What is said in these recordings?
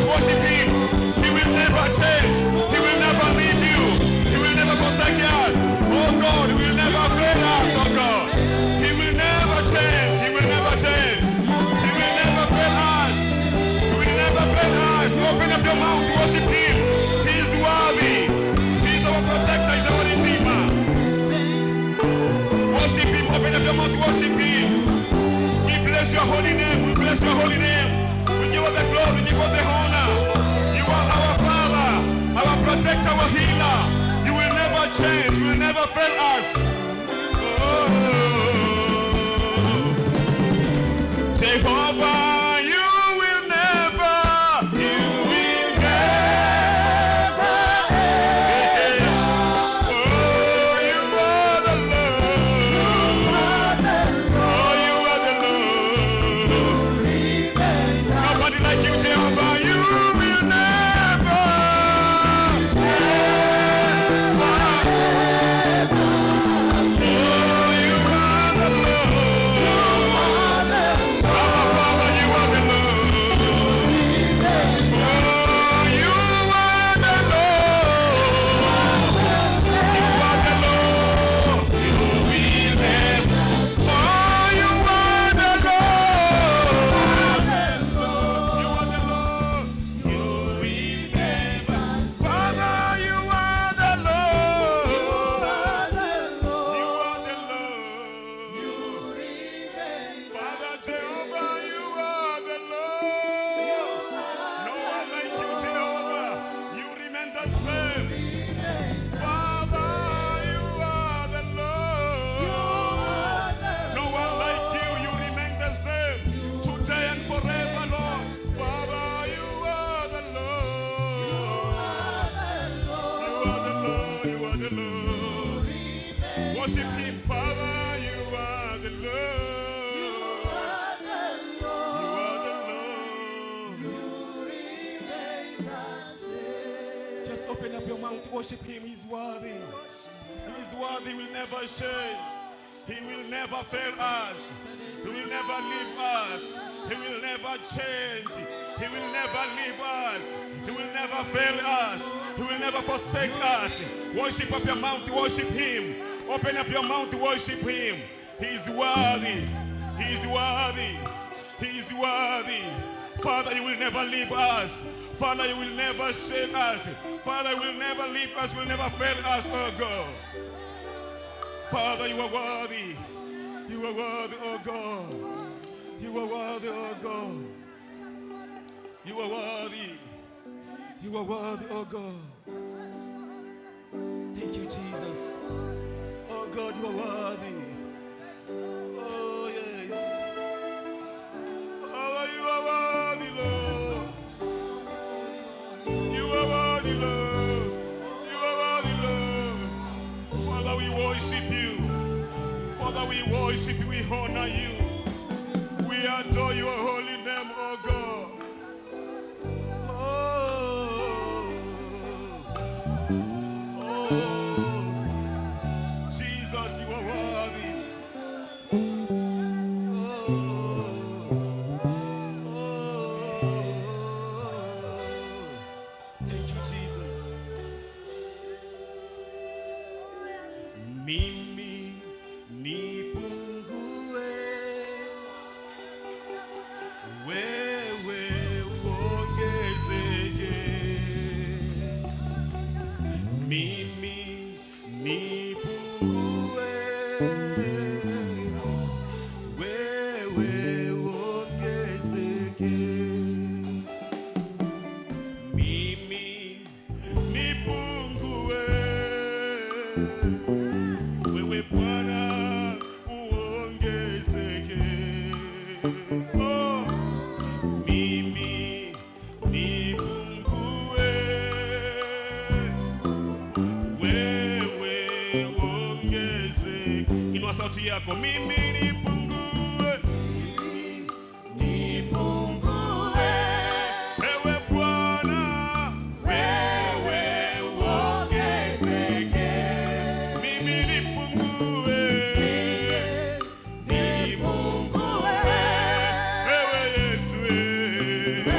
Worship him. He will never change. He will never leave you. He will never forsake us. Oh God, he will never fail us, oh God. He will never change. He will never change. He will never fail us. He will never fail us. Open up your mouth to worship him. He is worthy. He is our protector. He is our redeemer. Worship him. Open up your mouth to worship him. We bless your holy name. We bless your holy name. We give all the glory. We give all the honor. You are our Father, our protector, our healer. You will never change. You will never fail us. Oh. Jehovah, you will never. Oh, you are the Lord. Oh, you are the Lord. Nobody like you, Jehovah. You will never, ever. Oh, you are the Lord. Abba, Father, you are the Lord. Oh, you are the Lord. You are the Lord. You will never. Oh, you are the Lord. You are the Lord. You will never. Father, you are the Lord. You are the Lord. Father Jehovah, you are the Lord. No one like you, Jehovah. You remain the same. Father, you are the Lord. No one like you, you remain the same. Today and forever, Lord. Father, you are the Lord. You are the Lord, you are the Lord. Worship him, Father, you are the Lord. You are the Lord. Just open up your mouth, worship him. He's worthy. He is worthy, he will never change. He will never fail us. He will never leave us. He will never change. He will never leave us. He will never fail us. He will never forsake us. Worship up your mouth, worship him. Open up your mouth, worship him. He is worthy. He is worthy. He is worthy. Father, you will never leave us. Father, you will never shake us. Father, you will never leave us, will never fail us, oh God. Father, you are worthy. You are worthy, oh God. You are worthy, oh God. You are worthy. You are worthy, oh God. Thank you, Jesus. Oh God, you are worthy. Oh, yes. Oh, you are worthy, Lord. You are worthy, Lord. You are worthy, Lord. Father, we worship you. Father, we worship you. We honor you. We adore your holy name, oh God. Oh, oh, Jesus, you are worthy. Oh. Thank you, Jesus. Mimi nipungue, wewe uongezeke. Mimi nipungue, wewe uongezeke. Mimi nipungue, wewe Bwana uongezeke. Oh, mimi nipungue, wewe uongezeke. Inua sauti yako, mimi nipungue, nipungue, wewe Bwana, wewe uongezeke. Mimi nipungue, nipungue, wewe Yesu, wewe.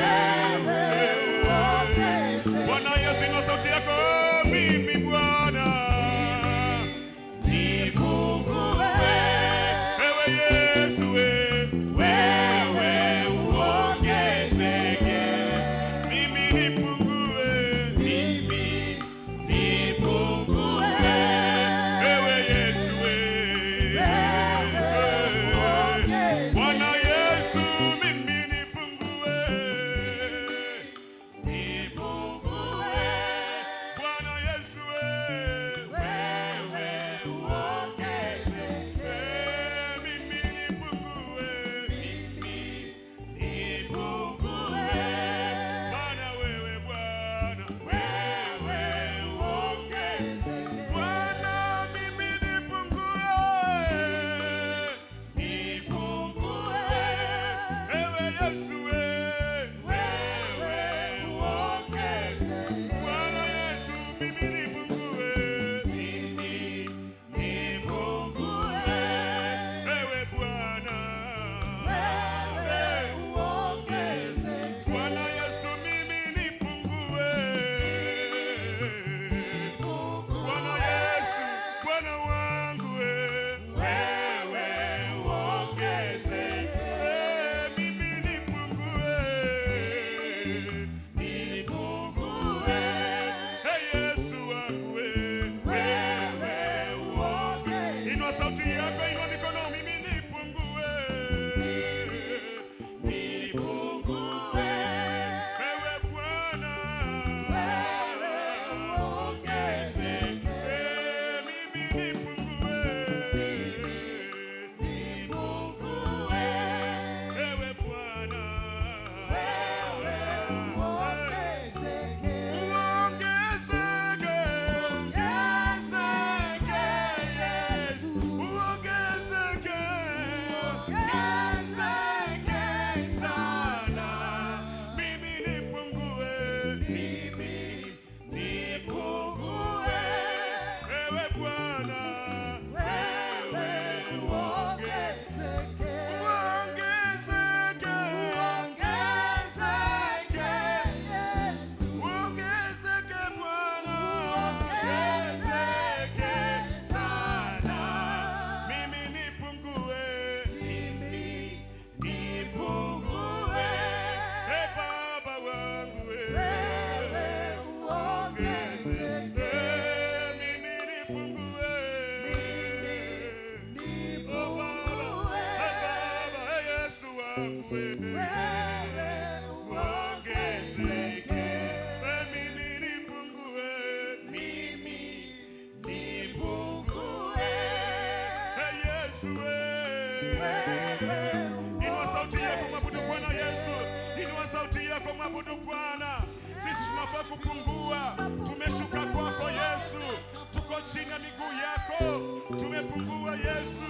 kukuabudu Bwana. Sisi tunafaa kupungua. Tumeshuka kwako Yesu, tuko chini ya miguu yako. Tumepungua Yesu,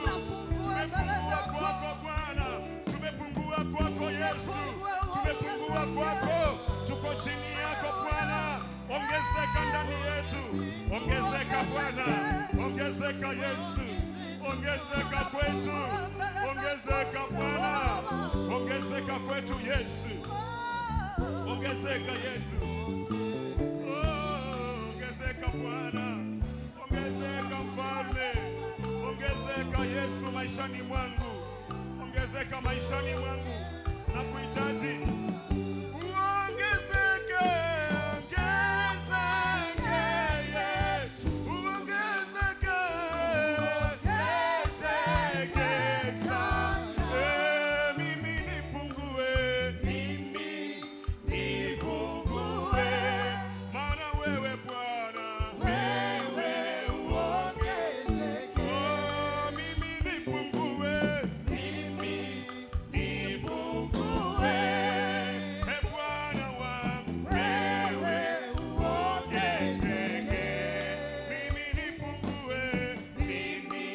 tumepungua kwako Bwana, tumepungua kwako Yesu, tumepungua kwako, tuko chini yako Bwana. Ongezeka ndani yetu, ongezeka Bwana, ongezeka Yesu, ongezeka kwetu, ongezeka Bwana, ongezeka kwetu Yesu, ongezeka Yesu. Oh, ongezeka Bwana, ongezeka Mfalme, ongezeka Yesu maishani mwangu, ongezeka maishani mwangu, nakuhitaji. Uongezeke, ongezeke Yesu, uongezeke, ongezeke sana. Eh, mimi nipungue, mimi nipungue, maana wewe Bwana, wewe uongezeke. Oh, mimi nipungue, mimi nipungue, e Bwana wangu, wewe uongezeke. Mimi nipungue, mimi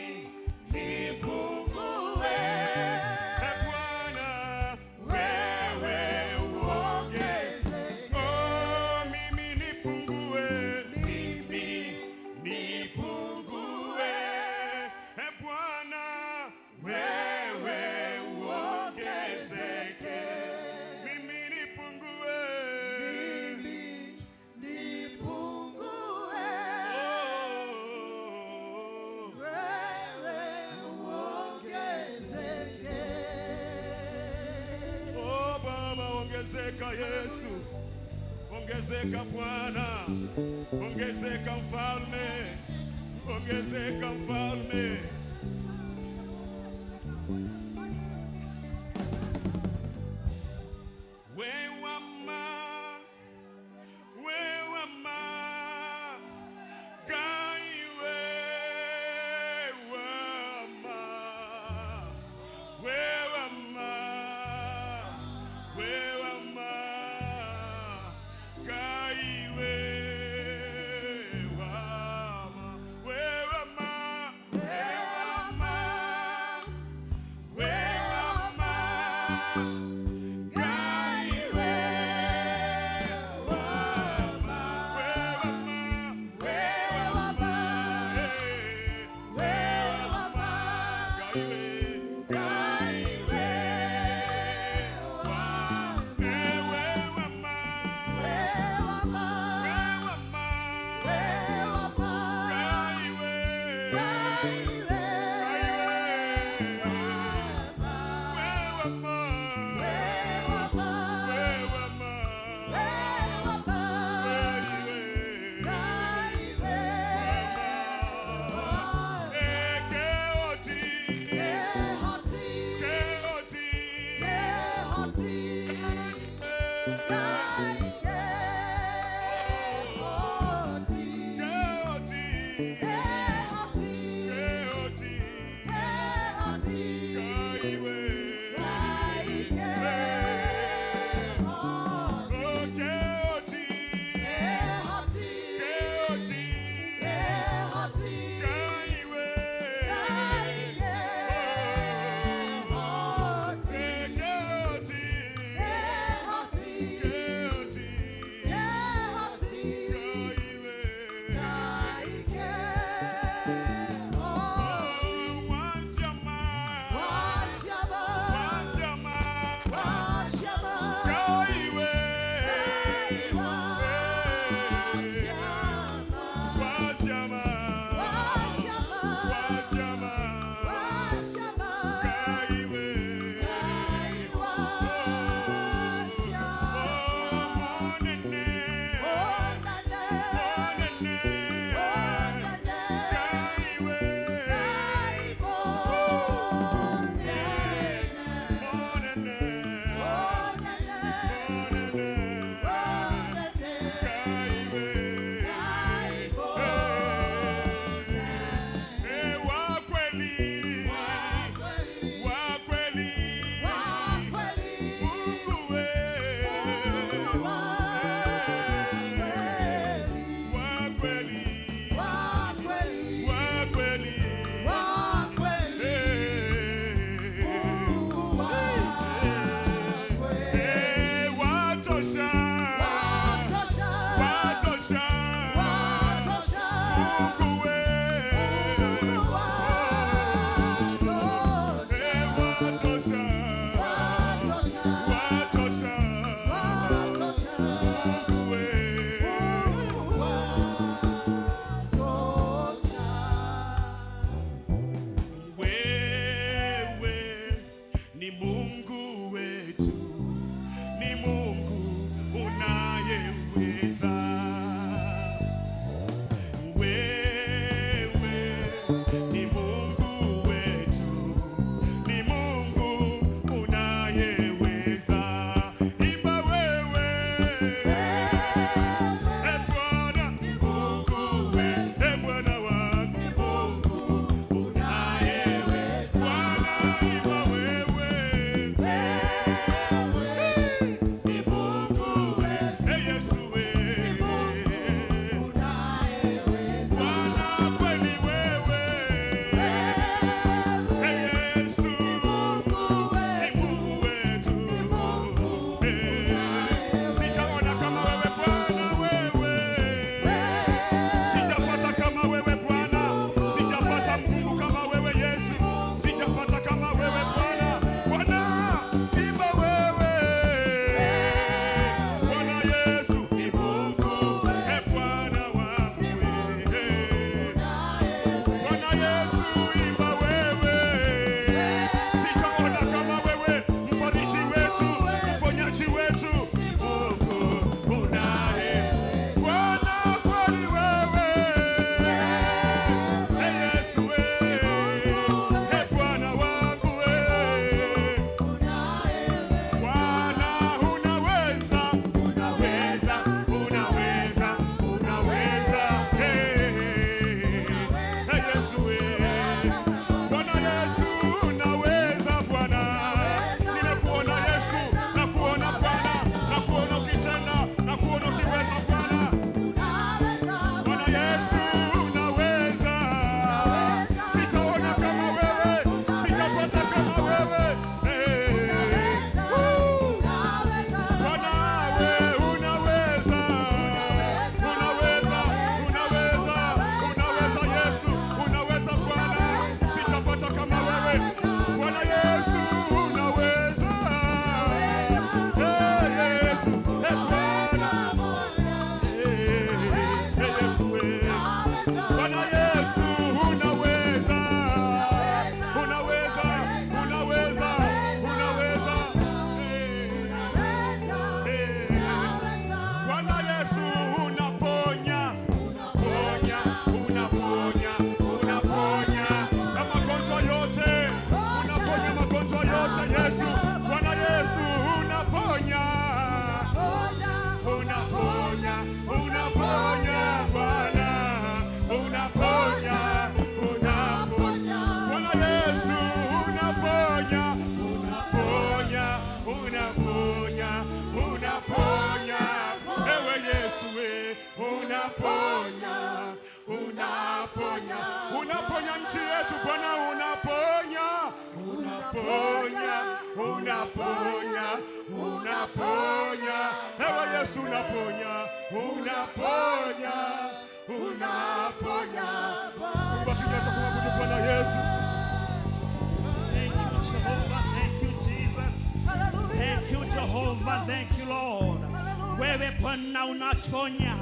nipungue, e Bwana, wewe uongezeke. Oh, mimi nipungue, mimi nipungue, e Bwana, wewe uongezeke. Mimi nipungue, Mimi nipungue, oh, wewe uongezeke. Oh Baba, ongezeka Yesu, ongezeka Bwana, ongezeka Mfalme, ongezeka Mfalme. Wewe ma, wewe ma, Ngai wewe ma, wewe ma, wewe ma, Ngai wewe ma, wewe ma, wewe ma, wewe ma, Ngai wewe ma, wewe ma, Wewe ma, eh, wewe ma, Ngai wewe, Ngai wewe ma, wewe ma, wewe ma, wewe ma, Ngai wewe, Ngai wewe ma, wewe ma, wewe ma, wewe ma, wewe ma, wewe. Ngai wewe Eh, Keoti, Kehoti, Keoti, Kehoti, eh, Ngai Kehoti, Keoti, Kehoti, Keoti, Kehoti, Ngai wewe. Ngai Kehoti, Oh, Keoti, Kehoti, Keoti, Kehoti, Ngai wewe. Ngai Kehoti, Eh, Keoti, Kehoti, Keoti, Kehoti, Ngai wewe. Ngai Kehoti. Oh, Wasiama, Washama, Wasiama, Washama, Ngai wewe. Washama, Wasiama, Washama, Wasiama, Washama, Ngai wewe. Ngai Washama. Oh, Monene, Onane, Monene, onane, Ngai wewe. Ngai monene, Monene, onane, Monene, onane. Unayeweza. Wewe ni Mungu wetu, ni Mungu unayeweza. Imba wewe, e Bwana, Mungu wetu, e Bwana wangu, Mungu unayeweza. Bwana, imba wewe, Ni Mungu wetu, e Yesu wewe, unayeweza. Bwana kweli wewe, e Yesu Ni Mungu ni wetu, Mungu wetu. Sijaona kama wewe Bwana, wewe sijapata kama wewe Bwana, sijapata Mungu kama wewe Yesu, sijapata kama wewe Bwana. Bwana, imba wewe, Bwana Yesu ni Mungu, e Bwana wangu wewe. Bwana Yesu imba wewe, sijaona kama wewe, mfariji wetu, mponyaji wetu, Mungu unaye. Bwana kweli wewe, e Yesu wewe, e Bwana wangu wewe. Bwana unaweza, unaweza, unaweza, unaweza. Hey, hey, Yesu we. Bwana Yesu unaweza Bwana. Nimekuona Yesu, nakuona Bwana, nakuona ukitenda, nakuona ukiweza Bwana. Bwana Yesu unaweza. Sijaona kama wewe, sijapata kama wewe. Hey. Bwana we unaweza, unaweza, unaweza, unaweza Yesu, unaweza Bwana, sijapata kama wewe. Bwana Yesu unaweza, hey Yesu, hey Bwana, hey, hey Yesu we. Bwana Yesu unaweza, unaweza, unaweza, unaweza. Hey. Hey. Bwana Yesu unaponya, unaponya, unaponya, unaponya na magonjwa yote, unaponya magonjwa yote Yesu. Bwana Yesu unaponya, unaponya, unaponya Bwana, unaponya, unaponya. Bwana Yesu unaponya, unaponya, unaponya, unaponya. Ewe Yesu we, unaponya, unaponya, unaponya nchi yetu Bwana, unaponya, unaponya, unaponya, unaponya. Ewe Yesu unaponya, unaponya, unaponya. Fungua kinywa chako kumwabudu Bwana Yesu. Thank you, Jehovah. Thank you, Jesus. Thank you, Jehovah. Thank you, Lord. Wewe Bwana unaponya,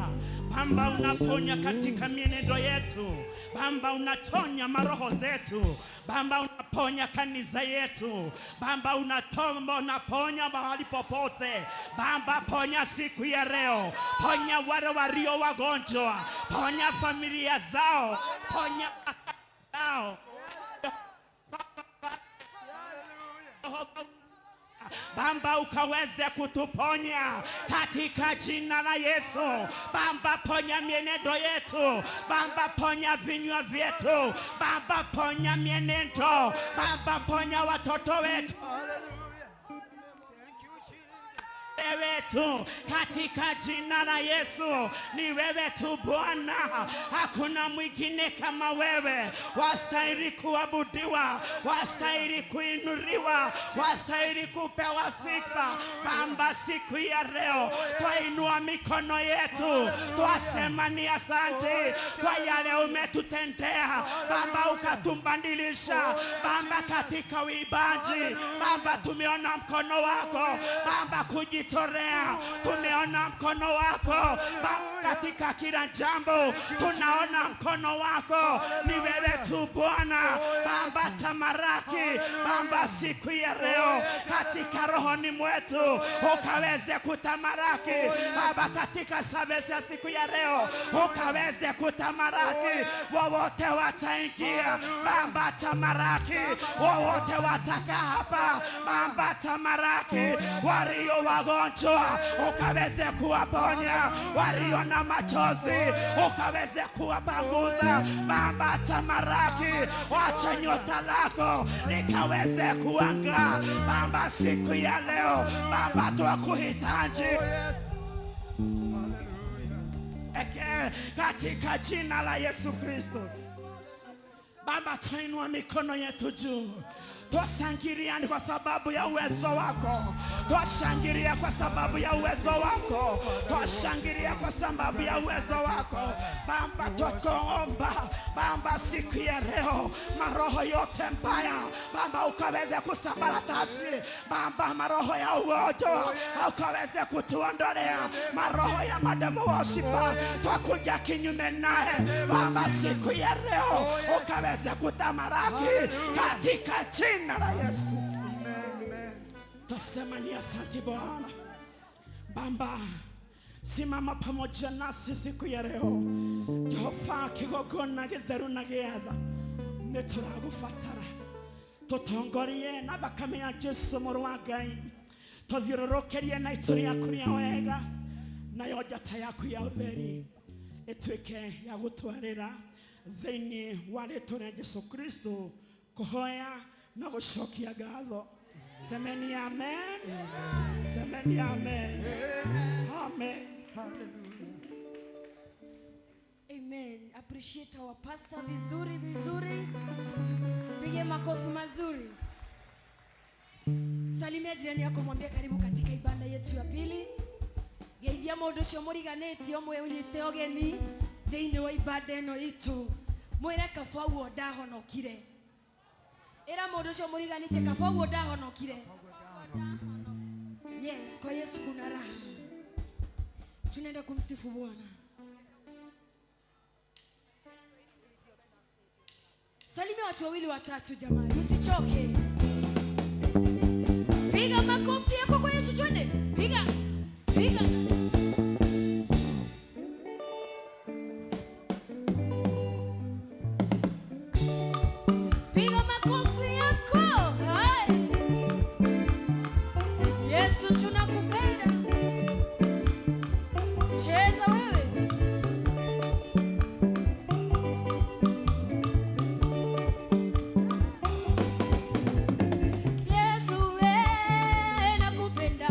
Baba unaponya katika mienendo yetu, Baba unaponya maroho zetu, Baba unaponya kanisa yetu, Baba unatomba, unaponya mahali popote. Baba ponya siku ya leo, ponya wale walio wagonjwa, ponya familia zao, ponya zao. Baba ukaweze kutuponya katika jina la Yesu. Baba ponya mienendo yetu, Baba ponya vinywa vyetu, Baba ponya mienendo, Baba ponya watoto wetu wetu katika jina la Yesu. Ni wewe tu Bwana, hakuna mwingine kama wewe. Wastahili kuabudiwa, wastahili kuinuliwa, wastahili kupewa sifa. Baba, siku ya leo twainua mikono yetu, twasema ni asante kwa yale umetutendea Baba, ukatumbadilisha Baba katika uimbaji Baba, tumeona mkono wako Baba kujitolea. Bwana, tumeona mkono wako katika kila jambo, tunaona mkono wako. Ni wewe tu Bwana. Baba tamaraki, Baba siku ya leo katika rohoni mwetu ukaweze kutamaraki Baba, katika service ya siku ya leo ukaweze kutamaraki, wowote wataingia Baba tamaraki, wowote watakaa hapa Baba tamaraki, walio wagonjwa ukaweze kuwaponya, walio na machozi ukaweze kuwapanguza Baba tamaraki, wacha nyota lako likaweze kuanga Baba siku ya leo. Baba twakuhitaji pekee katika jina la Yesu Kristo. Baba, tuinua mikono yetu juu, twashangilia ni kwa sababu ya uwezo wako, twashangilia kwa sababu ya uwezo wako, twashangilia kwa sababu ya uwezo wako Baba. Twakuomba Baba siku ya leo, maroho yote mbaya Baba ukaweze kusambaratashi Baba, maroho ya ugonjwa ukaweze kutuondolea, maroho ya madevil worshiper twakuja kinyume naye Baba siku ya leo ukaweze kutamaraki katika jina la Yesu. Twasema ni asante Bwana. Baba, simama pamoja nasi siku ya leo. Jehova, kigogona githeru na gietha nĩ tũragũbatara, tũtongorie na thakame ya Jesu mũrũ wa Ngai, tũthiũrũrũkĩrie na itu rĩaku rĩa wega, nayo njata yaku ya ũtheri ĩtuĩke ya gũtwarĩra thĩinĩ wa rĩtwa rĩa Jesu Kristo kũhoya na gũcokia ngatho. Semeni amen. Semeni amen. Amen. Amen. Appreciate our pastor vizuri vizuri. Pige makofi mazuri. Salimia jirani yako, mwambie karibu katika ibada yetu ya pili. Geithia mũndũ ũcio mũriganĩtie ũmwe ũnyite ũgeni thĩinĩ wa ibada ĩno itũ. Mwĩre kaba ũguo ndahonokire. Ĩra mũndũ ũcio mũriganĩtie kaba ũguo ndahonokire. Yes, kwa Yesu kuna raha. Tunaenda kumsifu Bwana. Salimia watu wawili watatu jamani, usichoke. Piga makofi yako kwa Yesu, twende. Piga, piga. Piga makofi yako. Hai. Yesu tunakupenda. Cheza wewe. Yesu we nakupenda.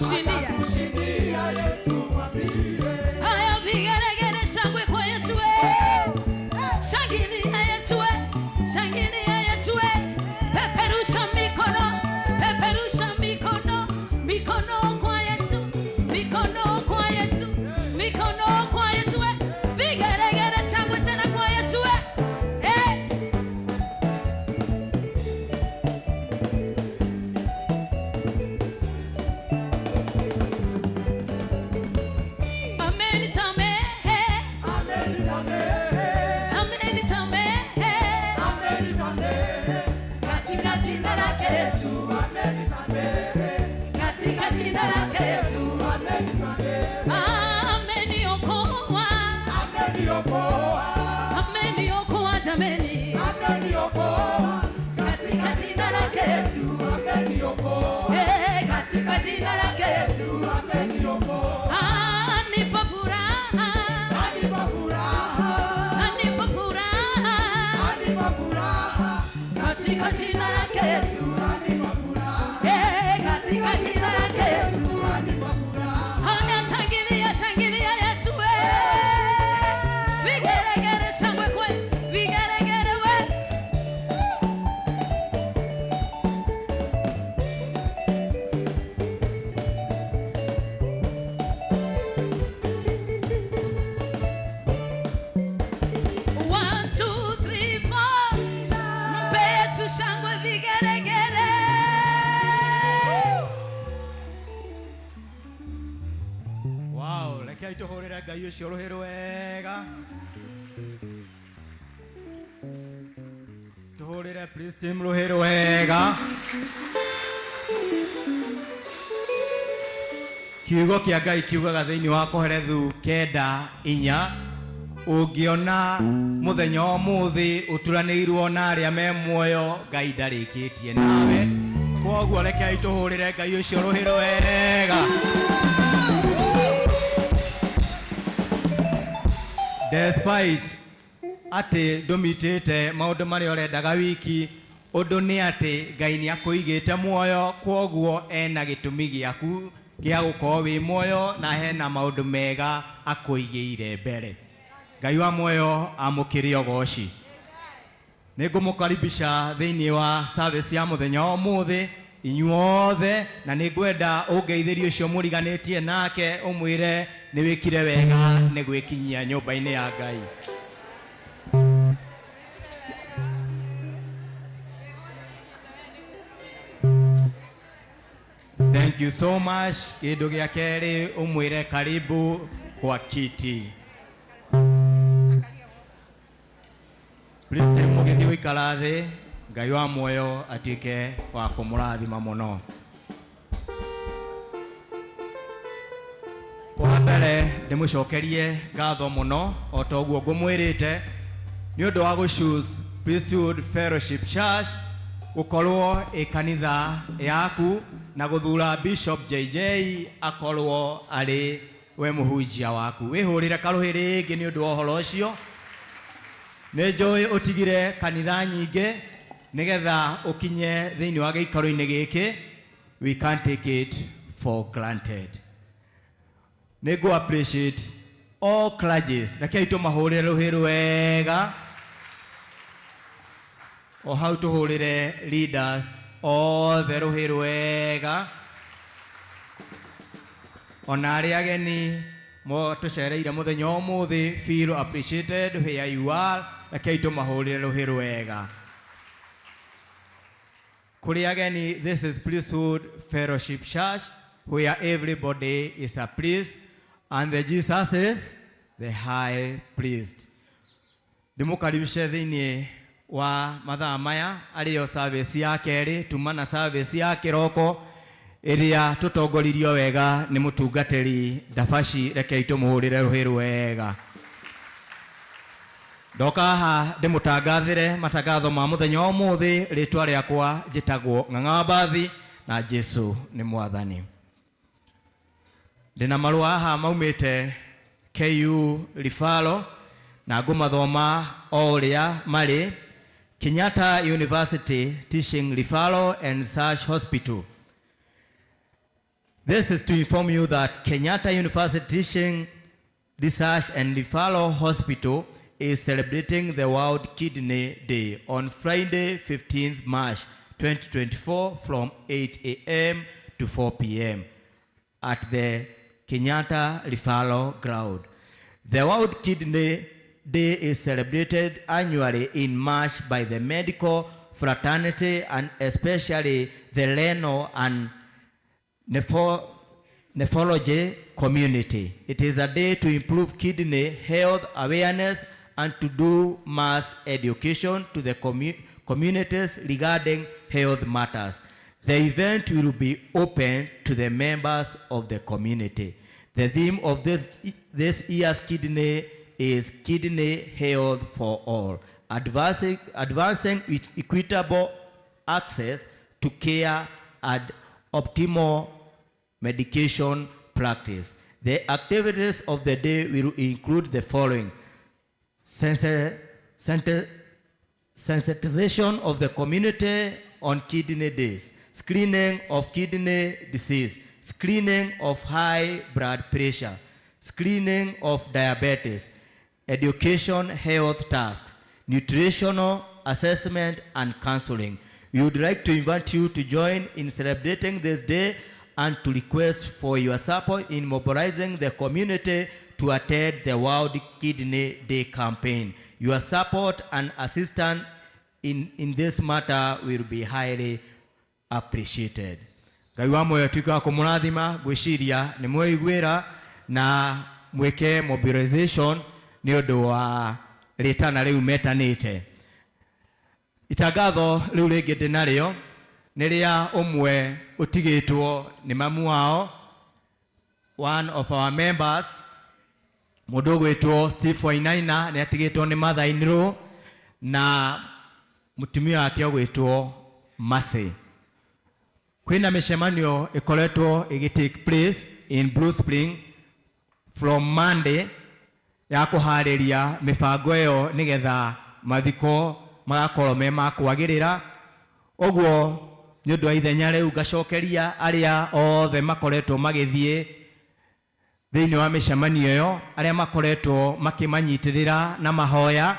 Atakushindia. Atakushindia Yesu mwambie. Haya, vigeregere, shangwe kwa Yesu we. Shangilia Yesu we. Shangilia Yesu we. Peperusha mikono, peperusha mikono, mikono kwa Yesu, mikono kwa Yesu, mikono kwa Yesu we. Vigeregere, shangwe tena kwa Yesu we. Eh. Amenisamehe, Amenisamehe, amenisamehe. amenisamehe, Katika jina lake Yesu, amenisamehe, katika jina lake Yesu. amenisamehe, Ameniokoa, ameniokoa, ameniokoa jameni, ameniokoa, katika jina lake Yesu, ameniokoa, eh, katika jina lake Yesu. ameniokoa, Anipa furaha, anipa furaha, anipa furaha, anipa furaha, katika jina lake Yesu, anipa furaha, eh, katika jina lake Yesu. anipa furaha. Haya, shangilia, shangilia Yesu we. Vigeregere, shangwe kwe, vigeregere we. One, two, three, four. Mpe Yesu shangwe, vigeregere. Wow, rekei tũhũrĩre Ngai ũcio rũhĩ rwega. Tũhũrĩre praise team rũhĩ rwega. Kiugo kĩa Ngai kiugaga thĩinĩ wa Kohelethu 9:4, ũngĩona mũthenya wa ũmũthĩ ũturanĩirwo na arĩa me muoyo, Ngai ndarĩkĩtie nawe. Kwoguo rekei tũhũrĩre Ngai ũcio rũhĩ rwega. Despite atĩ ndũmitĩte maũndũ marĩa ũrendaga wiki, ũndũ nĩ atĩ Ngai nĩ akũigĩte muoyo, kwoguo ena gĩtũmi gĩaku gĩa gũkorwo wĩ muoyo na hena maũndũ mega akũigĩire mbere. Ngai wa muoyo amũkĩre ũgoci. Nĩ ngũmũkaribisha thĩinĩ wa service ya mũthenya wa ũmũthĩ inyuothe, na nĩ ngwenda ũngeithĩrie ũcio mũriganĩtie nake ũmwĩre nĩ wĩkire wega nĩ gwĩkinyia nyũmba-inĩ ya Ngai. Thank you so much. Kĩndũ gĩa kerĩ ũmwĩre karibu kwa kiti. Please team mũgĩthiĩ gũikara thĩ, Ngai wa muoyo atuĩke wa kũmũrathima mũno. Wa mbere ndĩmũcokerie ngatho mũno o ta ũguo ngũmwĩrĩte nĩ ũndũ wa gũ choose Priesthood Fellowship Church gũkorwo ĩ kanitha yaku na gũthura Bishop JJ akorwo arĩ we mũhunjia waku. Wĩhũrĩre karũhĩ rĩngĩ nĩ ũndũ wa ũhoro ũcio. Nĩ njũĩ ũtigire kanitha nyingĩ nĩgetha ũkinye thĩinĩ wa gĩikaro-inĩ gĩkĩ. We can't take it for granted. Nĩ ngũ appreciate all clergies. Rekei tũmahũrĩre rũhĩ rwega. O hau tũhũrĩre leaders othe rũhĩ rwega. Ona arĩa ageni tũcereire mũthenya wa ũmũthĩ, feel appreciated where you are. Rekei tũmahũrĩre rũhĩ rwega. Kũrĩ ageni, this is Priesthood Fellowship Church where everybody is a priest and the Jesus is the high priest. Ndĩmũkaribishe thĩinĩ wa mathaa maya arĩyo service ya kerĩ, tuma na service ya kĩroko ĩrĩa tũtongoririo wega nĩ mũtungatĩri Ndabaci. Rekei tũmũhũrĩre rũhĩ rwega. Ndoka haha ndĩmũtangathĩre matangatho ma mũthenya wa ũmũthĩ. Rĩtwa rĩakwa njĩtagwo Ng'ang'a wa Mbathi na Jesu nĩ mwathani. Ndĩna marũa haha maumĩte KU Rifaro na ngũmathoma o ũrĩa marĩ. Kenyatta University Teaching Referral and Search Hospital. This is to inform you that Kenyatta University Teaching Research and Referral Hospital is celebrating the World Kidney Day on Friday, 15th March 2024 from 8 a.m. to 4 p.m. at the Kenyatta Referral Ground. The World Kidney Day is celebrated annually in March by the medical fraternity and especially the renal and nephrology community. It is a day to improve kidney health awareness and to do mass education to the communities regarding health matters. The event will be open to the members of the community. The theme of this year's kidney is Kidney Health for All, advancing equitable access to care and optimal medication practice. The activities of the day will include the following: sensitization of the community on kidney disease, screening of kidney disease, screening of high blood pressure, screening of diabetes, education health tasks, nutritional assessment and counseling. We would like to invite you to join in celebrating this day and to request for your support in mobilizing the community to attend the World Kidney Day campaign. Your support and assistance in this matter will be highly appreciated. Ngai wa muoyo tuĩke wa kũmũrathima. Ngwĩciria nĩ mweiguĩra na mwĩke mobilization nĩ ũndũ wa rĩtana rĩu metanĩte. Itangatho rĩu rĩngĩ ndĩnarĩo nĩ rĩa ũmwe ũtigĩtwo nĩ mamu wao, one of our members, mũndũ ũgwĩtwo Steve Wainaina. Nĩ atigĩtwo nĩ mother in law na mũtumia wake ũgwĩtwo Mercy. Kwĩna mĩcemanio ĩkoretwo ĩgĩ take place in Blue Spring from Monday ya kũharĩria mĩbango ĩyo nĩgetha mathiko magakorwo me ma kwagĩrĩra. Ũguo nĩ ũndũ wa ithenya rĩu, ngacokeria arĩa othe makoretwo magĩthiĩ thĩinĩ wa mĩcemanio ĩyo, arĩa makoretwo makĩmanyitĩrĩra na mahoya,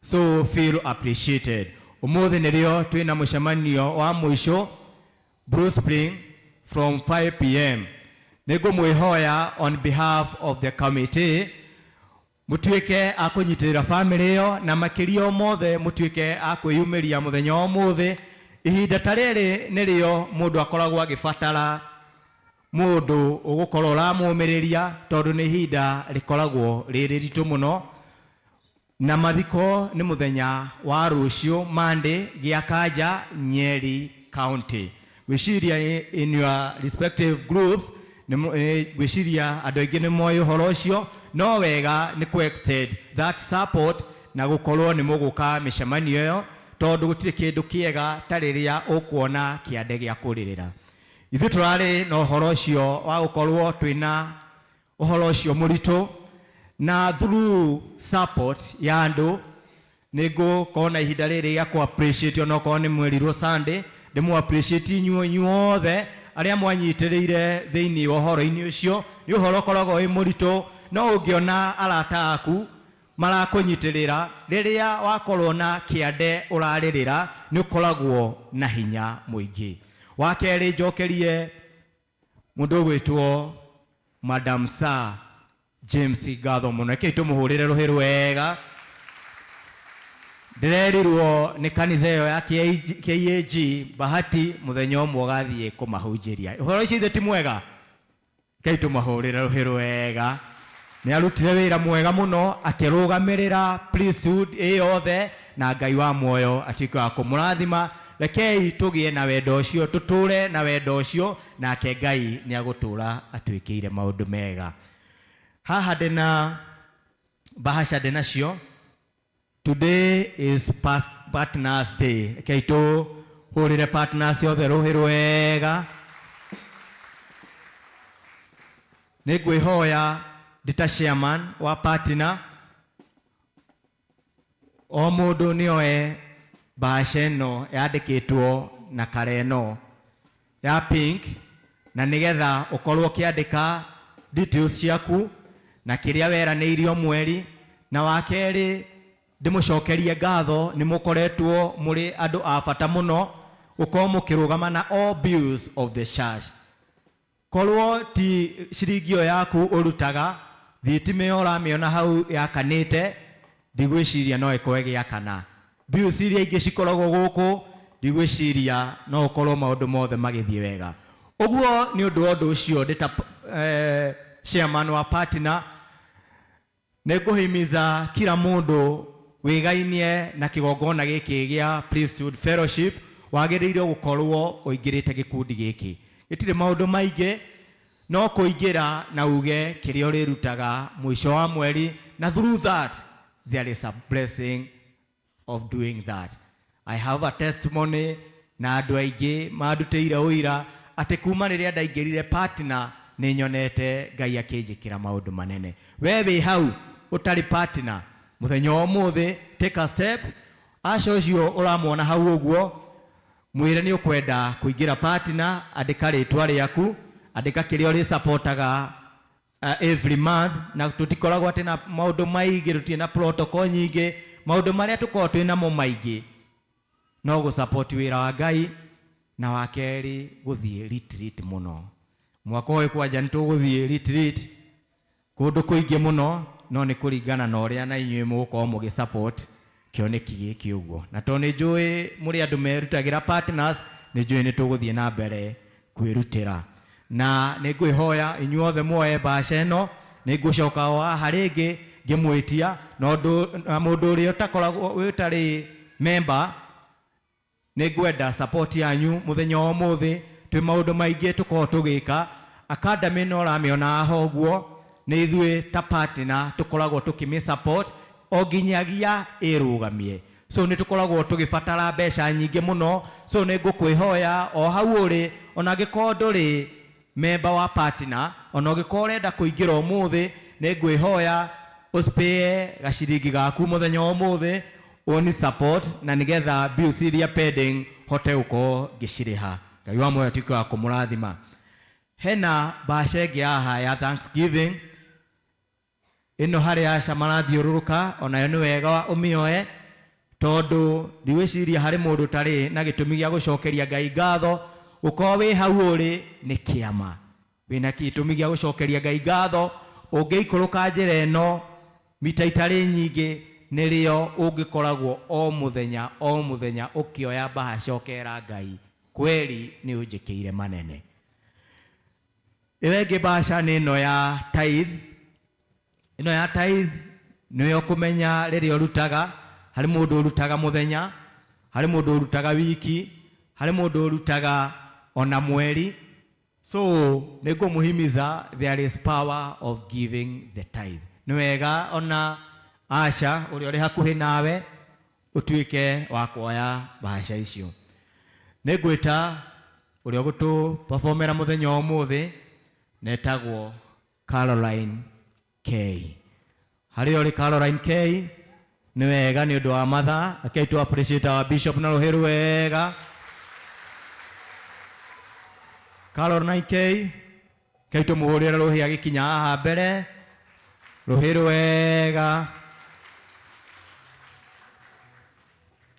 so feel appreciated. Ũmũthĩ nĩrĩo twĩna mũcemanio wa mũico Blue Spring from 5 p.m. Nĩ ngũmwĩhoya on behalf of the committee mũtuĩke a kũnyitĩrĩra famĩlĩ ĩyo, na makĩria o mothe mũtuĩke a kwĩyumĩria mũthenya wa ũmũthĩ. Ihinda ta rĩrĩ nĩrĩo mũndũ akoragwo agĩbatara mũndũ ũgũkorwo ũramũmĩrĩria, tondũ nĩ ihinda rĩkoragwo rĩ rĩritũ mũno. Na mathiko nĩ mũthenya wa rũciũ, Monday, Gĩakanja, Nyeri County. Gwĩciria in your respective groups gwĩciria andũ aingĩ nĩ moĩ ũhoro ũcio, no wega nĩ kũ extend that support na gũkorwo nĩ mũgũka mĩcemanio ĩyo, tondũ gũtirĩ kĩndũ kĩega ta rĩrĩa ũkuona kĩande gĩa kũrĩrĩra. Ithuĩ tũrarĩ na ũhoro ũcio wa gũkorwo twĩna ũhoro ũcio mũritũ, na through support ya andũ nĩ ngũkorwo na ihinda rĩrĩ rĩa kũ appreciate, onokorwo nĩ mwerirwo Sunday, ndĩmũ appreciate inyuĩ inyuothe arĩa mwanyitĩrĩire thĩinĩ wa ũhoro-inĩ ũcio. Nĩ ũhoro ũkoragwo wĩ mũritũ, no ũngĩona arata aku marakũnyitĩrĩra rĩrĩa wakorwo na kĩande ũrarĩrĩra, nĩ ũkoragwo na hinya mũingĩ. Wa kerĩ, njokerie mũndũ ũgwĩtwo Madam Sir James ngatho mũno. Rekei tũmũhũrĩre rũhĩ rwega. Ndĩrerirwo nĩ kanitha ĩyo ya KAG Bahati mũthenya ũmwe ũgathiĩ kũmahunjĩria ũhoro ũcio. Ithe ti mwega? Rekei tũmahũrĩre rũhĩ rwega. Nĩ arutire wĩra mwega mũno akĩrũgamĩrĩra priesthood ĩ yothe, na Ngai wa muoyo atuĩke wa kũmũrathima. Rekei tũgĩe na wendo ũcio, tũtũre na wendo ũcio, nake Ngai nĩ agũtũra atwĩkĩire maũndũ mega. Haha ndĩna bahasha ndĩnacio. Today is past Partners Day. Rekei tũhũrĩre partners othe rũhĩ rwega. Nĩ ngwĩhoya ndĩ ta chairman wa partner, o mũndũ nĩ oe bahasha ĩno yandĩkĩtwo na kara ĩno ya pink. Na nĩgetha ũkorwo ũkĩandĩka details ciaku na kĩrĩa weranĩirio mweri. Na wa kerĩ, ndĩmũcokerie ngatho nĩ mũkoretwo mũrĩ andũ a bata mũno gũkorwo mũkĩrũgama na all bills of the church. Korwo ti ciringi ĩyo yaku ũrutaga, thitima ĩyo ũramĩona hau yakanĩte, ndigwĩciria no ĩkorwo ĩgĩakana. Bills iria ingĩ cikoragwo gũkũ, ndigwĩciria no ũkorwo maũndũ mothe magĩthiĩ wega ũguo. Nĩ ũndũ wa ũndũ ũcio, ndĩ ta chairman wa partner, nĩ ngũhimiza kila mũndũ wĩgainie na kĩgongona gĩkĩ gĩa Priesthood Fellowship. Wagĩrĩirwo gũkorwo ũingĩrĩte gĩkundi gĩkĩ. Gĩtirĩ maũndũ maingĩ, no kũingĩra na uge kĩrĩa ũrĩrutaga mũico wa mweri, na through that there is a blessing of doing that. I have a testimony na andũ aingĩ mandutĩire ũira atĩ kuma rĩrĩa ndaingĩrire partner, nĩ nyonete Ngai akĩnjĩkĩra maũndũ manene. We wĩ hau ũtarĩ partner, mũthenya wa ũmũthĩ take a step. Aca ũcio ũramwona hau ũguo, mwĩre nĩ ũkwenda kũingĩra partner. Andĩka rĩtwa rĩaku, andĩka kĩrĩa ũrĩsupportaga every month. Na tũtikoragwo atĩ na maũndũ maingĩ, tũtirĩ na protocol nyingĩ. Maũndũ marĩa tũkoragwo twĩ namo maingĩ no gũsupport wĩra wa Ngai, na wa kerĩ gũthiĩ retreat mũno. Mwaka ũyũ kwanja nĩ tũgũthiĩ retreat kũndũ kũingĩ mũno, no nĩ kũringana na ũrĩa na inyuĩ mũgũkorwo mũgĩ support kĩoneki gĩkĩ ũguo. Na tondũ nĩ njũĩ mũrĩ andũ merutagĩra partners, nĩ njũĩ nĩ tũgũthiĩ na mbere kwĩrutĩra. Na nĩ ngwĩhoya inyuothe muoe mbaca ĩno. Nĩ ngũcoka o haha rĩngĩ ngĩmwĩtia na ũndũ na mũndũ ũrĩa ũtakoragwo ũtarĩ member, nĩ ngwenda support yanyu mũthenya wa ũmũthĩ. Twĩ maũndũ maingĩ tũkoragwo tũgĩka. Academy no ũramĩona haha ũguo, nĩ ithuĩ ta partner tũkoragwo tũkĩmĩ support o nginyagia ĩrũgamie. So nĩ tũkoragwo tũgĩbatara mbeca nyingĩ mũno. So nĩ ngũkwĩhoya o hau ũrĩ, ona angĩkorwo ndũrĩ member wa partner, ona ũngĩkorwo ũrenda kũingĩra ũmũthĩ, nĩ ngwĩhoya ũspare gaciringi gaku mũthenya wa ũmũthĩ ũni support, na nĩgetha bills iria pending hote gũkorwo ngĩcirĩha. Ngai wa muoyo atuĩke wa kũmũrathima. Hena mbaca ĩngĩ haha ya thanksgiving ĩno harĩ aca marathiũrũrũka, onayo nĩ wega ũmĩoe, tondũ ndigwĩciria harĩ mũndũ ũtarĩ na gĩtũmi gĩa gũcokeria Ngai ngatho. Gũkorwo wĩ hau ũrĩ nĩ kĩama, wĩna gĩtũmi gĩa gũcokeria Ngai ngatho. Ũngĩikũrũka njĩra ĩno mita itarĩ nyingĩ, nĩrĩo ũngĩkoragwo o mũthenya o mũthenya ũkĩoya mbahaca ũkera Ngai, kweri nĩ ũnjĩkĩire manene. Ĩyo ĩngĩ mbaca nĩ ĩno ya tithe. Ĩno ya tithe nĩyo ũkũmenya rĩrĩa ũrutaga. Harĩ mũndũ ũrutaga mũthenya, harĩ mũndũ ũrutaga wiki, harĩ mũndũ ũrutaga ona mweri. So nĩ ngũmũhimiza, there is power of giving the tithe. Nĩ wega ona aca ũrĩa ũrĩ hakuhĩ nawe ũtuĩke wa kuoya mbaca icio. Nĩ ngwĩta ũrĩa ũgũtũ performera mũthenya wa ũmũthĩ, netagwo Caroline K. Harĩa ũrĩ Caroline K, nĩ wega nĩ ũndũ wa mathaa. Rekei tu appreciate our bishop na rũhĩ rwega. Caroline K, kei tũmũhũrĩre rũhĩ agĩkinya haha mbere, rũhĩ rwega.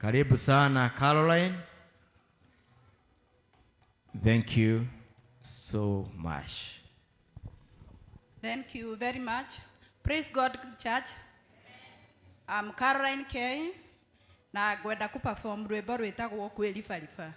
Karibu sana Caroline, thank you so much. Thank you very much. Praise God, church. I'm Caroline K. Na ngwenda ku perform rwĩmbo rwĩtagwo Kwĩribariba.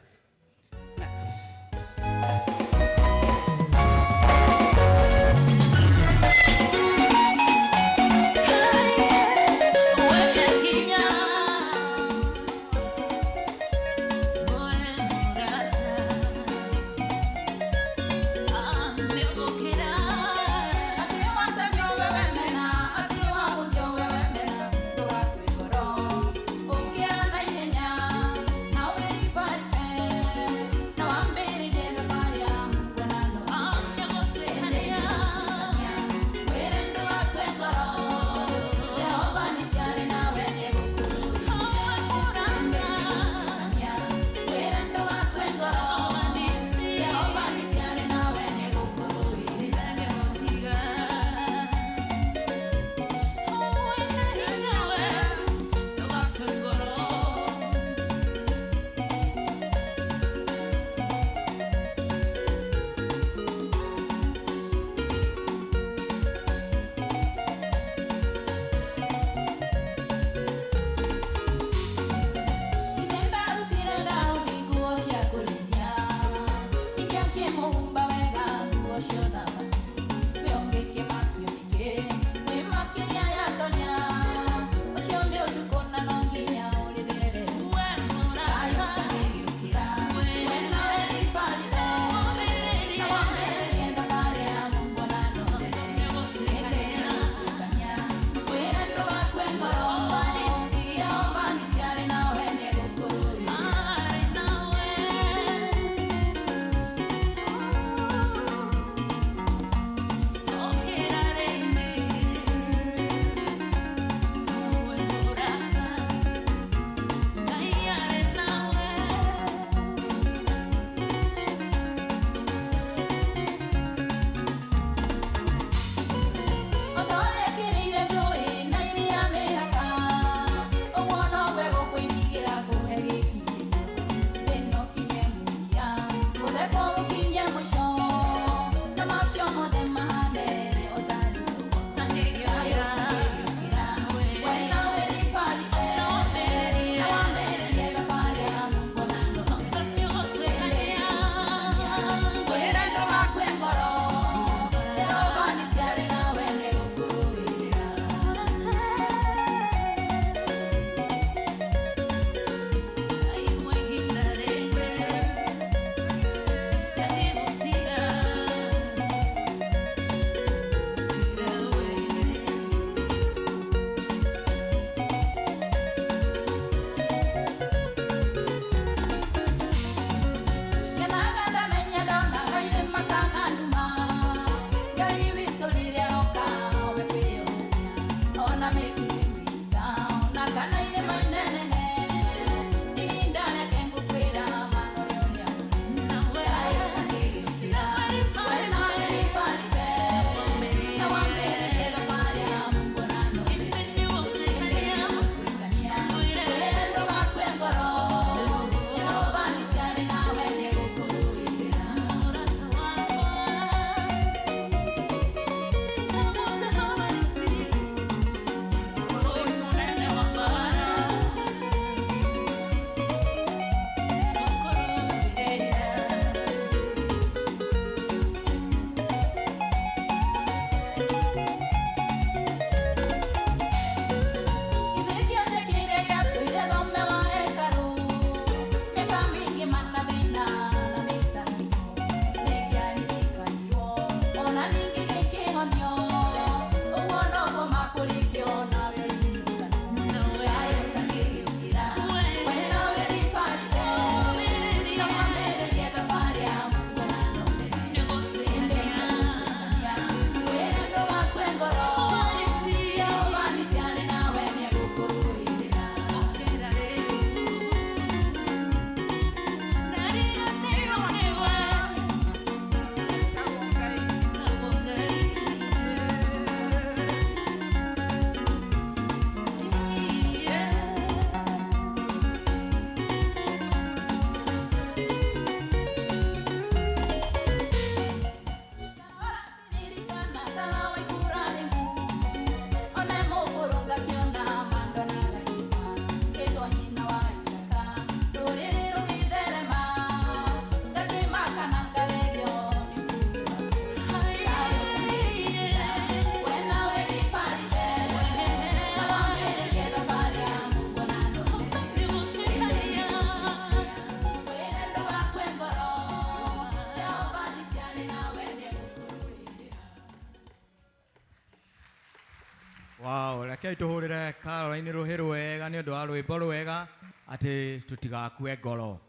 Wow, rekei tũhũrĩre Caroline rũhĩ rwega nĩ ũndũ wa rwĩmbo rwega atĩ tũtigakue ngoro.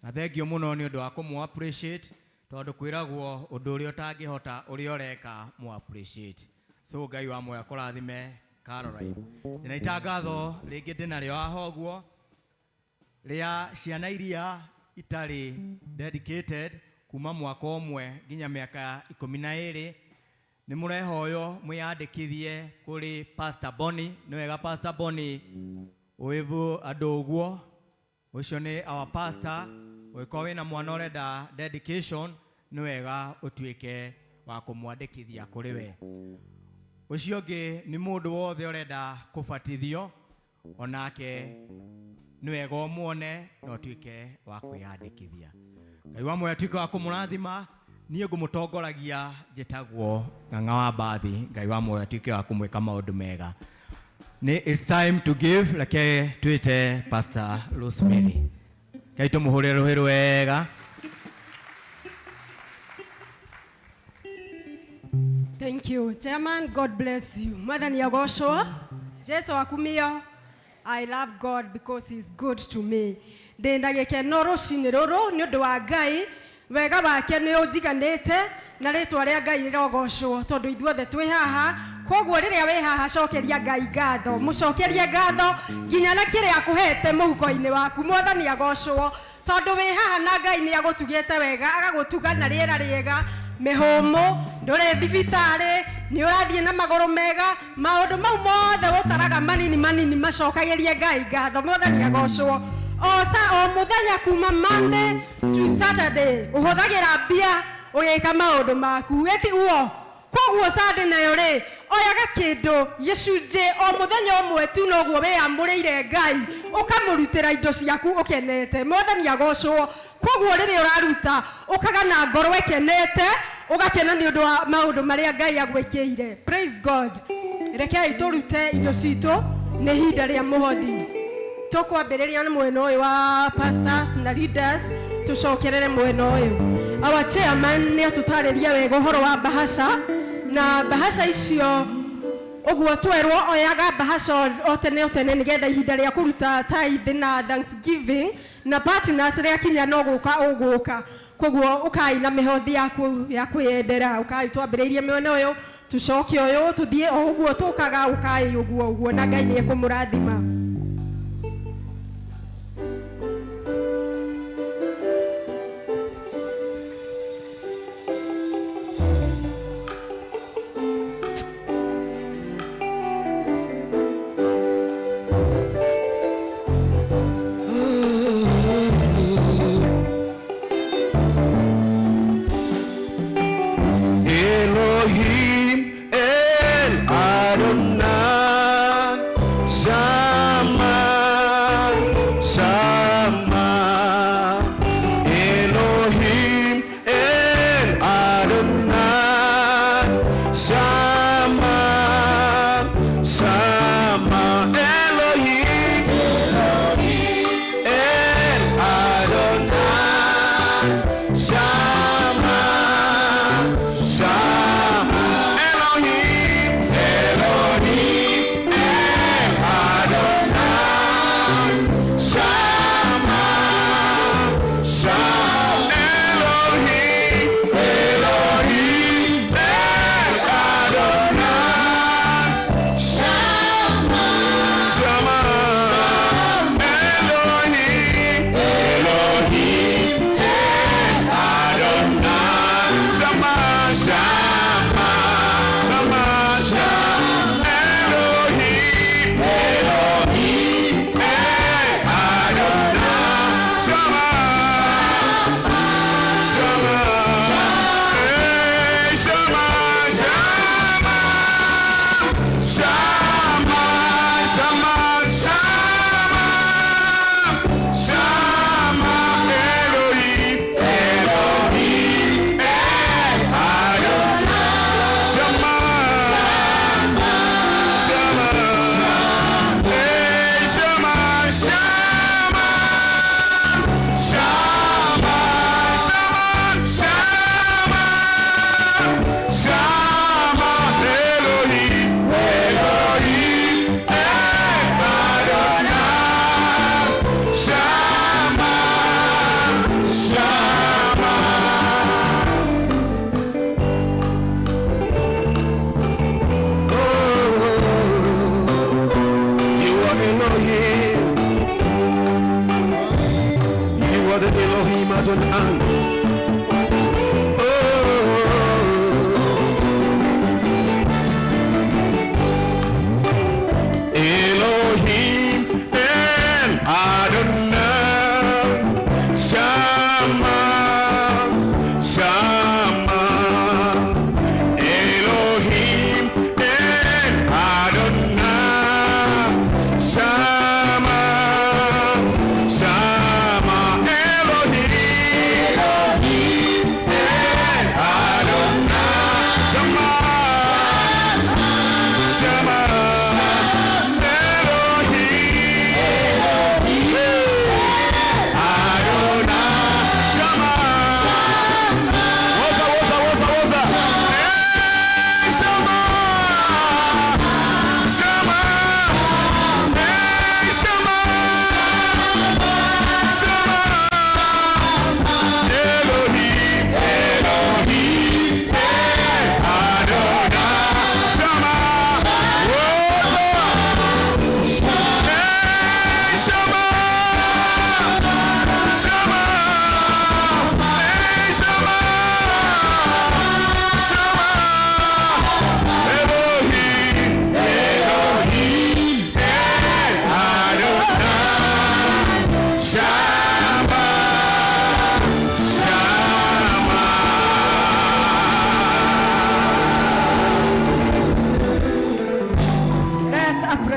Na thengio mũno nĩ ũndũ wa kũmũ appreciate tondũ kwĩragwo ũndũ ũrĩa ũtangĩhota ũrĩa ũreka mũ appreciate. So Ngai wa muoyo akũrathime Caroline. Ndĩna itangatho rĩngĩ ndĩnarĩo haha ũguo rĩa ciana iria itarĩ dedicated kuma mwaka ũmwe nginya mĩaka 12 nĩ mũrehoywo mwĩyandĩkithie kũrĩ Pastor Bonnie. Nĩ wega Pastor Bonnie ũĩvu andũ ũguo, ũcio nĩ our pastor. Ũngĩkorwo wĩna mwana ũrenda dedication nĩ wega ũtuĩke wa kũmwandĩkithia kũrĩ we. Ũcio ũngĩ nĩ mũndũ wothe ũrenda kũbatithio onake nĩ wega ũmuone na ũtuĩke wa kwĩyandĩkithia. Ngai wa muoyo atuĩke wa kũmũrathima. Niĩ ngũmũtongoragia njĩtagwo Ng'ang'a wa Mbathi. Ngai wa muoyo atuĩke wa kũmwĩka maũndũ mega. Nĩ it's time to give. Reke twĩte Pastor Rosemary. Ngai tũmũhũrĩre rũhĩ rwega. Thank you, Chairman. God bless you. Mwathani agocwo. Jesu akumio. I love God because he's good to me. Ndĩna gĩkeno rũcinĩ rũrũ nĩ ũndũ wa Ngai. Wega wake nĩ ũnjiganĩte na rĩtwa rĩa Ngai rĩrogocwo tondũ ithuothe twĩ haha. Koguo rĩrĩa wĩ haha cokeria Ngai ngatho, mũcokerie ngatho nginya na kĩrĩa akũhete mũhuko-inĩ waku. Mwathani agocwo tondũ wĩ haha na Ngai nĩ agũtugĩte wega, agagũtuga na rĩera rĩega, mĩhũmũ, ndũrĩ thibitarĩ, nĩ ũrathiĩ na magũrũ mega, maũndũ mau mothe ũtaraga manini manini macokagĩrie Ngai ngatho. Mwathani agocwo. O mũthenya kuma Monday to Saturday ũhũthagĩra mbia ũgĩka maũndũ maku, ĩti uo. Koguo Sunday nayo rĩ, oyaga kĩndũ gĩcunjĩ o mũthenya ũmwe tu noguo wĩyamũrĩire Ngai, ũkamũrutĩra indo ciaku ũkenete. Mwathani agocwo. Koguo rĩrĩa ũraruta ũkaga na ngoro ĩkenete, ũgakena nĩ ũndũ wa maũndũ marĩa Ngai agwĩkĩire. Praise God. Rekei tũrute indo citũ, nĩ ihinda rĩa mũhothi. Tũkwambĩrĩria na mwena ũyũ wa pastors na leaders, tũcokerere mwena ũyũ. Our chairman nĩ atũtarĩria wega ũhoro wa bahasha, na bahasha icio ũguo twerwo oyaga bahasha o tene o tene nĩgetha ihinda rĩa kũruta tithe na thanksgiving na partners rĩakinya no gũka ũgũka. Koguo ũkai na mĩhothi yaku ya kwĩyendera, ũkai twambĩrĩirie mwena ũyũ tũcoke ũyũ tũthiĩ o ũguo tũkaga, ũkai ũguo ũguo na Ngai nĩ ekũmũrathima. Elohim El Adonai Shama Shama Elohim El Adonai Shama Shama Elohim El Adonai Shama Shama Elohim Elohim El Adonai Shama Shama Elohim Elohim El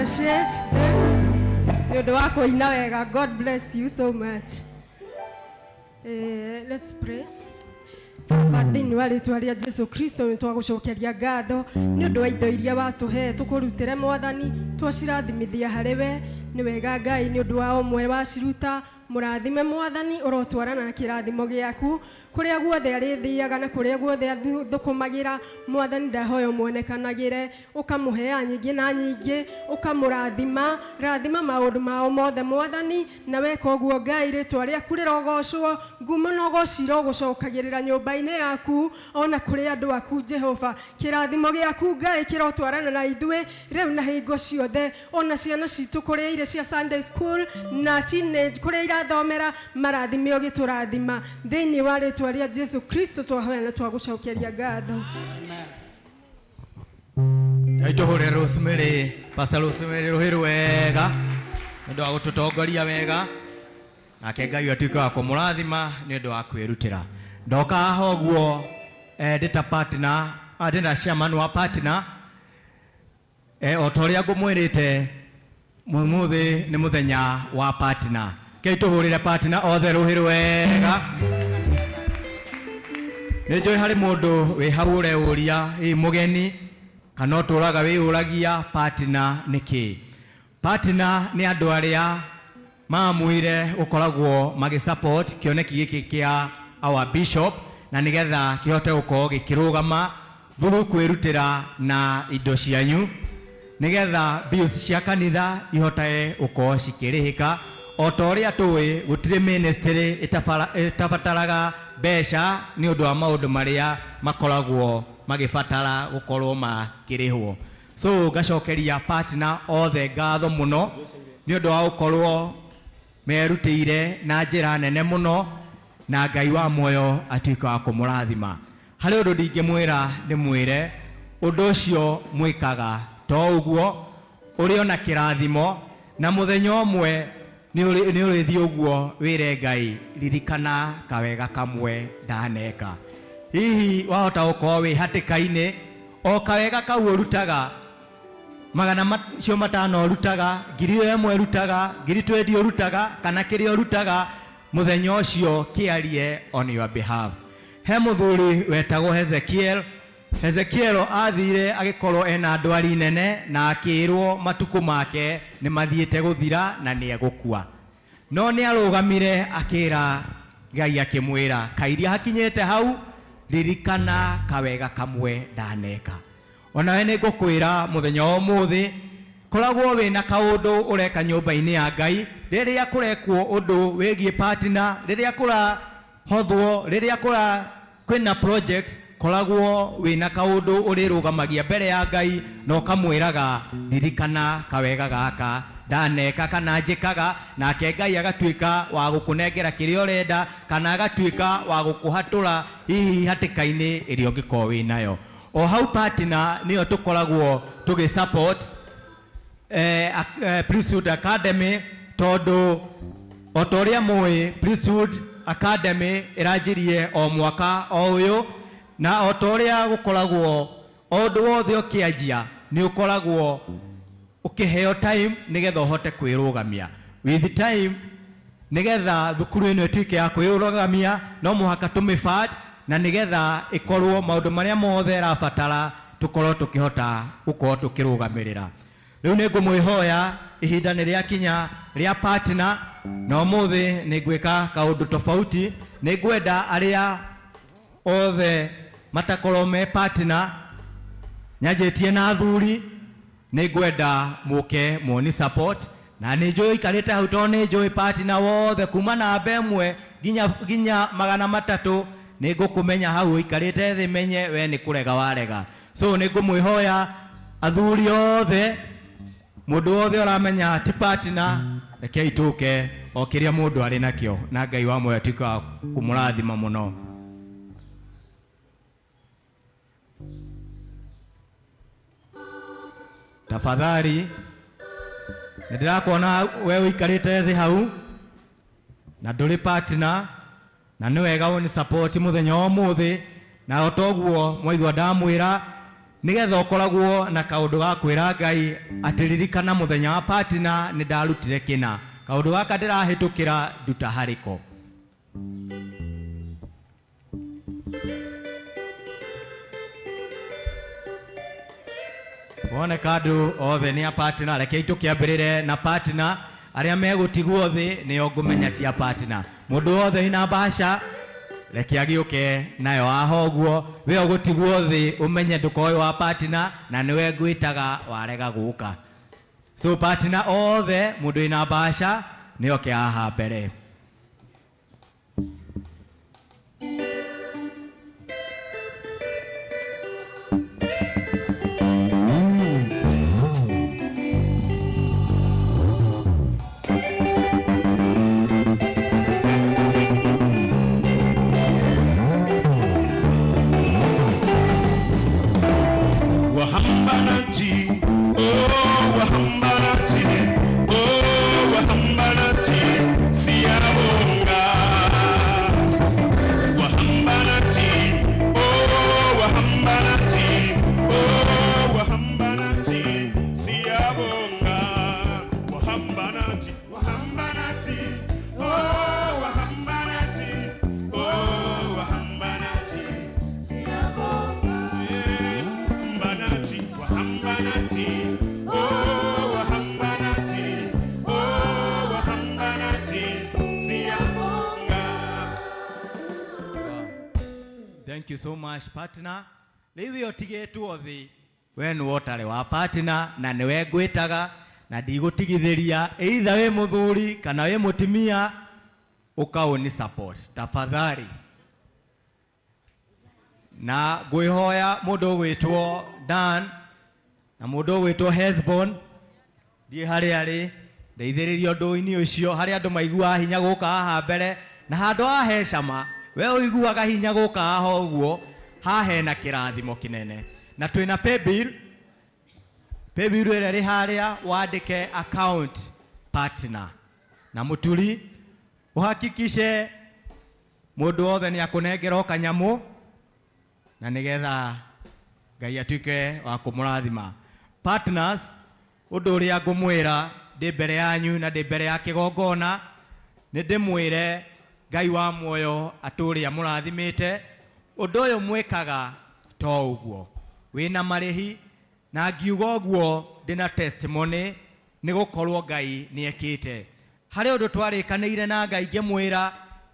Mercy nĩ ũndũ wa kũina wega. God bless you so much. Let's pray. Baba, thĩinĩ wa rĩtwa rĩa Jesu Kristo nĩ twagũcokeria ngatho nĩ ũndũ wa indo iria watũhe tũkũrutĩre Mwathani, twacirathimithia harĩ we. Nĩ wega Ngai nĩ ũndũ wa ũmwe waciruta, mũrathime Mwathani, ũrotwarana na kĩrathimo gĩaku kũrĩa guothe arĩthiaga na kũrĩa guothe athũkũmagĩra. Mwathani, ndahoya ũmuonekanagĩre, ũkamũhea nyingĩ na nyingĩ, ũkamũrathima, rathima maũndũ mao mothe Mwathani, na weka ũguo Ngai rĩtwa rĩaku rĩrogocwo, ngumo na ũgoci irogũcokagĩrĩra nyũmba-inĩ yaku ona kũrĩ andũ aku Jehova. Kĩrathimo gĩaku Ngai kĩrotwarana na ithuĩ rĩu na hingo ciothe, ona ciana citũ kũrĩa irĩ cia Sunday school na teenage kũrĩa irathomera, marathime ũgĩtũrathima thĩinĩ wa rĩtwa rĩa Jesu Kristo twahoya na twagũcokeria ngatho. Ngai tũhũre Rosemary, Pastor Rosemary rũhĩ rwega nĩ ũndũ wa gũtũtongoria wega, nake Ngai atuĩke wa kũmũrathima nĩ ũndũ wa kwĩrutĩra. Ndoka haha ũguo ndĩ ta partner, ndĩ na chairman wa partner, o ta ũrĩa ngũmwĩrĩte mũthĩ nĩ mũthenya wa partner. Kei tũhũrĩre partner othe rũhĩ rwega. Nĩ njũĩ harĩ mũndũ wĩ hau ũreũria hihi mũgeni kana ũtũraga wĩyũragia partner nĩ kĩ. Partner nĩ andũ arĩa maamũire gũkoragwo magĩ support kĩoneki gĩkĩ kĩa our bishop na nĩgetha kĩhote gũkorwo gĩkĩrũgama through kwĩrutĩra na indo cianyu nĩgetha bills cia kanitha ihotage gũkorwo cikĩrĩhĩka. O ta ũrĩa tũĩ gũtirĩ ministry ĩtabataraga mbeca nĩ ũndũ wa maũndũ marĩa makoragwo magĩbatara gũkorwo makĩrĩhwo. So ngacokeria partner othe ngatho mũno nĩ ũndũ wa gũkorwo merutĩire na njĩra nene mũno, na Ngai wa muoyo atuĩke wa kũmũrathima. Harĩ ũndũ ndingĩmwĩra ndĩmwĩre ũndũ ũcio mwĩkaga to ũguo ũrĩ ona kĩrathimo, na mũthenya ũmwe nĩ ũrĩthiĩ ũguo wĩre Ngai ririkana kawega kamwe ndaneka. Hihi wahota gũkorwo wĩ hatĩka-inĩ, o kawega kau ũrutaga magana macio matano ũrutaga, ngiri ĩyo ĩmwe ũrutaga, ngiri twendi ũrutaga, kana kĩrĩa ũrutaga mũthenya ũcio kĩarie on your behalf. He mũthuri wetagwo Hezekiel. Hezekiel athire agĩkorwo ena ndwari nene na akĩrwo matukũ make nĩ mathiĩte gũthira na nĩ egũkua. No nĩ arũgamire akĩra Ngai akĩmwĩra kairia hakinyĩte hau ririkana kawega kamwe ndaneka. Onawe nĩ ngũkwĩra mũthenya wa ũmũthĩ koragwo wĩna kaũndũ ũreka nyũmba-inĩ ya Ngai rĩrĩa kũrekwo ũndũ wĩgiĩ partner, rĩrĩa kũrahothwo, rĩrĩa kwĩna projects, koragwo wĩna kaũndũ ũrĩrũgamagia mbere ya Ngai na ũkamwĩraga ririkana kawega gaka ndaneka kana njĩkaga, nake Ngai agatuĩka wa gũkũnengera kĩrĩa ũrenda kana agatuĩka wa gũkũhatũra hihi hatĩka-inĩ ĩrĩa ũngĩkorwo wĩnayo. O hau partner nĩyo tũkoragwo tũgĩ support Priesthood Academy, tondũ o ta ũrĩa mũĩ Priesthood Academy ĩranjirie o mwaka o ũyũ, na o ta ũrĩa gũkoragwo o ũndũ wothe ũkĩanjia nĩ ũkoragwo ũkĩheo time nĩgetha ũhote kwĩrũgamia. With time nĩgetha thukuru ĩno ĩtuĩke ya kwĩrũgamia no mũhaka tũmĩfund, na nĩgetha ĩkorwo maũndũ marĩa mothe ĩrabatara tũkorwo tũkĩhota gũkorwo tũkĩrũgamĩrĩra. Rĩu nĩ ngũmwĩhoya ihinda nĩ rĩakinya rĩa partner, na ũmũthĩ nĩ ngwĩka kaũndũ tofauti. Nĩ ngwenda arĩa othe matakorwo me partner, nyanjĩtie na athuri, nĩ ngwenda mũke muoni support, na nĩ njũĩ ikarĩte hau tondũ nĩ njũĩ partner wothe kuma namba ĩmwe nginya magana matatũ, nĩ ngũkũmenya hau ũikarĩte thĩ menye we nĩ kũrega warega. So nĩ ngũmwĩhoya athuri othe, mũndũ wothe ũramenya ti partner, rekei tũke o kĩrĩa mũndũ arĩ nakĩo, na Ngai wa muoyo atuĩke wa kũmũrathima mũno. Tafadhali, nĩ ndĩrakuona we ũikarĩte thĩ hau na ndũrĩ partner, na nĩ wega ũni support mũthenya wa ũmũthĩ, na o toguo mwaigua ndamwĩra Nĩgetha ũkoragwo na kaũndũ ga kwĩra Ngai atĩ ririkana mũthenya wa partner nĩ ndarutire kĩna, kaũndũ gaka ndĩrahĩtũkĩra nduta harĩko. Woneka andũ othe nĩ a partner, rekei tũkĩambĩrĩre na partner. Arĩa megũtigwo thĩ nĩo ngũmenya ti a partner. Mũndũ wothe wĩna mbaca reke agĩũke nayo haha ũguo, we ũgũtigwo thĩ ũmenye ndũkoĩ wa partner na nĩwe ngwĩtaga warega gũka. So partner othe mũndũ wĩna mbaca nĩoke haha mbere. Wahamba nathi, oh wahamba nathi, oh wahamba nathi, siyabonga. Wahamba nathi, oh wahamba nathi, oh wahamba nathi, siyabonga. Wahamba nathi, wahamba nathi, oh wahamba nathi, oh wahamba nathi. Wahamba nathi, wahamba nathi, oh wahamba nathi, oh wahamba nathi, siyabonga. Thank you so much partner. Rĩu ĩyo tigĩtwo thĩ, we nĩwe ũtarĩ wa partner na nĩwe ngwĩtaga na ndigũtigithĩria either wĩ mũthuri kana wĩ mũtumia, ũkaũni support tafadhali. Na ngwĩhoya mũndũ ũgwĩtwo Dan na mũndũ ũgwĩtwo Hesbon, ndiĩ harĩa arĩ, ndeithĩrĩria ũndũ-inĩ ũcio. Harĩa andũ maiguaga hinya gũka haha mbere na handũ haha he cama, we ũiguaga hinya gũka haha ũguo, haha hena kĩrathimo kĩnene. Na twĩna paybill, paybill ĩrĩa ĩrĩ harĩa wandĩke account partner, na mũturi ũhakikishe mũndũ wothe nĩ akũnengera o kanyamũ, na nĩgetha Ngai atuĩke wa kũmũrathima. Partners, ũndũ ũrĩa ngũmwĩra ndĩ mbere yanyu na ndĩ mbere ya kĩgongona, nĩ ndĩmwĩre Ngai wa muoyo atũrĩa mũrathimĩte, ũndũ ũyũ mwĩkaga to ũguo wĩna marĩhi, na ngiuga ũguo ndĩna testimony nĩ gũkorwo Ngai nĩ ekĩte. Harĩ ũndũ twarĩkanĩire na Ngai ngĩmwĩra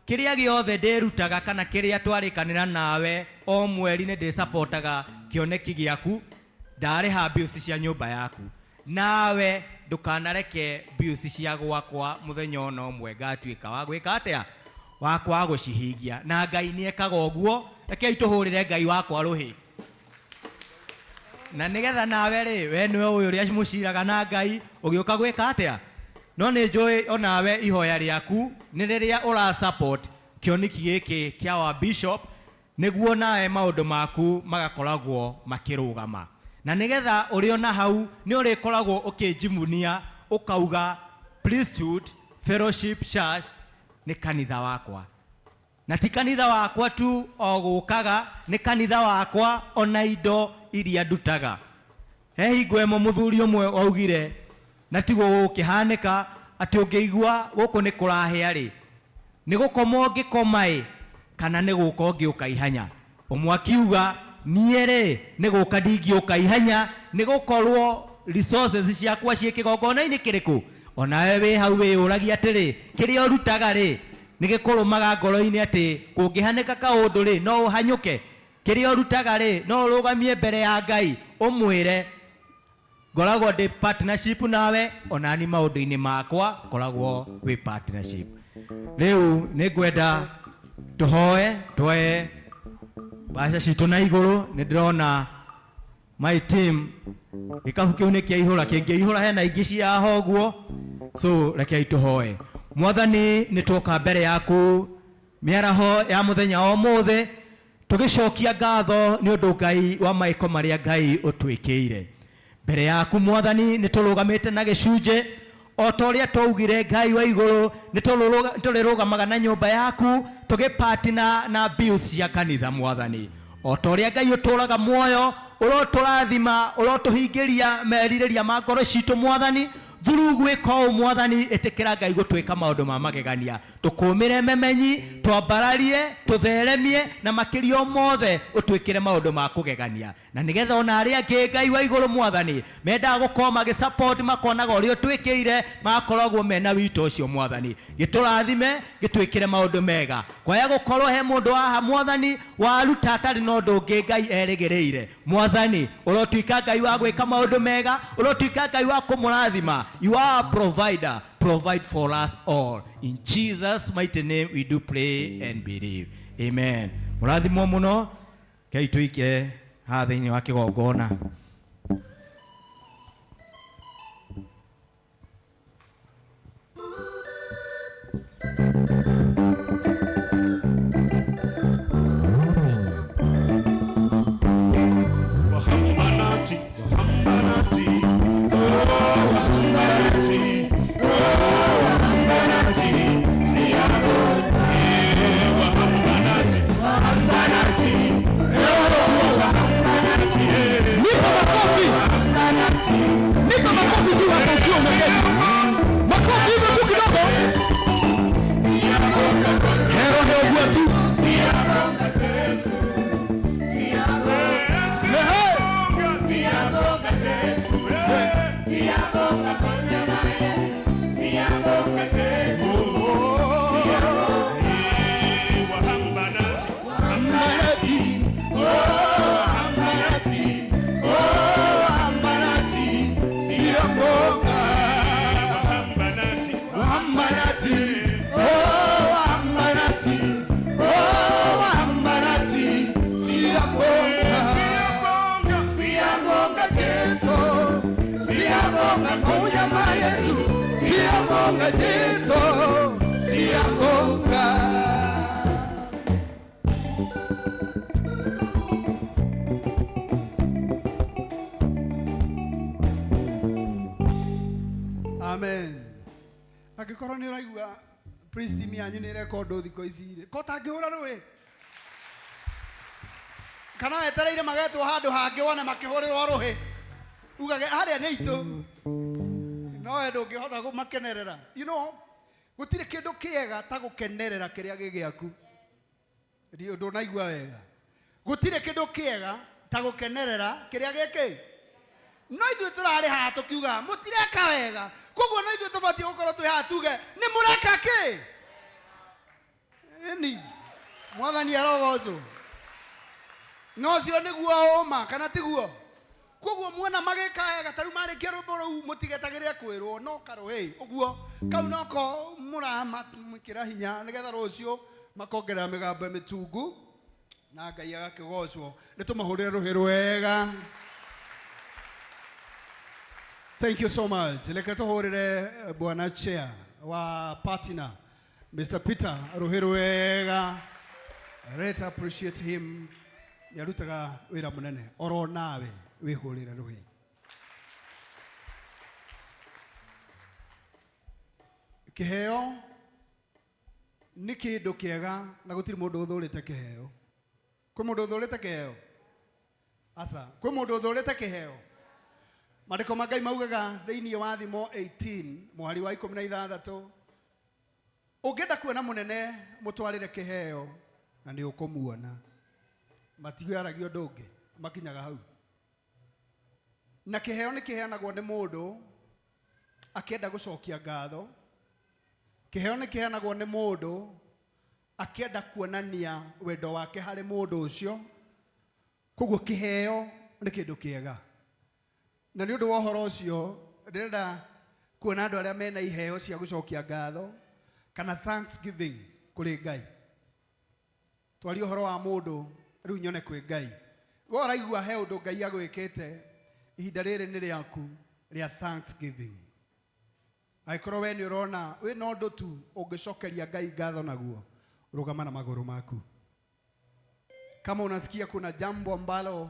kĩrĩa gĩothe ndĩrutaga kana kĩrĩa twarĩkanĩra nawe o mweri nĩ ndĩsapotaga kĩoneki gĩaku, ndarĩha bills cia nyũmba yaku, nawe ndũkanareke bills cia gwakwa mũthenya ona ũmwe ngatuĩka wa gwĩka atĩa, wa kwaga gũcihingia. Na Ngai nĩ ekaga ũguo, rekei tũhũrĩre Ngai wakwa rũhĩ. Na nĩgetha nawe rĩ, we nĩwe ũyũ ũrĩa mũciraga na Ngai ũgĩũka gwĩka atĩa. No nĩ njũĩ onawe ihoya rĩaku nĩ rĩrĩa ũra support kĩoneki gĩkĩ kĩa wa bishop, nĩguo nawe maũndũ maku magakoragwo makĩrũgama. Na nĩgetha ũrĩ ona hau nĩ ũrĩkoragwo ũkĩnjimunia ũkauga Priesthood Fellowship Church nĩ kanitha wakwa. Na ti kanitha wakwa tu o gũkaga, nĩ kanitha wakwa ona indo iria ndutaga. He hingo ĩmwe mũthuri ũmwe waugire, na tiguo gũgũkĩhanĩka atĩ ũngĩigua gũkũ nĩ kũrahĩa rĩ, nĩ gũkoma ũngĩkoma ĩ, kana nĩ gũka ũngĩũka ihenya. Ũmwe akiuga niĩ rĩ nĩ gũka ndingĩũka ihenya, nĩ gũkorwo resources ciakwa ciĩ kĩgongona-inĩ kĩrĩkũ. Onawe wĩ hau wĩyũragia atĩrĩ, kĩrĩa ũrutaga rĩ nĩ gĩkũrũmaga ngoro-inĩ atĩ kũngĩhanĩka kaũndũ rĩ no ũhanyũke. Kĩrĩa ũrutaga rĩ no ũrũgamie mbere ya Ngai ũmwĩre ngoragwo ndĩ partnership nawe, onani maũndũ-inĩ makwa ngoragwo wĩ partnership. Rĩu nĩ ngwenda tũhoe, twoe mbaca citũ na igũrũ. Nĩ ndĩrona my team gĩkabu kĩu nĩ kĩaihũra, kĩngĩihũra hena ingĩ cia haha ũguo. So rekei tũhoe. Mwathani, nĩ twoka mbere yaku mĩaraho ya mũthenya wa ũmũthĩ, tũgĩcokia ngatho nĩ ũndũ Ngai wa maĩko marĩa Ngai ũtwĩkĩire. Mbere yaku Mwathani nĩ tũrũgamĩte na gĩcunjĩ o ta ũrĩa twaugire Ngai wa igũrũ, nĩ tũrĩrũgamaga na nyũmba yaku tũgĩpartner na bills cia kanitha Mwathani. O ta ũrĩa Ngai ũtũraga muoyo, Ũrotũrathima, ũrotũhingĩria merirĩria ma ngoro citũ Mwathani. Through gwĩka ũũ Mwathani, ĩtĩkĩra Ngai gũtwĩka maũndũ ma magegania. Tũkũmĩre memenyi, twambararie, tũtheremie, na makĩria mothe ũtwĩkĩre maũndũ ma kũgegania. Na nĩgetha ona arĩa angĩ Ngai wa igũrũ Mwathani mendaga gũkorwo magĩsupport, makonaga ũrĩa ũtwĩkĩire, magakoragwo mena wito ũcio Mwathani. Gĩtũrathime, gĩtwĩkĩre maũndũ mega. Kwaya gũkorwo he mũndũ haha Mwathani waruta atarĩ na ũndũ ũngĩ Ngai erĩgĩrĩire. Mwathani ũrotuĩka Ngai wa gwĩka maũndũ mega, ũrotuĩka Ngai wa kũmũrathima. You are a provider, provide for us all. In Jesus' mighty name we do pray and believe. Amen. Mũrathimwo mũno, Ngai tũike haha thĩinĩ wa kĩgongona. Wahambanati, wahambanati, oh wahambanati, oh wahambanati, siyabonga. Eh, wahambanati, wahambanati, oh wahambanati, eh. Nipe makofi. Wahambanati, Nipe makofi tu hapo ukiwa umeketi. Makofi hivyo tu kidogo. Hero heo gua tu. Siyabonga Jesu, siyabonga, siyabonga Jesu, siyabonga konyama Yesu, siyabonga Jesu, siyabonga. Wahambanati, wahambanati, oh wahambanati, oh wahambanati, siyabonga. Wahambanati, wahambanati, oh wahambanati, oh wahambanati, siyabonga. Siyabonga, siyabonga Jesu, siyabonga konyama Yesu, siyabonga Jesu, siyabonga. Amen. Angĩkorwo nĩ ũraigua praise team yanyu nĩ ĩreka ũndũ thikũ ici rĩ, ko tangĩhũra rũĩ kana wetereire magetwo handũ hangĩ wone makĩhũrĩrwo rũhĩ, ugage harĩa nĩ itũ, no we ndũngĩhota kũmakenerera. You know, gũtirĩ kĩndũ kĩega ta gũkenerera kĩrĩa gĩ gĩaku. Ndũnaigua wega. Gũtirĩ kĩndũ kĩega ta gũkenerera kĩrĩa gĩkĩ. No ithuĩ tũrarĩ haha tũkiuga mũtireka wega, koguo no ithuĩ tũbatiĩ gũkorwo twĩ haha tuge nĩ mũreka kĩ. Ĩni Mwathani arogocwo. No ũcio nĩguo ũma kana tiguo? Koguo muona magĩka wega ta rĩu marĩkia rwĩmbo rũu mũtigetagĩrĩre kwĩrwo no karũhĩ ũguo kau noko mũramekĩra hinya nĩgetha rũciũ makongerera mĩgambo mĩtungu na Ngai agakĩgocwo. Nĩ tũmahũrĩre rũhĩ rwega. Thank you so much. Leke tũhũrĩre bwana chair wa partner Mr. Peter rũhĩ rwega. Let appreciate him. Nĩ arutaga wĩra mũnene oro nawe wĩhũrĩre rũhĩ. Kĩheo nĩ kĩndũ kĩega na gũtirĩ mũndũ ũthũrĩte kĩheo. Kwĩ mũndũ ũthũrĩte kĩheo? Aca, kwĩ mũndũ ũthũrĩte kĩheo? Maandĩko ma Ngai maugaga thĩinĩ wa Thimo 18 mũhari wa 16, ũngĩenda kuona mũnene mũtwarĩre kĩheo na nĩ ũkũmuona. Matiaragia ũndũ ũngĩ, makinyaga hau. Na kĩheo nĩ kĩheanagwo nĩ mũndũ akĩenda gũcokia ngatho. Kĩheo nĩ kĩheanagwo nĩ mũndũ akĩenda kuonania wendo wake harĩ mũndũ ũcio. Koguo kĩheo nĩ kĩndũ kĩega. Na nĩ ũndũ wa ũhoro ũcio ndĩrenda kuona andũ arĩa mena iheo cia gũcokia ngatho kana thanksgiving kũrĩ Ngai. Twarie ũhoro wa mũndũ rĩu nyone kwĩ Ngai. We ũraigua he ũndũ Ngai agwĩkĩte, ihinda rĩrĩ nĩ rĩaku rĩa thanksgiving. Angĩkorwo we nĩ ũrona wĩna ũndũ tu ũngĩcokeria Ngai ngatho naguo, rũgama na magũrũ maku. Kama unasikia kuna jambo ambalo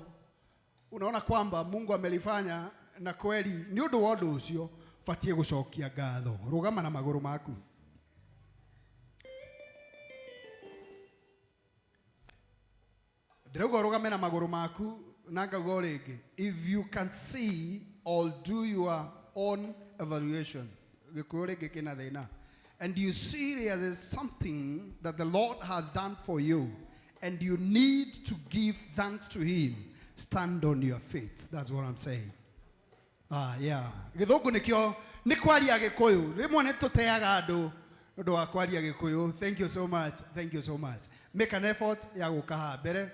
unaona kwamba Mungu amelifanya na kweli nĩ ũndũ wa ũndũ ũcio batie gũcokia ngatho, rũgama na magũrũ maku. Ndĩrauga ũrũgame na magũrũ maku Na ngauga o rĩngĩ, if you can see or do your own evaluation, gĩkũyũ rĩngĩ kĩna thĩna, and you see there is something that the Lord has done for you and you need to give thanks to him, stand on your feet. That's what I'm saying. Ah, yeah. Gĩthũngũ nĩkĩo nĩ kwaria Gĩkũyũ. Rĩmwe nĩ tũteaga andũ nĩ ũndũ wa kwaria Gĩkũyũ. Thank you so much. Thank you so much. Make an effort ya gũka haha mbere.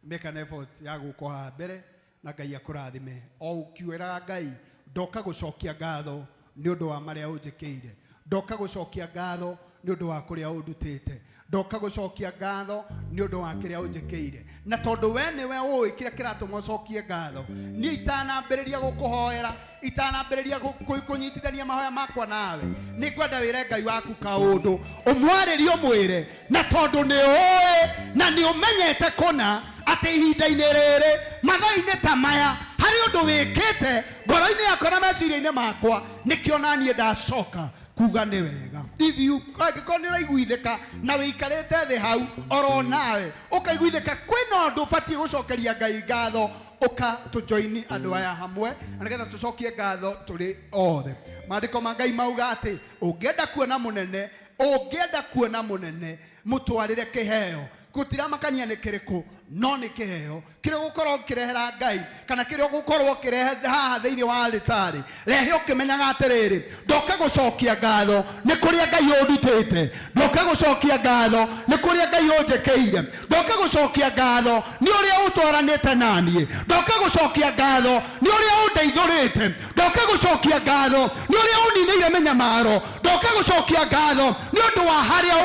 Make an effort ya gũka haha mbere na Ngai akũrathime. O ũkiuĩraga Ngai, ndoka gũcokia ngatho nĩ ũndũ wa marĩa ũnjĩkĩire. Ndoka gũcokia ngatho nĩ ũndũ wa kũrĩa ũndutĩte. Ndoka gũcokia ngatho nĩ ũndũ wa kĩrĩa ũnjĩkĩire. Na tondũ we nĩwe ũĩ kĩrĩa kĩratũma ũcokie ngatho, niĩ itanambĩrĩria gũkũhoera, itanambĩrĩria kũnyitithania mahoya makwa nawe, nĩ ngwenda wĩre Ngai waku kaũndũ, ũmwarĩrie ũmwĩre, na tondũ nĩ ũĩ na nĩ ũmenyete kũna atĩ ihinda-inĩ rĩrĩ, mathaa-inĩ ta maya, harĩ ũndũ wĩkĩte ngoro-inĩ yakwa na meciria-inĩ makwa, nĩkĩo naniĩ ndacoka kuga nĩ wega. If you angĩkorwo nĩ ũraiguithĩka na wĩikarĩte thĩ hau oro nawe ũkaiguithĩka kwĩna ũndũ ũbatiĩ gũcokeria Ngai ngatho, ũka tũjoini andũ aya hamwe na nĩgetha tũcokie ngatho tũrĩ othe. Maandĩko ma Ngai mauga atĩ ũngĩenda kuona mũnene, ũngĩenda kuona mũnene, mũtwarĩre kĩheo. Gũtiramakania nĩ kĩrĩkũ, no nĩ kĩheo kĩrĩa ũgũkorwo ũkĩrehera Ngai kana kĩrĩa ũgũkorwo ũkĩrehe haha thĩinĩ wa altarĩ. Rehe ũkĩmenyaga atĩrĩrĩ, ndoka gũcokia ngatho nĩ kũrĩa Ngai ũndutĩte, ndoka gũcokia ngatho nĩ kũrĩa Ngai ũnjĩkĩire, ndoka gũcokia ngatho nĩ ũrĩa ũtwaranĩte naniĩ, ndoka gũcokia ngatho nĩ ũrĩa ũndeithũrĩte, ndoka gũcokia ngatho nĩ ũrĩa ũninĩire mĩnyamaro, ndoka gũcokia ngatho nĩ ũndũ wa harĩa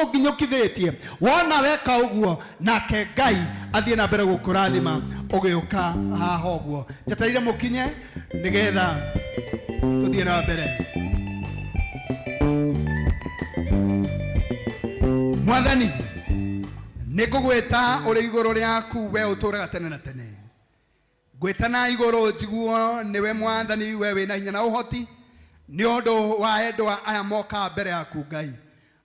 ũnginyũkithĩtie. Wona weka ũguo, nake Ngai athiĩ na mbere gũkũrathima ũgĩũka haha ũguo. Njetereire mũkinye nĩgetha tũthiĩ na mbere. Mwathani, nĩngũgwĩta ũrĩ igũrũ rĩaku, we ũtũũraga tene na tene. Ngwĩta na igũrũ njiguo nĩwe Mwathani, we wĩna hinya na ũhoti, nĩ ũndũ wa endwa aya moka mbere yaku Ngai.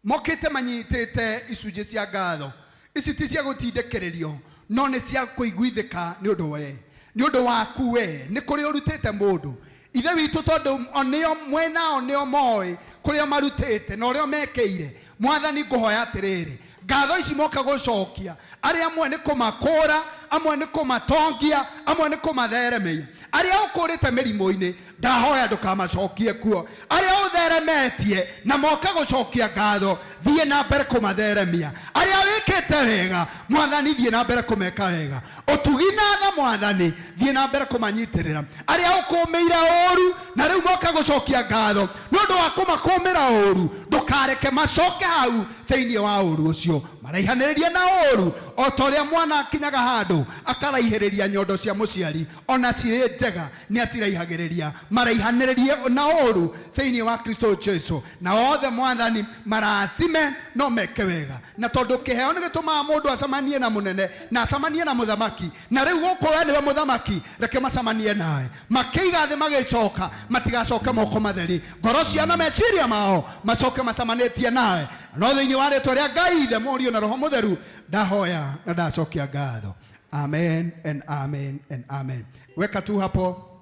Mokĩte manyitĩte icunjĩ cia ngatho. Ici ti cia gũtindĩkĩrĩrio, no nĩ cia kũiguithĩka nĩ ũndũ we, nĩ ũndũ waku we, nĩ kũrĩa ũrutĩte mũndũ. Ithe witũ tondũ nĩo mwenao nĩo moĩ kũrĩa marutĩte na ũrĩa mekĩire. Mwathani, ngũhoya atĩrĩrĩ, ngatho ici moka gũcokia, arĩa amwe nĩ kũmakũra, amwe nĩ kũmatongia, amwe nĩ kũmatheremia. Arĩa ũkũrĩte mĩrimũ-inĩ, ndahoya ndũkamacokie kuo. Arĩa ũtheremetie na moka gũcokia ngatho, thiĩ na mbere kũmatheremia. Arĩa wĩkĩte wega, Mwathani, thiĩ na mbere kũmeka wega. Ũtugi na tha, Mwathani, thiĩ na mbere kũmanyitĩrĩra. Arĩa ũkũmĩire ũru na rĩu moka gũcokia ngatho nĩ ũndũ wa kũmakũmĩra ũru, ndũkareke macoke hau thĩinĩ wa ũru ũcio. Maraihanĩrĩrie na ũru o ta ũrĩa mwana akinyaga handũ akaraihĩrĩria nyondo cia mũciari, ona cirĩ njega nĩ aciraihagĩrĩria. Maraihanĩrĩrie na ũru thĩinĩ wa Kristo Jesu, na othe Mwathani marathime no meke wega. Na tondũ kĩheo nĩ gĩtũmaga mũndũ acemanie na mũnene na acemanie na mũthamaki, na rĩu gũkũ we nĩwe mũthamaki, reke macemanie nawe. Makĩiga thĩ magĩcoka, matigacoke moko matheri, ngoro cia na meciria mao macoke macemanĩtie nawe. No thĩinĩ wa rĩtwa rĩa Ngai Ithe, Mũriũ na Roho Mũtheru, ndahoya na ndacokia ngatho. Amen and amen and amen. Weka tu hapo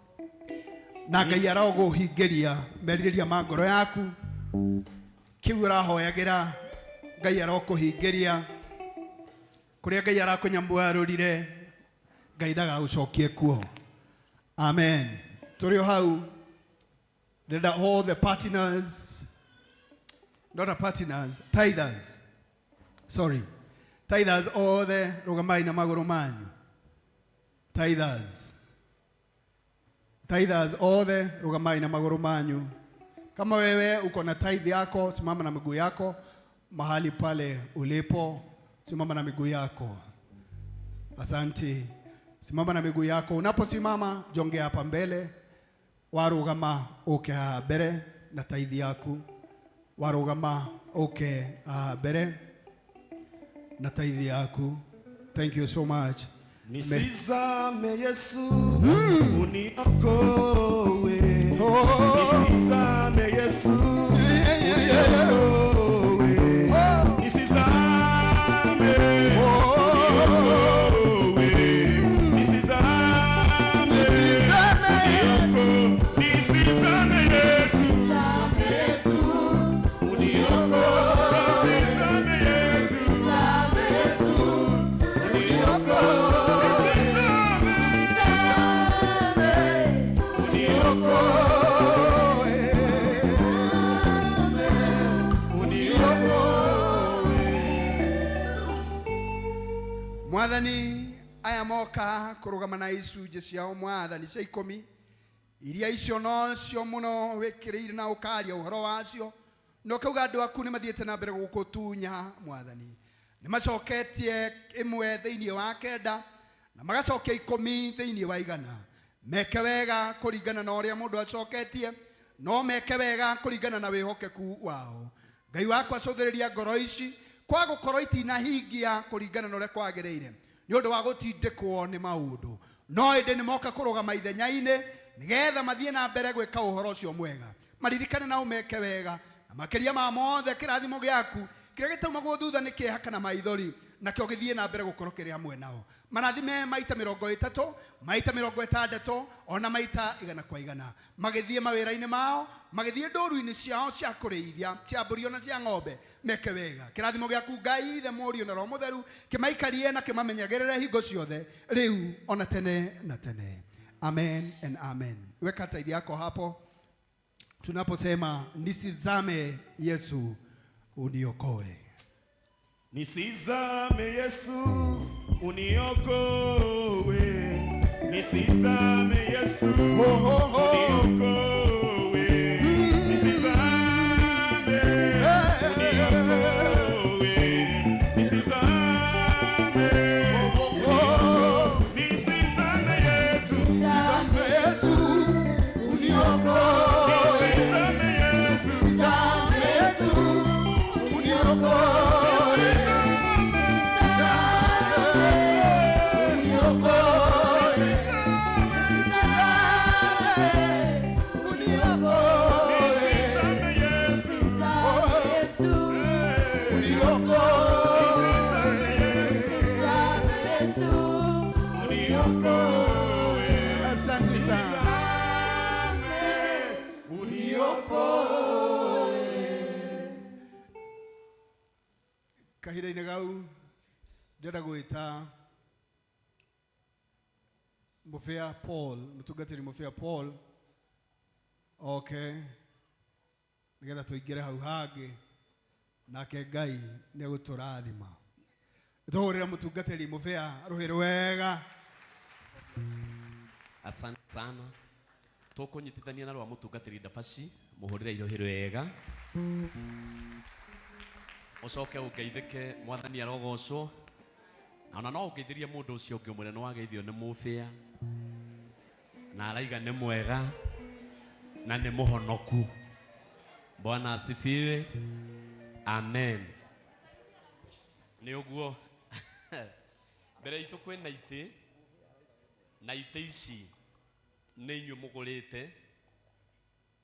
na Ngai arogũhingĩria merirĩria ma ngoro yaku, kĩu ũrahoyagĩra Ngai arokũhingĩria, kũrĩa Ngai arakũnyamwarũrire Ngai ndagagũcokie kuo. Amen. Tũrĩ o hau, ndĩrenda all the partners, not a partners, tithers, sorry, tithers othe, rũgamai na magũrũ manyu. Tithers, tithers othe, rũgamai na magũrũ manyu. Kama wewe uko na tithe yako, simama na miguu yako mahali pale ulipo, simama na miguu yako. Asante. Simama na miguu yako. Unaposimama, jongea hapa mbele. Warugama uke haha mbere na tithe yaku. Warugama uke haha mbere na tithe yaku. Thank you so much. Nisizame Yesu, uniokoe. Nisizame Yesu, uniokoe. Nisizame, uniokoe. Mwathani aya moka kũrũgama na icunjĩ ciao Mwathani cia 10 iria icio nocio mũno wĩkĩrĩire na ũkaria ũhoro wacio na ũkauga andũ aku nĩ mathiĩte na mbere gũgũtunya Mwathani nĩ macoketie 1 thĩinĩ wa 9 na magacokia 10 thĩinĩ wa 100 meke wega kũringana na ũrĩa mũndũ acoketie no meke wega kũringana na wĩhokeku wao Ngai wakwa cũthĩrĩria ngoro ici kwa gũkorwo itinahingia kũringana na ũrĩa kwagĩrĩire nĩ ũndũ wa gũtindĩkwo nĩ maũndũ no ĩndĩ nĩ moka kũrũgama ithenya-inĩ nĩgetha mathiĩ na mbere gwĩka ũhoro ũcio mwega maririkane na ũmeke wega na makĩria ma mothe kĩrathimo gĩaku kĩrĩa gĩtaumagwo thutha nĩ kĩeha kana maithori nakĩo gĩthiĩ na mbere gũkorwo kĩrĩ hamwe nao marathime maita 30 maita 60 ona maita 100 kwa 100 magĩthiĩ mawĩra-inĩ mao magĩthiĩ ndũru-inĩ ciao cia kũrĩithia cia mbũri ona cia ng'ombe meke wega kĩrathimo gĩaku Ngai Ithe Mũriũ na Roho Mũtheru kĩmaikarie na kĩmamenyagĩrĩre hingo ciothe rĩu ona tene na tene. Amen and amen. Weka taidi yako hapo tunaposema nisizame Yesu uniokoe. Nisizame Yesu uniokoe. Nisizame Yesu uniokoe. Nisizame uniokoe. Nisizame uniokoe. Nisizame Yesu. Nisizame Yesu uniokoe. Nisizame Yesu. Nisizame Yesu uniokoe. Asante sana. Kahinda-inĩ gau ndĩrenda gwĩta Mũbĩa Paul, mũtungatĩri Mũbĩa Paul oke nĩgetha tũingĩre hau hangĩ nake Ngai nĩ egũtũrathima. Tũhũrĩre mũtungatĩri Mũbĩa rũhĩ rwega. Asante sana. Tũkũnyitithania na rwa mũtungatĩri Ndabaci mũhũrĩre irohĩ rwega ũcoke ũngeithĩke Mwathani arogocwo na ona no ũngeithĩrie mũndũ ũcio ũngĩ ũmwĩre nĩ wageithio nĩ mũbĩa na araiga nĩ mwega na nĩ mũhonoku. Bwana asifiwe. Amen. Nĩ ũguo mbere itũ kwĩna itĩ na itĩ ici nĩ inyuĩ mũgũrĩte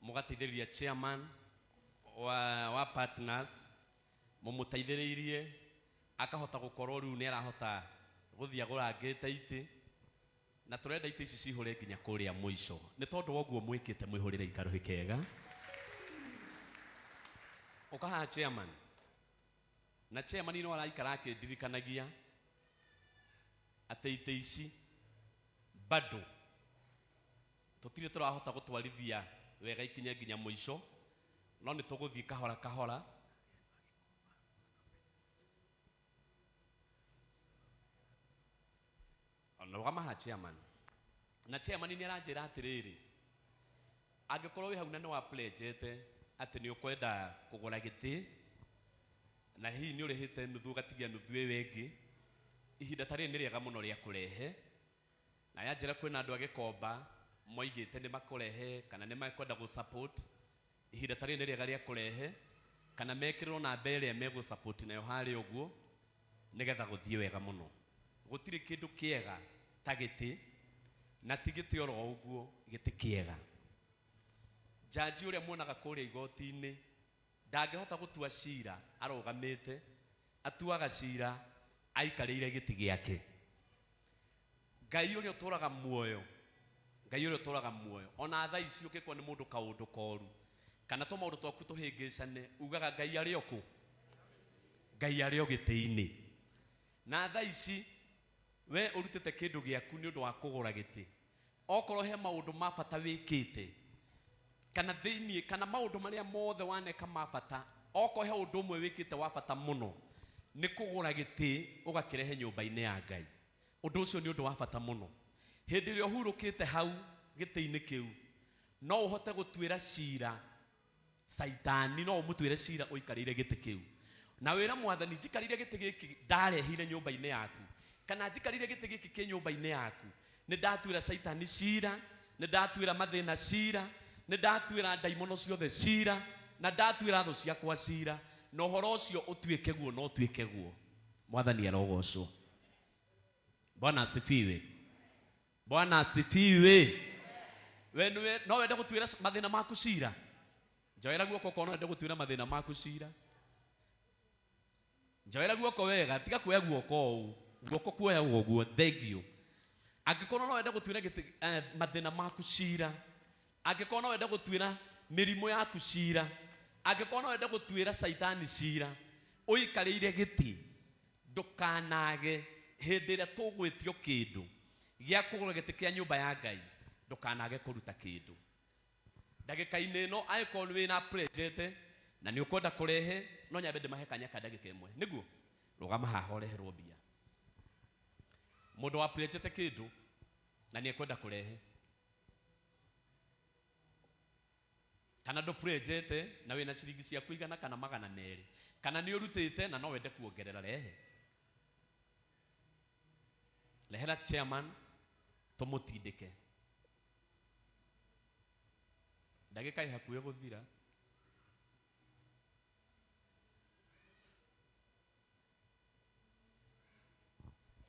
mũgateithĩrĩria chairman wa partners mũmũteithĩrĩirie akahota gũkorwo rĩu nĩ arahota gũthiĩ agũrangĩte itĩ na tũrenda itĩ ici cihũre nginya kũrĩa mũico nĩ tondũ wa ũguo mwĩkĩte mwĩhũrĩre ikarũhĩ kega. Ũkahaha chairman na chairman no araikara akĩndirikanagia atĩ itĩ ici bado tũtirĩ tũrahota gũtwarithia wega ikinye nginya mũico no nĩ tũgũthiĩ kahora kahora. Ona rũgama haha chairman na chairman nĩ aranjĩra atĩrĩrĩ angĩkorwo wĩ hau na nĩ wa pledgete atĩ nĩ ũkwenda kũgũra gĩtĩ na hihi nĩ ũrĩhĩte nuthu ũgatigia nuthu ĩyo ĩngĩ ihinda ta rĩrĩ nĩ rĩega mũno rĩa kũrehe na yanjĩra kwĩna andũ a Gĩkomba moigĩte nĩ makũrehe kana nĩ mekwenda gũ support ihinda ta rĩrĩ nĩ rĩega rĩa kũrehe kana mekĩrĩrwo namba ĩrĩa megũ support nayo harĩa ũguo nĩgetha gũthiĩ wega mũno. Gũtirĩ kĩndũ kĩega ta gĩtĩ na ti gĩtĩ oro ũguo gĩtĩ kĩega. Jaji ũrĩa muonaga kũrĩa igoti-inĩ ndangĩhota gũtua cira arũgamĩte atuaga cira aikarĩire gĩtĩ gĩake. Ngai ũrĩa ũtũraga muoyo, Ngai ũrĩa ũtũraga muoyo ona thaa ici ũngĩkwo nĩ mũndũ kaũndũ koru kana tũmaũndũ twaku tũhĩngĩcane ugaga Ngai arĩ o kũ? Ngai arĩ o gĩtĩ-inĩ. Na thaa ici we ũrutĩte kĩndũ gĩaku nĩ ũndũ wa kũgũra gĩtĩ okorwo he maũndũ ma bata wĩkĩte kana thĩinĩ kana maũndũ marĩa mothe waneka ma bata okorwo he ũndũ ũmwe wĩkĩte wa bata mũno nĩ kũgũra gĩtĩ ũgakĩrehe nyũmba-inĩ ya Ngai. Ũndũ ũcio nĩ ũndũ wa bata mũno. Hĩndĩ ĩrĩa ũhurũkĩte hau gĩtĩ-inĩ kĩu, no ũhote gũtuĩra cira Saitani, no ũmũtuĩre cira ũikarĩire gĩtĩ kĩu. Na wĩra Mwathani, njikarĩire gĩtĩ gĩkĩ ndarehire nyũmba-inĩ yaku, kana njikarĩire gĩtĩ gĩkĩ kĩ nyũmba-inĩ yaku, nĩ ndatuĩra Saitani cira, nĩ ndatuĩra mathĩna cira, nĩ ndatuĩra ndaimono ciothe cira, na ndatuĩra thũ ciakwa cira, na ũhoro ũcio ũtuĩke guo na ũtuĩke guo. Mwathani arogocwo. Bwana asifiwe. Bwana asifiwe. We nĩwe no wende gũtuĩra mathĩna maku cira? Njoera guoko korwo no wende gũtuĩra mathĩna maku cira. Njoera guoko wega, tiga kuoya guoko ũũ. Guoko kuoyagwo ũguo, thank you. Angĩkorwo no wende gũtuĩra mathĩna maku cira, angĩkorwo no wende gũtuĩra mĩrimũ yaku cira, angĩkorwo no wende gũtuĩra Saitani cira, ũikarĩire gĩtĩ, ndũkanage hĩndĩ ĩrĩa tũgwĩtio kĩndũ gĩa kũgũra gĩtĩ kĩa nyũmba ya Ngai, ndũkanage kũruta kĩndũ. Ndagĩka-inĩ ĩno angĩkorwo wĩna pledgete na nĩ ũkwenda kũrehe, no nyambe ndĩmahe kanya ka ndagĩka ĩmwe. Nĩguo? Rũgama haha ũreherwo mbia. Mũndũ wa pledgete kĩndũ na nĩ ekwenda kũrehe, kana ndũ pledgete na wĩna ciringi ciaku 100 kana 200, kana nĩ ũrutĩte na no wende kuongerera, rehe. Rehera chairman tũmũtindĩke. Ndagĩka ĩ hakuhĩ gũthira.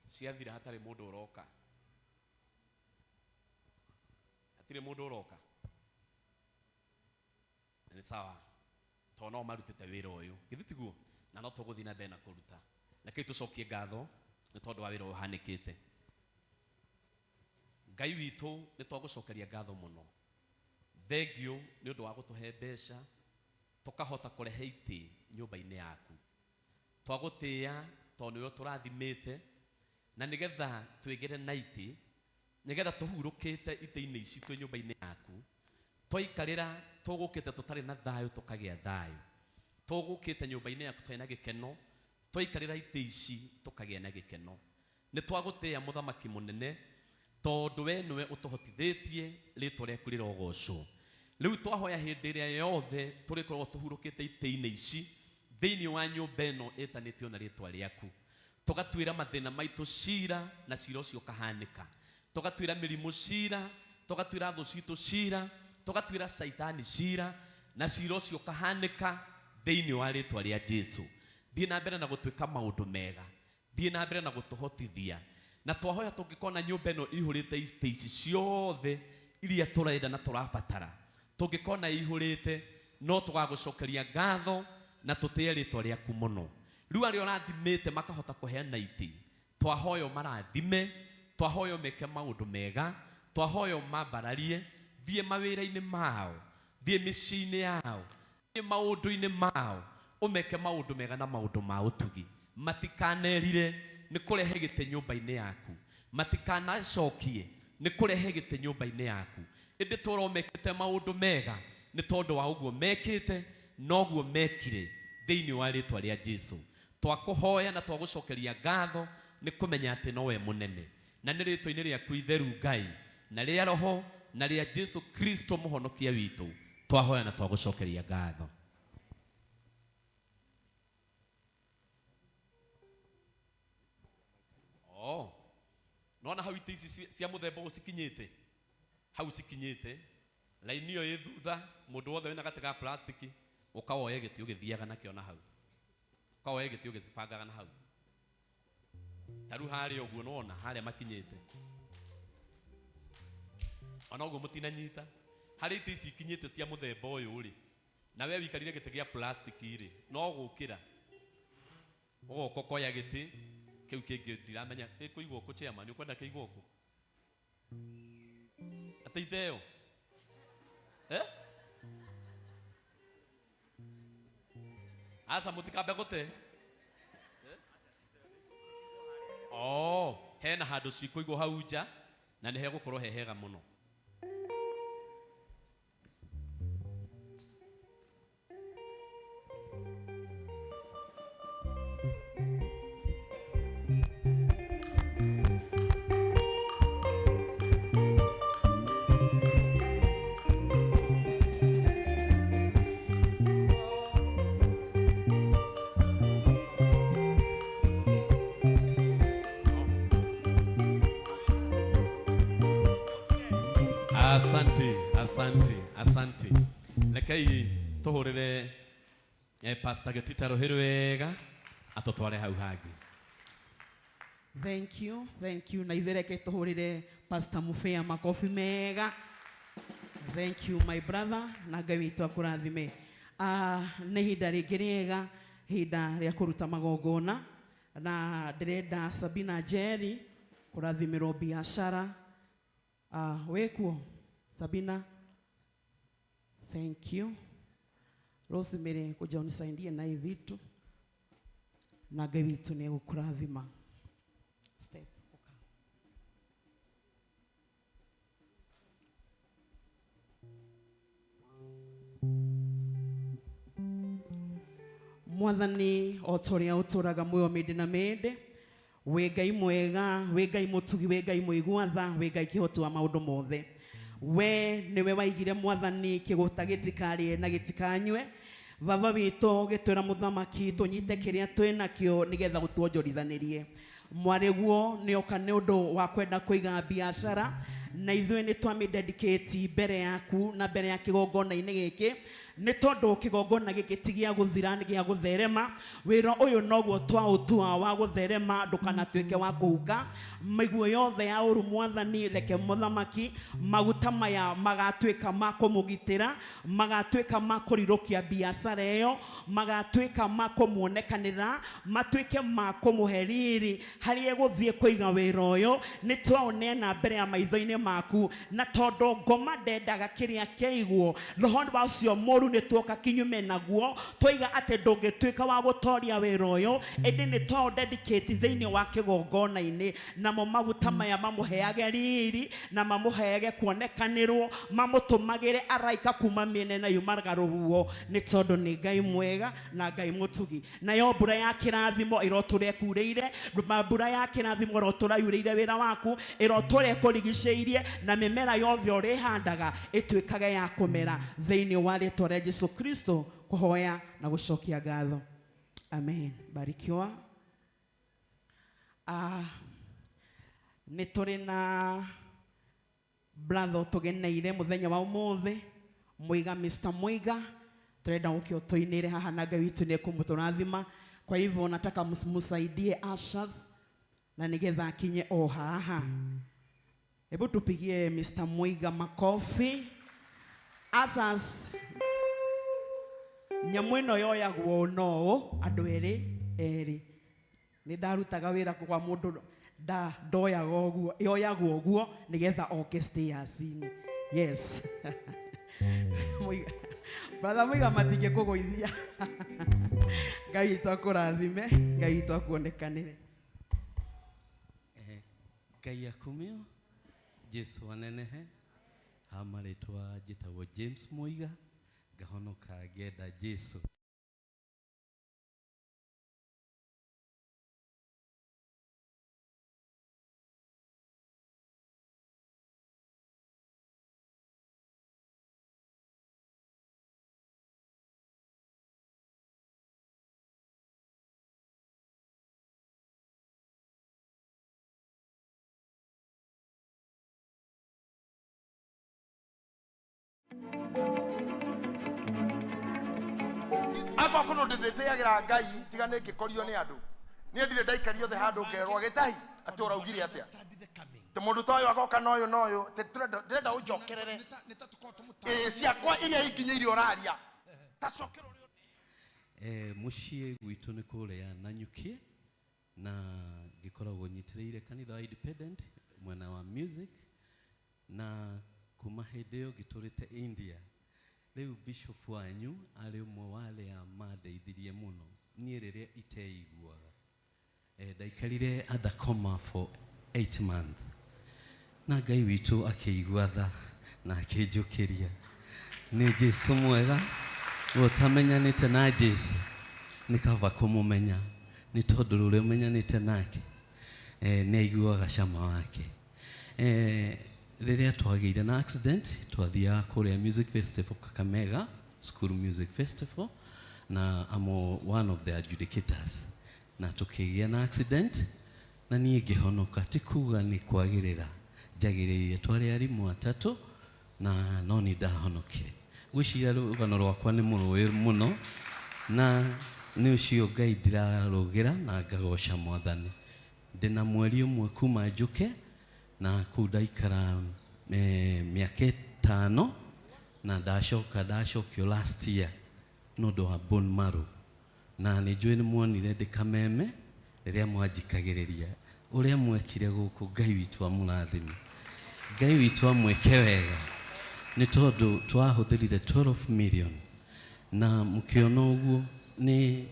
Ciathira hatarĩ mũndũ ũroka. Hatirĩ mũndũ ũroka. Nĩ sawa. Tondũ no marutĩte wĩra ũyũ. Githĩ tiguo? Na no tũgũthiĩ na mbere na kũruta. Rekei tũcokie ngatho nĩ tondũ wa wĩra ũyũ ũhanĩkĩte. Ngai witũ, nĩ twagũcokeria ngatho mũno. Thank you nĩ ũndũ wa gũtũhe mbeca tũkahota kũrehe itĩ nyũmba-inĩ yaku. Twagũtĩĩa tondũ nĩwe ũtũrathimĩte, na nĩgetha twĩgĩre na itĩ, nĩgetha tũhurũkĩte itĩ-inĩ ici twĩ nyũmba-inĩ yaku, twaikarĩra tũgũkĩte tũtarĩ na thayũ tũkagĩa thayũ, tũgũkĩte nyũmba-inĩ yaku tũtarĩ na gĩkeno, twaikarĩra itĩ ici tũkagĩa na gĩkeno. Nĩ twagũtĩĩa mũthamaki mũnene, tondũ we nĩwe ũtũhotithĩtie, rĩtwa rĩaku rĩrogocwo. Rĩu twahoya hĩndĩ ĩrĩa yothe tũrĩkoragwo tũhurũkĩte itĩ-inĩ ici thĩinĩ wa nyũmba ĩno ĩtanĩtio na rĩtwa rĩaku, tũgatuĩra mathĩna maitũ cira na cira ũcio ũkahanĩka, tũgatuĩra mĩrimũ cira, tũgatuĩra thũ citũ cira, tũgatuĩra Saitani cira na cira ũcio ũkahanĩka thĩinĩ wa rĩtwa rĩa Jesu. Thiĩ na mbere na gũtuĩka maũndũ mega, thiĩ na mbere na gũtũhotithia, na twahoya tũngĩkona nyũmba ĩno ihũrĩte itĩ ici ciothe iria tũrenda na tũrabatara, tũngĩkona ihũrĩte no tũgagũcokeria ngatho na tũtĩe rĩtwa rĩaku mũno. Rĩu arĩa ũrathimĩte makahota kũheana itĩ, twahoyo marathime, twahoyo meke maũndũ mega, twahoyo mambararie, thiĩ mawĩra-inĩ mao, thiĩ mĩciĩ-inĩ yao, thiĩ maũndũ-inĩ mao, ũmeke maũndũ mega na maũndũ ma ũtugi. Matikanerire nĩ kũrehe gĩtĩ nyũmba-inĩ yaku, matikanacokie nĩ kũrehe gĩtĩ nyũmba-inĩ yaku, ĩndĩ tũrwo mekĩte maũndũ mega nĩ tondũ wa ũguo mekĩte noguo mekire thĩinĩ wa rĩtwa rĩa Jesu. Twakũhoya na twagũcokeria ngatho nĩ kũmenya atĩ nowe mũnene, na nĩ rĩtwa-inĩ rĩaku itheru Ngai, na rĩa Roho na rĩa Jesu Kristo mũhonokia witũ, twahoya na twagũcokeria ngatho. Oh, nona hau itĩ ici cia mũthemba ũyũ cikinyĩte, hau cikinyĩte laini ĩyo ĩ thutha, mũndũ wothe wĩna gatĩ ga plastiki ũkawoye gĩtĩ ũgĩthiaga nakĩo na hau, ũkawoye gĩtĩ ũgĩcibangaga na hau. Ta rĩu harĩa ũguo nĩwona harĩa makinyĩte, ona ũguo mũtinanyita harĩa itĩ ici ikinyĩte cia mũthemba ũyũ rĩ, na we wĩikarire gĩtĩ gĩa plastiki rĩ, no gũkĩra ũgoka ũkoya gĩtĩ kĩu kĩngĩ ndiramenya gĩkũigwo kũ. Chairman, ũkwenda kĩigwo kũ? Atĩ iteo? Eh? Aca mũtikambe gũte. Oh, hena handũ cikũigwo hau nja na nĩ hegũkorwo he hega mũno. Asante, asante, asante. Rekei tuhurire Pastor Getita ruhi rwega atutware hau hangi. Thank you, thank you. Na ithereke tuhurire Pastor Mufea makofi mega. Thank you my brother, na Ngai witũ akũrathime. Nĩ ihinda rĩngĩ rĩega, ihinda rĩa kũruta magongona, na ndĩrenda Sabina Njeri kũrathimĩrwo biacara. Wĩkuo Sabina? Thank you. Rosemary, kuja unisaidie na hii vitu, na Ngai witũ nĩ egũkũrathima. Step. Mwathani o ta ũrĩa ũtũũraga muoyo mĩndĩ na mĩndĩ, wĩ Ngai mwega, wĩ Ngai mũtugi, wĩ Ngai mũigua tha, wĩ Ngai kĩhoti wa maũndũ mothe. We nĩwe waigire Mwathani kĩgũta gĩtikarĩe na gĩtikanyue. Baba witũ gĩtwĩra mũthamaki tũnyite kĩrĩa twĩ nakĩo nĩgetha ũtuonjorithanĩrie. Mwarĩguo nĩoka nĩ ũndũ wa kwenda kũiga biacara, na ithuĩ nĩ twamĩdedicate mbere yaku na mbere ya kĩgongona-inĩ gĩkĩ, nĩ tondũ kĩgongona gĩkĩ ti gĩa gũthira, nĩ gĩa gũtherema. Wĩra ũyũ noguo twaũtua wa gũtherema, ndũkanatuĩke wa kũhuka. Mĩguĩ yothe ya ũru Mwathani, reke mũthamaki maguta maya magatuĩka ma kũmũgitĩra, magatuĩka ma kũrirũkia biacara ĩyo, magatuĩka ma kũmuonekanĩra, matuĩke ma kũmũhe riri harĩa egũthiĩ kũiga wĩra ũyũ. Nĩ twaũneana mbere ya maitho-inĩ maku, na tondũ ngoma ndendaga kĩrĩa kĩaigwo, roho wa ũcio mũru nĩ tuoka kinyume naguo, twaiga atĩ ndũngĩtuĩka wa gũtoria wĩra ũyũ, ĩndĩ nĩ twaũdedicate thĩinĩ wa kĩgongona-inĩ, namo maguta maya mamũheage riri na mamũheage kuonekanĩrwo, mamũtũmagĩre araika kuma mĩena na yumaga rũhuho, nĩ tondũ nĩ Ngai mwega na Ngai mũtugi. Nayo mbura ya kĩrathimo ĩrotũra ĩkurĩire, mbura ya kĩrathimo ĩrotũra yurĩire wĩra waku, ĩrotũra ĩkũrigicĩirie, na mĩmera yothe ũrĩhandaga ĩtuĩkage ya kũmera thĩinĩ wa rĩtwa rĩa Jesu Kristo. Kũhoya na gũcokia ngatho. Amen. Barikiwa. Nĩ tũrĩ na brother ũtũgeneire mũthenya wa ũmũthĩ, Muiga, Mr. Muiga. Tũrenda ũke ũtũinĩre haha na Ngai witũ nĩ ekũmũtũrathima. Kwa hivyo nataka msaidie ushers na nigetha akinye o haha. Hebu tupigie Mr. Muiga makofi. Asas nyamũ ĩno yoyagwo no andũ erĩ erĩ. Nĩ ndarutaga wĩra kwa mũndũ ndoyaga ũguo, yoyagwo ũguo nĩgetha oke stairs-inĩ. Yes. Muiga, brother Muiga matingĩkũgũithia. Ngai witũ akũrathime, Ngai witũ akuonekanĩre. Ngai akumio, Jesu anenehe. Ha marĩtwa njĩtagwo James Muiga, ngahonoka ngenda Jesu. Akwa kono ndĩrĩtĩagĩra Ngai tiga nĩ ngĩkorio nĩ andũ. Niĩ ndirĩ ndaikario thĩ handũ ngerwo gĩtahi atĩ ũraugire atĩa. Tĩ mũndũ ta ũyũ agoka na ũyũ na ũyũ, tĩ ndĩrenda ũnjokerere. Ĩĩ ciakwa iria ikinyĩire ũraria. Ta cokera ũrĩa. Mũciĩ gwitũ nĩ kũrĩa Nanyuki, na ngĩkoragwo nyitĩrĩire kanitha wa Independent mwena wa music, na kuma hĩndĩ ĩyo ngĩtũrĩte India. Rĩu bishop wanyu arĩ ũmwe wa arĩa mandeithirie mũno niĩ rĩrĩa iteiguaga. Ndaikarire under coma for 8 months, na Ngai witũ akĩigua tha na akĩnjũkĩria. Nĩ Jesu mwega, ũtamenyanĩte na Jesu nĩ kaba kũmũmenya, nĩ tondũ rũrĩa ũmenyanĩte nake nĩ aiguaga cama wake. Rĩrĩa twagĩire na accident, twathiaga kũrĩa music festival Kakamega, school music festival, na I'm one of the adjudicators. Na tukĩgĩa na accident, na niĩ ngĩhonoka, ti kuga nĩ kwagĩrĩra njagĩrĩire. Twarĩ arimũ atatũ, Na no nĩ ndahonokire. Ngwĩciria rũgano rwakwa nĩ mũrũĩ mũno, na nĩ ũcio Ngai ndĩrarũgĩra na ngagoca Mwathani. Ndĩna mweri ũmwe kuma njũke, na kũu ndaikara mĩaka 5, na ndacoka ndacokio last year nĩ ũndũ wa bone marrow. Na nĩ njũĩ nĩ muonire ndĩ Kameme rĩrĩa mwanjikagĩrĩria ũrĩa mwekire gũkũ. Ngai witũ amũrathime, Ngai witũ amwĩke wega, nĩ tondũ twahũthĩrire 12 million na mũkĩona ũguo nĩ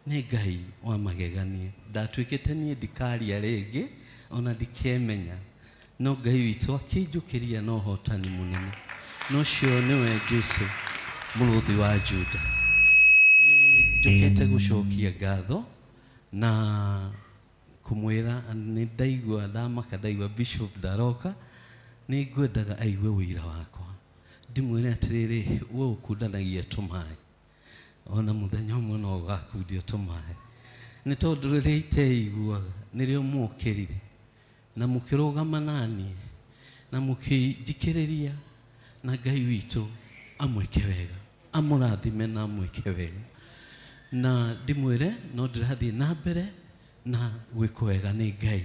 Ngai wa magegania. Ndatuĩkĩte niĩ ndikaria rĩngĩ ona ndikemenya, no Ngai witũ akĩnjũkĩria na ũhotani mũnene. Na ũcio nĩwe Jesu mũrũthi wa Juda. Nĩ njũkĩte gũcokia ngatho na kũmwĩra nĩ ndaigua ndamaka, ndaigua Bishop ndaroka, nĩ ngwendaga aigue ũira wakwa. Ndimwĩre atĩrĩrĩ, we ũkundanagia tũmaĩ, ona mũthenya ũmwe no ũgakundio tũmaĩ, nĩ tondũ rĩrĩa iteiguaga nĩrĩo mwokĩrire na mũkĩrũgama naniĩ na mũkĩnjikĩrĩria, na Ngai witũ amwĩke wega, amũrathime na amwĩke wega. Na ndimwĩre no ndĩrathiĩ na mbere na gwĩkwo wega nĩ Ngai.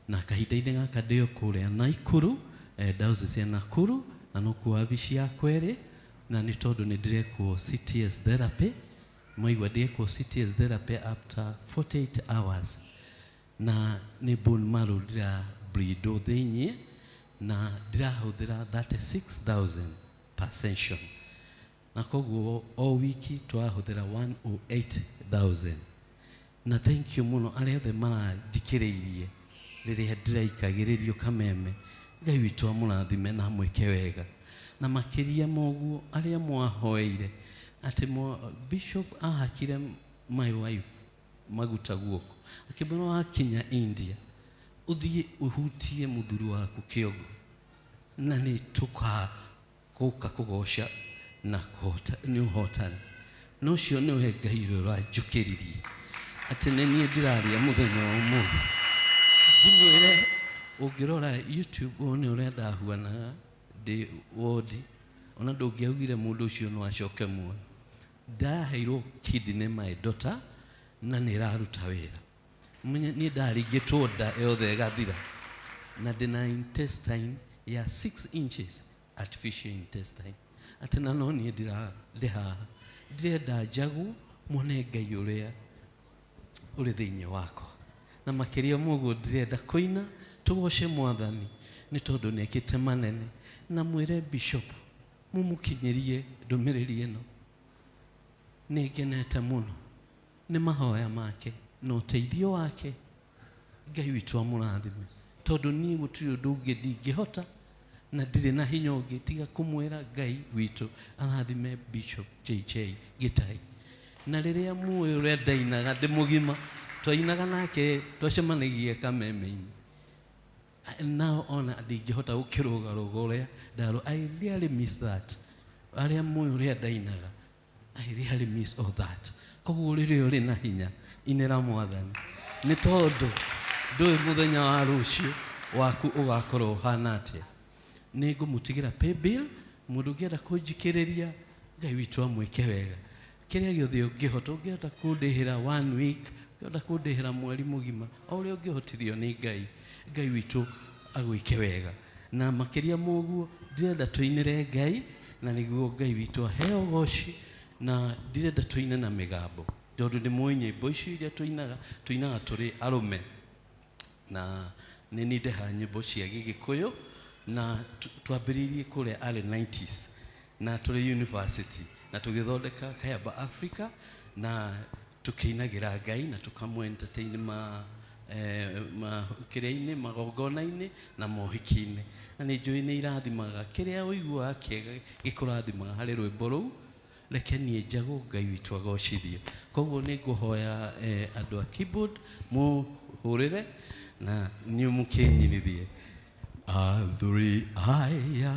Na kahinda-inĩ gaka ndĩ o kũrĩa Naikuru, diocese ya Nakuru, na nokuo wabici yakwa ĩrĩ, na nĩ tondũ nĩ ndĩrekwo CTS therapy. Mwaigua ndĩrekwo CTS therapy after 48 hours, na nĩ bone marrow ndĩra bleed thĩiniĩ, na ndĩrahũthĩra 36,000 per session, na koguo o wiki twahũthĩra 108,000. Na thank you mũno arĩa othe maranjikĩrĩirie rĩrĩa ndĩraikagĩrĩrio Kameme. Ngai witũ amũrathime na amwĩke wega. Na makĩria ma ũguo arĩa mwahoeire atĩ Bishop ahakire my wife maguta guoko, akĩmwĩra wakinya India ũthiĩ ũhutie mũthuri waku kĩongo, na nĩ tũkagũka kũgoca na kũhota nĩ ũhotani. Na ũcio nĩwe Ngai ũrĩa ũranjũkĩririe atĩ nĩ niĩ ndĩraria mũthenya wa ũmũthĩ. Ndimwĩre ũngĩrora YouTube wone ũrĩa ndahuanaga ndĩ wodi, ona ndũngĩaugire mũndũ ũcio no acoke muoyo. Ndaheirwo kidney my daughter na nĩ ĩraruta wĩra. Mũmenye niĩ ndaringĩtwo nda yothe ĩgathira, na ndĩna intestine ya 6 inches artificial intestine, atĩ na no niĩ ndĩ haha. Ndĩrenda njagwo muone Ngai ũrĩa ũrĩ thĩinĩ wakwa, na makĩria mũguo ndĩrenda kũina tũgoce Mwathani nĩ tondũ nĩekĩte manene. Na mwĩre Bishop mũmũkinyĩrie ndũmĩrĩri ĩno, nĩ ngenete mũno nĩ mahoya make na ũteithio wake. Ngai witũ amũrathime, tondũ niĩ gũtirĩ ũndũ ũngĩ ndingĩhota na ndirĩ na hinya ũngĩ tiga kũmwĩra Ngai witũ arathime Bishop JJ Gĩtai. Na rĩrĩa muoĩ ũrĩa ndainaga ndĩ mũgima, twainaga nake twacemanagia Kameme-inĩ, now ona ndingĩhota gũkĩrũgarũga ũrĩa ndarũ. I really miss that. Arĩa muoĩ ũrĩa ndainaga, I really miss all that. Koguo rĩrĩa ũrĩ na hinya, inĩra Mwathani, nĩ tondũ ndũĩ mũthenya wa rũciũ waku ũgakorwo ũhana atĩa. Nĩ ngũmũtigĩra pay bill, mũndũ ũngĩenda kũnjikĩrĩria, Ngai witũ amwĩke wega. Kĩrĩa gĩothe ũngĩhota, ũngĩhota kũndĩhĩra 1 week, ũngĩhota kũndĩhĩra mweri mũgima, o ũrĩa ũngĩhotithio nĩ Ngai, Ngai witũ agwĩke wega. Na makĩria ma ũguo ndĩrenda tũinĩre Ngai, na nĩguo Ngai witũ aheo ũgoci. Na ndĩrenda tũine na mĩgambo, tondũ nĩ mũĩ nyĩmbo icio iria tũinaga, tũinaga tũrĩ arũme, na nĩ niĩ ndehaga nyĩmbo cia Gĩgĩkũyũ, na twambĩrĩirie kũrĩa early 90s na tũrĩ university, na tũgĩthondeka Kayaba Africa, na tũkĩinagĩra Ngai na tũkamũ entertain ma kĩrĩa-inĩ, magongona-inĩ na mohiki-inĩ. Na nĩ njũĩ nĩ irathimaga kĩrĩa ũiguaga kĩega gĩkũrathimaga harĩ rwĩmbo rũu. Reke niĩ njagwo Ngai witũ agocithio. Koguo nĩ ngũhoya andũ a keyboard mũhũrĩre na niĩ mũkĩnyinithie. Athuri aya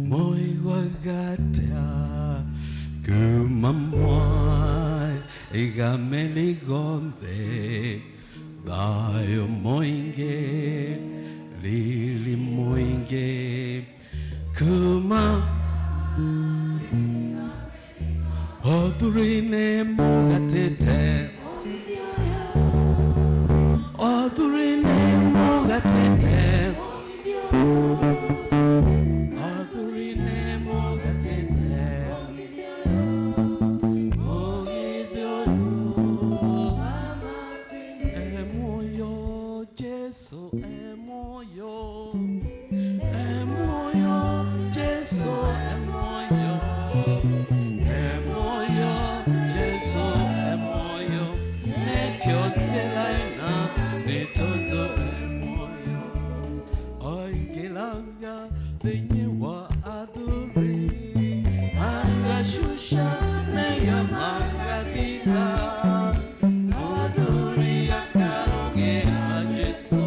moiguaga atĩa kuma mwaiga mĩrigo-thĩ, thayũ mũingĩ, riri mũingĩ, Kuma Athuri nĩ mũgatĩte Athuri nĩ mũgatĩte Athuri nĩ mũgatĩte Mũgithi ũyũ E muoyo Jesu e muoyo E muoyo Jesu e muoyo E muoyo Jesu e muoyo Nekio telaina ni toto e muoyo Oingilanga thĩinĩ wa athuri Mangashusha neyo mangathitha Muthuri akarũgĩra Jesu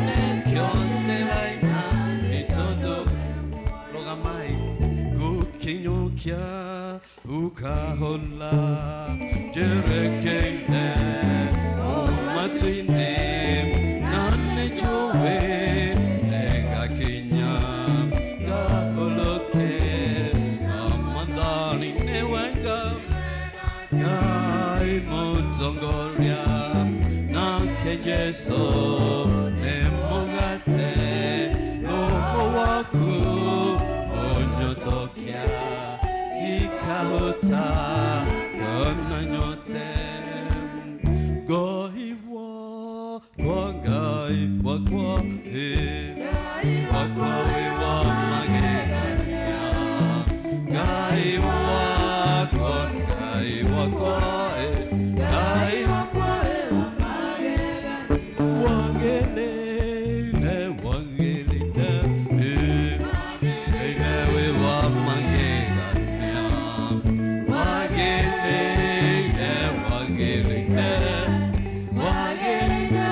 nekĩo ndĩraina nĩ tondũ rũgamai gũkinyũkia ukahola njerekeire ũmatu-inĩ na nĩnjũĩ nĩngakinya ngahũrũke Ramadhani-inĩ wega Ngai mũtongoria nake Jesu nĩ mũgate roho waku ũnyotokia ndikahota kuona nyote Ngai wakwa Ngai wakwa wakwa wĩ wa magegania Ngai wakwa Ngai wakwa Ngai wakwa wagĩrĩire wagĩrĩire wĩ wa magegania wagĩrĩire wagĩrĩire wagĩrĩire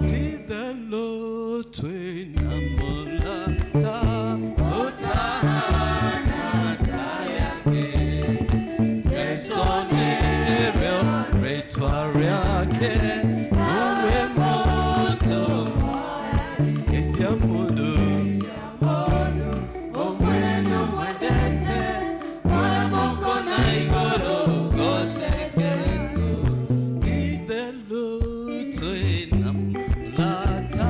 Ti-itherũ twĩna mũrata ũtahana ta yake Jesu nĩrĩo rĩtwa rĩake nowe mũndũ Geithia mũndũ ũmwĩre nĩũmwendete woe moko na igũrũ ũgoce Jesu Ti-itherũ twĩna mũrata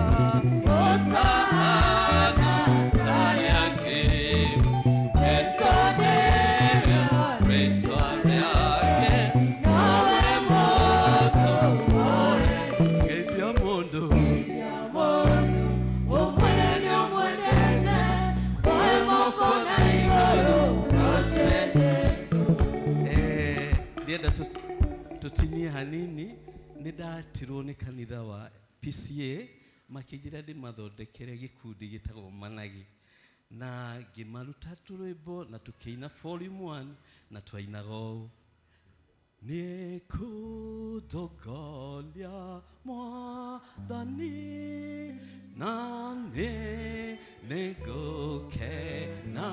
ũtahana ta yake Jesu nĩrĩo rĩtwa rĩake nowe mũndũ Geithia mũndũ ũmwĩre nĩũmwendete woe moko na igũrũ ũgoce Jesu Ndienda tũtinie hanini nĩ ndatirwo nĩ kanitha wa PCA makĩnjĩra ndĩmathondekere gĩkundi gĩtagwo Managi na ngĩmaruta tũrwĩmbo na tũkĩina volume 1 na twainaga ũũ Nĩkũndogoria Mwathani na niĩ nĩngũkena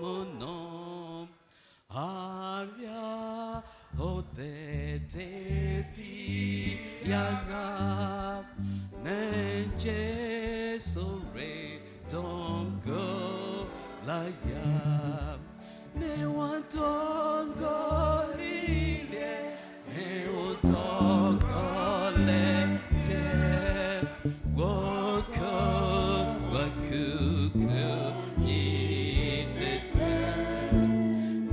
mũno harĩa hothe ndĩthiaga nĩ Jesũ rĩndongoragia nĩwandongoririe nĩũndongoretie guoko gwaku kũnyitĩte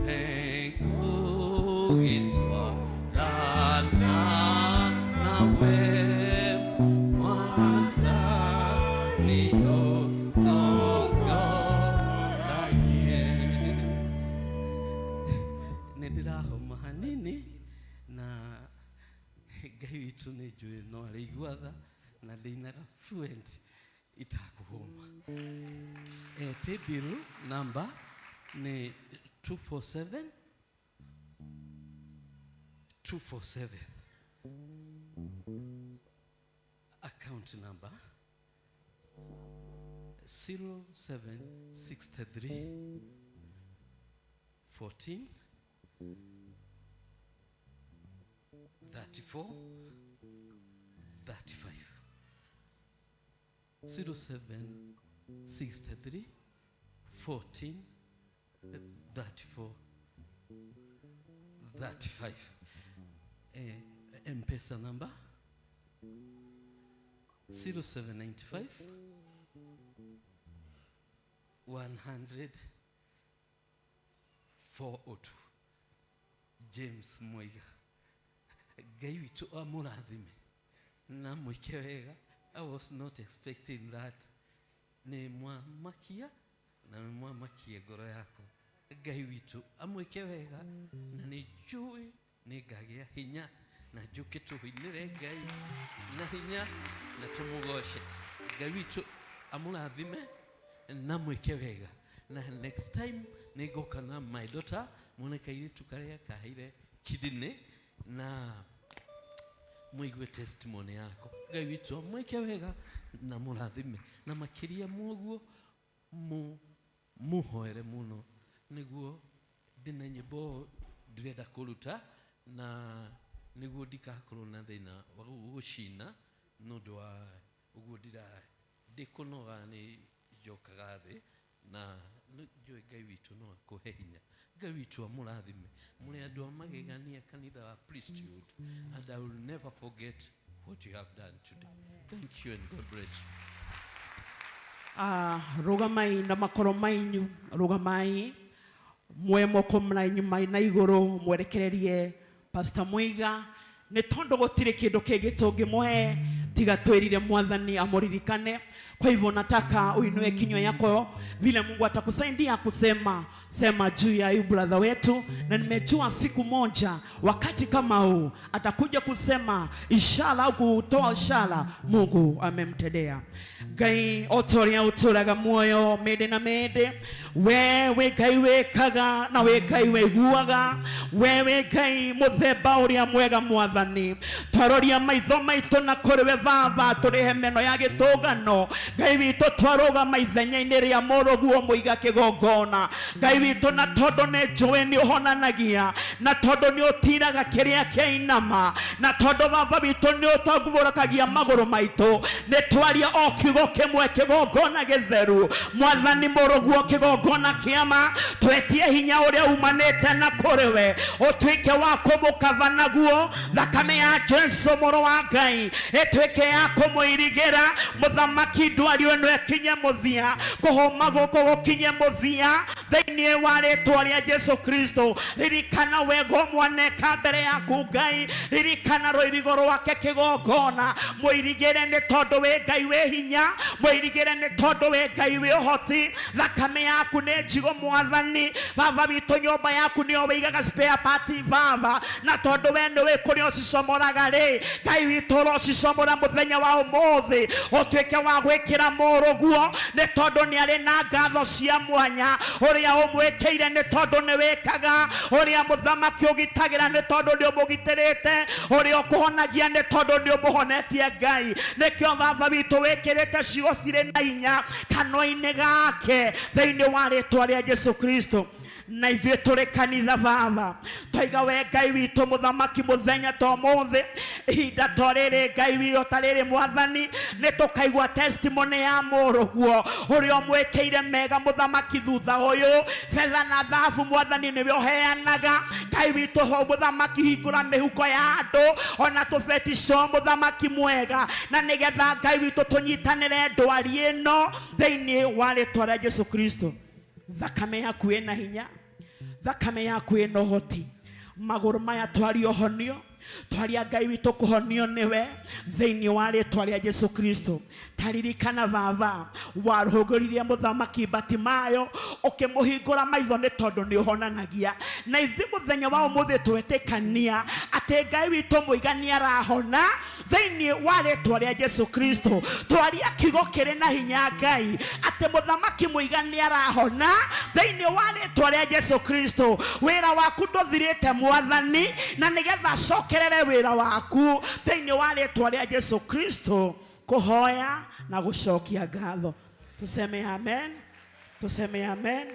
nĩngũgĩtwarana nawe Mwathani ũndongoragie nĩ ndĩrahoma hanini na Ngai witũ nĩ njũĩ no arĩigua tha na ndĩinaga fluent itakũhũma paybill number nĩ 247 247 account number 0763 14 34 35. 0763 14 34 35. M-Pesa number 0795 100 402. James Muiga. Ngai witũ amũrathime na mwĩke wega. I was not expecting that. Nĩ mwamakia na nĩ mwamakia ngoro yakwa. Ngai witũ amwĩke wega na nĩ njũĩ nĩ ngagĩa hinya na njũke tũinĩre Ngai na hinya na tũmũgoce. Ngai witũ amũrathime na mwĩke wega. Na next time nĩ ngoka na my daughter muone kairĩtu karĩa kaheire kidney na muigue testimony yako. Ngai witũ amwĩke wega na mũrathime na makĩria mũguo mũhoere mũno nĩguo ndĩna nyĩmbo ndĩrenda kũruta na nĩguo ndikakorwo na thĩna wa gũcina nĩ ũndũ wa ũguo ndĩkũnoga nĩ njokaga thĩ na njũĩ Ngai witũ no akũhe hinya. Ngai witũ amũrathime. Mũrĩ andũ a magegania kanitha wa priesthood, and I will never forget what you have done today. Thank you and God bless you. Rũgamai na makoro mainyu, rũgamai mwe moko mrainyu mai na igũrũ mwerekererie Pastor Muiga nĩ tondũ gũtirĩ kĩndũ kĩngĩ tũngĩmũhe tiga twĩrire Mwathani amuririkane. Kwa hivyo nataka uinue kinywa yako vile Mungu atakusaidia kusema sema juu ya huyu brother wetu, na nimejua siku moja wakati kama huu atakuja kusema ishara au kutoa ishara Mungu amemtendea. Ngai otoria uturaga muoyo mende na mende, wewe Ngai wekaga na we Ngai weiguaga, wewe Ngai muthemba uria mwega Mwathani, twaroria maitho maitu na kuri we Baba turihe meno ya gitungano. Ngai witũ twarũgama ithenya-inĩ rĩa mũrũguo Muiga kĩgongona. Ngai witũ na tondũ nĩ njũĩ nĩ ũhonanagia, na tondũ nĩ ũtiraga kĩrĩa kĩainama, na tondũ Baba witũ nĩ ũtambũrũkagia magũrũ maitũ, nĩ twaria o kiugo kĩmwe kĩgongona gĩtheru. Mwathani mũrũguo kĩgongona kĩama, twetie hinya ũrĩa umanĩte na kũrĩ we ũtuĩke wa kũmũkava naguo. Thakame ya Jesu mũrũ wa Ngai ĩtuĩke ya kũmũirigĩra. Mũthamaki ndwari ĩno ĩkinye mũthia, kũhũma gũkũ gũkinye mũthia thĩinĩ wa rĩtwa rĩa Jesu Kristo. Ririkana wega mwaneka mbere yaku Ngai, ririkana rũirigo rwake kĩgongona, mũirigĩre nĩ tondũ wĩ Ngai wĩ hinya, mũirigĩre nĩ tondũ wĩ Ngai wĩ ũhoti. Thakame yaku nĩ njigũ Mwathani. Baba witũ nyũmba yaku nĩyo wĩigaga spare part Baba, na tondũ we nĩũĩ kũrĩa ũcicomoraga rĩ, Ngai witũ ũrocicomora mũthenya wa ũmũthĩ ũtuĩke wa gwĩkĩra mũrũguo nĩ tondũ nĩ arĩ na ngatho cia mwanya ũrĩa ũmwĩkĩire nĩ tondũ nĩ wĩkaga, ũrĩa mũthamaki ũgitagĩra nĩ tondũ nĩ ũmũgitĩrĩte, ũrĩa ũkũhonagia nĩ tondũ nĩ ũmũhonetie Ngai. Nĩkĩo Baba witũ wĩkĩrĩte ciugo cirĩ na hinya kanua-inĩ gake thĩinĩ wa rĩtwa rĩa Jesu Kristo. Na ithuĩ tũrĩ kanitha Baba twaiga we Ngai witũ mũthamaki mũthenya ta ũmũthĩ, ihinda to rĩrĩ Ngai witũ ta rĩrĩ Mwathani, nĩ tũkaigua testimony ya mũrũguo ũrĩa ũmwĩkĩire mega mũthamaki thutha ũyũ. Betha na thahabu Mwathani nĩwe ũheanaga. Ngai witũ ho mũthamaki hingũra mĩhuko ya andũ ona tũbetico mũthamaki mwega, na nĩgetha Ngai witũ tũnyitanĩre ndwari ĩno thĩinĩ wa rĩtwa rĩa Jesu Kristo. Thakame yaku ĩna hinya, thakame yaku ĩna ũhoti. Magũrũ maya twaria ũhonio, twaria Ngai witũ kũhonio nĩwe thĩinĩ wa rĩtwa rĩa Jesu Kristo. Taririkana Baba warũgũririe mũthamaki Batimayo ũkĩmũhingũra maitho nĩ tondũ nĩ ũhonanagia, na ithuĩ mũthenya wa ũmũthĩ twetĩkania atĩ Ngai witũ Muiga nĩ arahona thĩinĩ wa rĩtwa rĩa Jesu Kristo. Twaria kiugo kĩrĩ na hinya Ngai atĩ mũthamaki Muiga nĩ arahona thĩinĩ wa rĩtwa rĩa Jesu Kristo. Wĩra waku ndũthirĩte Mwathani, na nĩgetha acokerere wĩra waku thĩinĩ wa rĩtwa rĩa Jesu Kristo. Kuhoya na gũcokia ngatho. Tuseme amen, tuseme amen.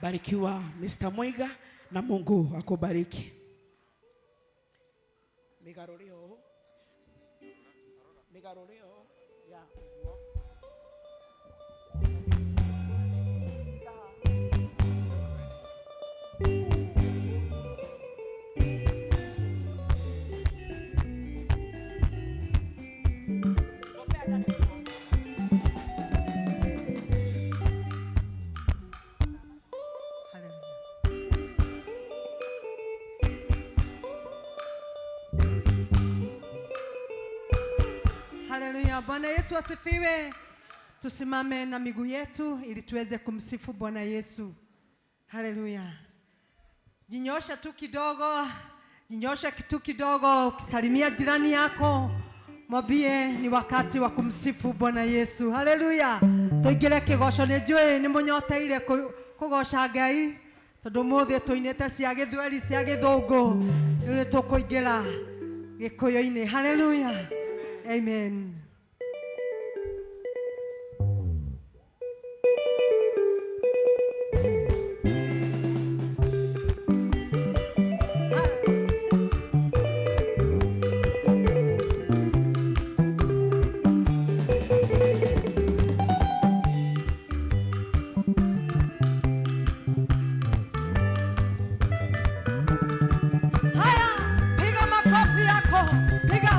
Barikiwa Mr. Muiga na Mungu akubariki. Migarũrĩo, migarũrĩo ya. Haleluya. Bwana Yesu asifiwe. Tusimame na miguu yetu ili tuweze kumsifu Bwana Yesu. Haleluya. Jinyosha tu kidogo, jinyosha kitu kidogo, ukisalimia jirani yako mwambie ni wakati wa kumsifu Bwana Yesu. Haleluya. Tuingire kigoco nĩ njũĩ nĩ mũnyoteire kũgoca Ngai tondũ ũmũthĩ tũinĩte cia gĩthweri cia gĩthũngũ rĩu nĩ tũkũingĩra gĩkũyũ-inĩ. Haleluya. Amen. Haya, piga makofi yako, piga.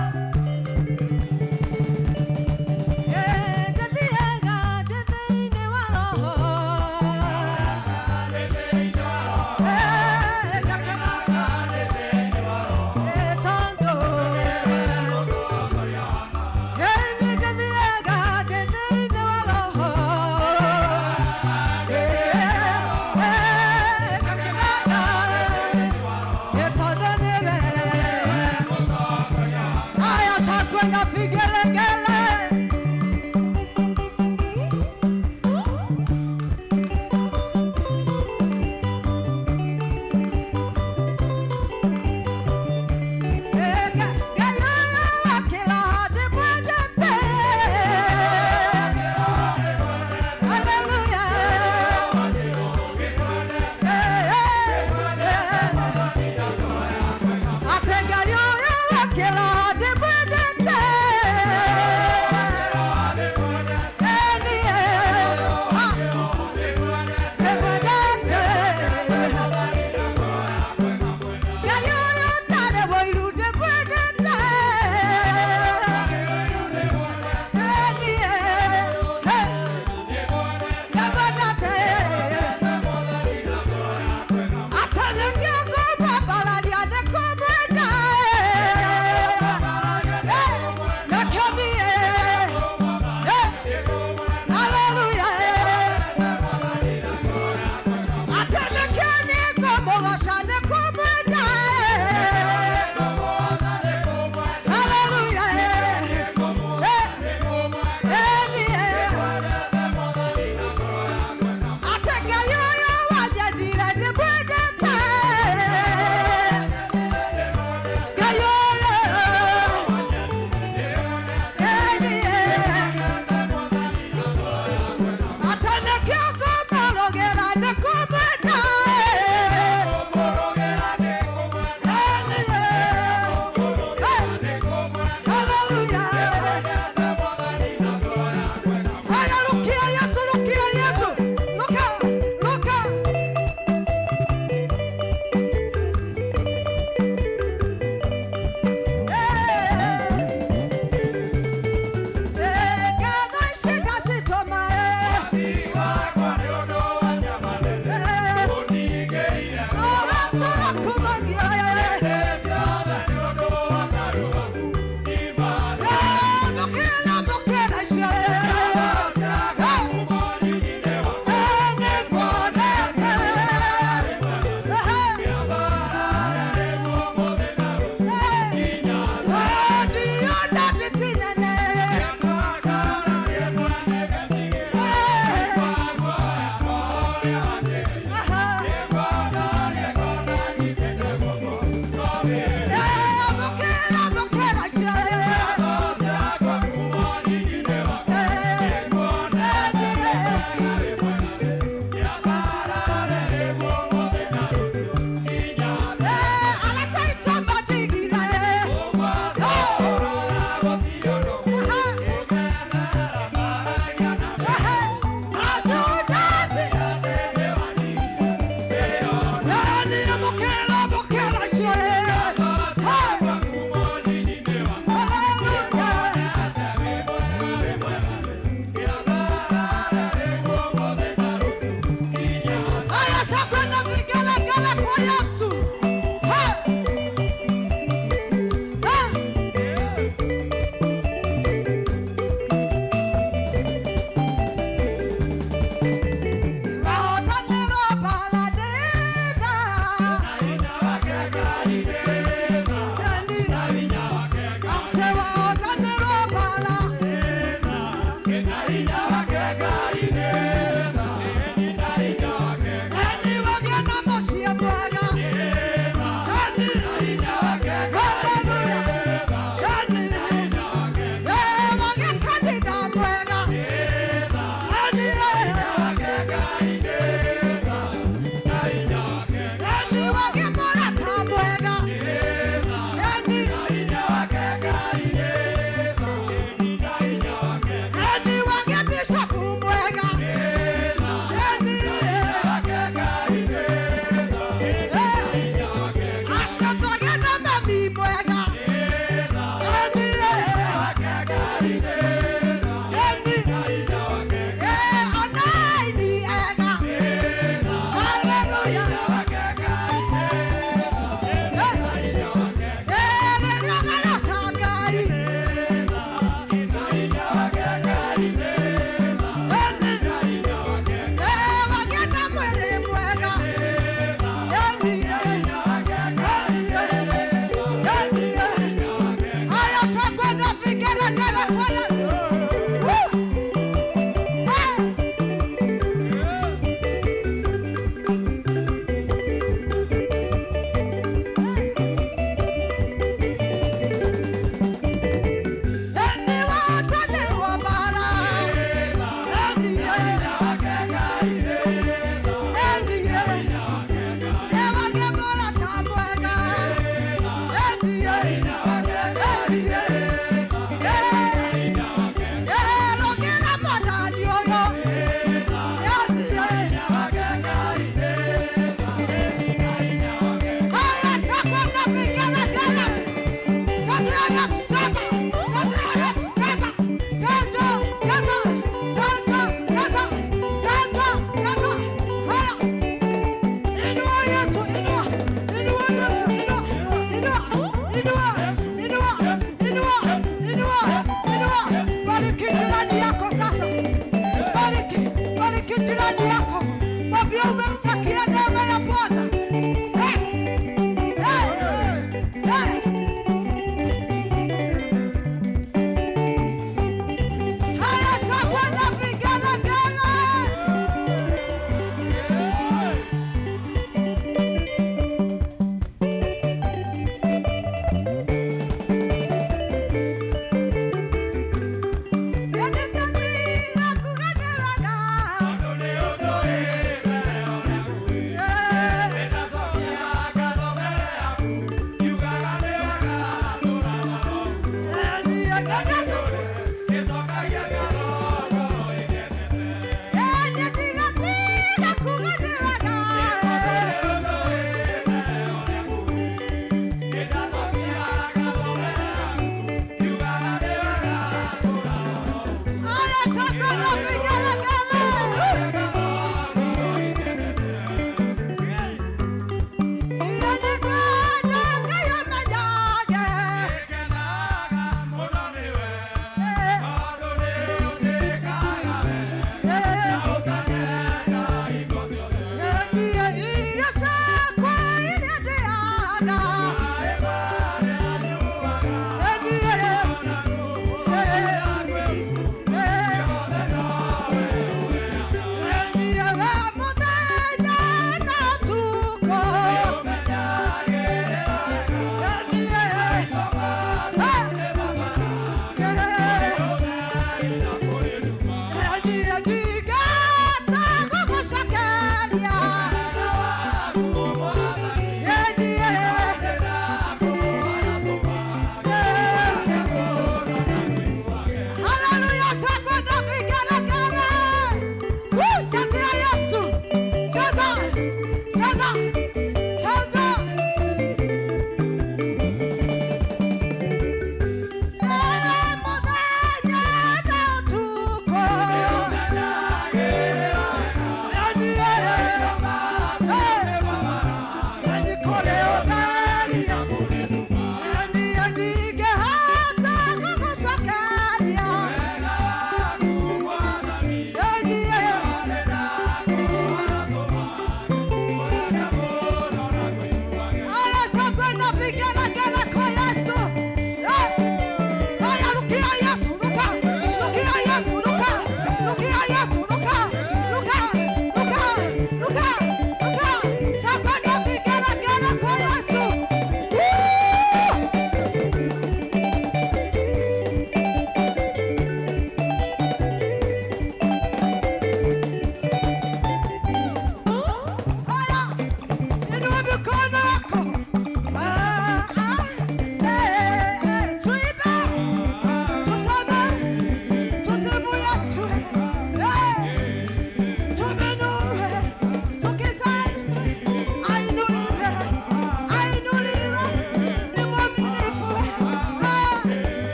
Tondũ nĩ ũndũ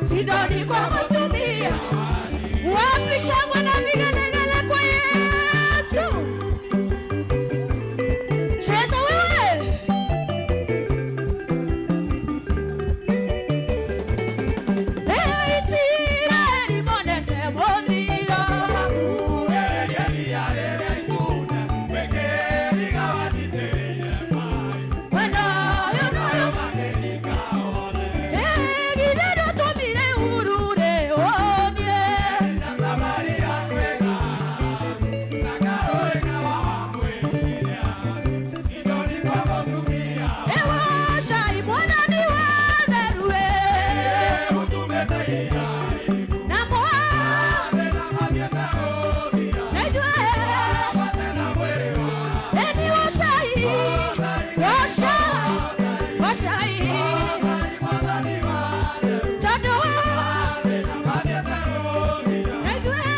Sidoni kwa mutumia. Wapi shangwe na vigelegele kwa Yesu? Cheza wewe. Israeli monete muthiro. Wendo ũyũ noyũ. Githĩ ndũtũmire urure ũnie. Ewocai Mwathani wa theru we. Na na ithuĩ. Ĩni wocai, wocai, wocai. Tondũ na ithuĩ.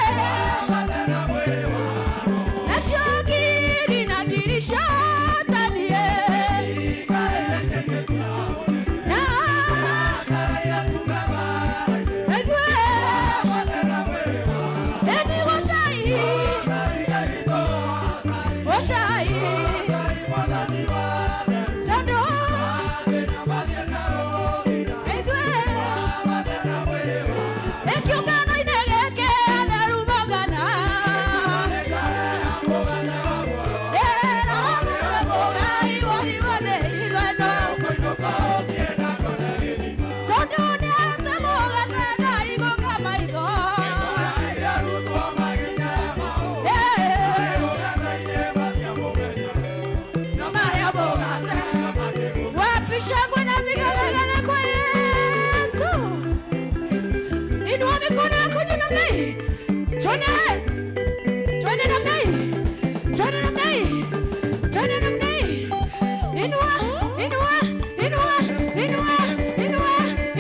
Nacio ngiri na ngiri ciotanie. Na na ithuĩ. Ĩni wocai, wocai. Tondũ na ithuĩ. Kĩũngano-inĩ gĩkĩ atheru mongana. Tondũ nĩahete mũgate Ngai gũka maitho. No marĩa mũgate. Wapi shangwe na vigelegele kwa Yesu? Inua mikono yako juu namna hii. Twende. Twende namna hii. Twende namna hii. Twende namna hii. Inua, inua, inua, inua, inua,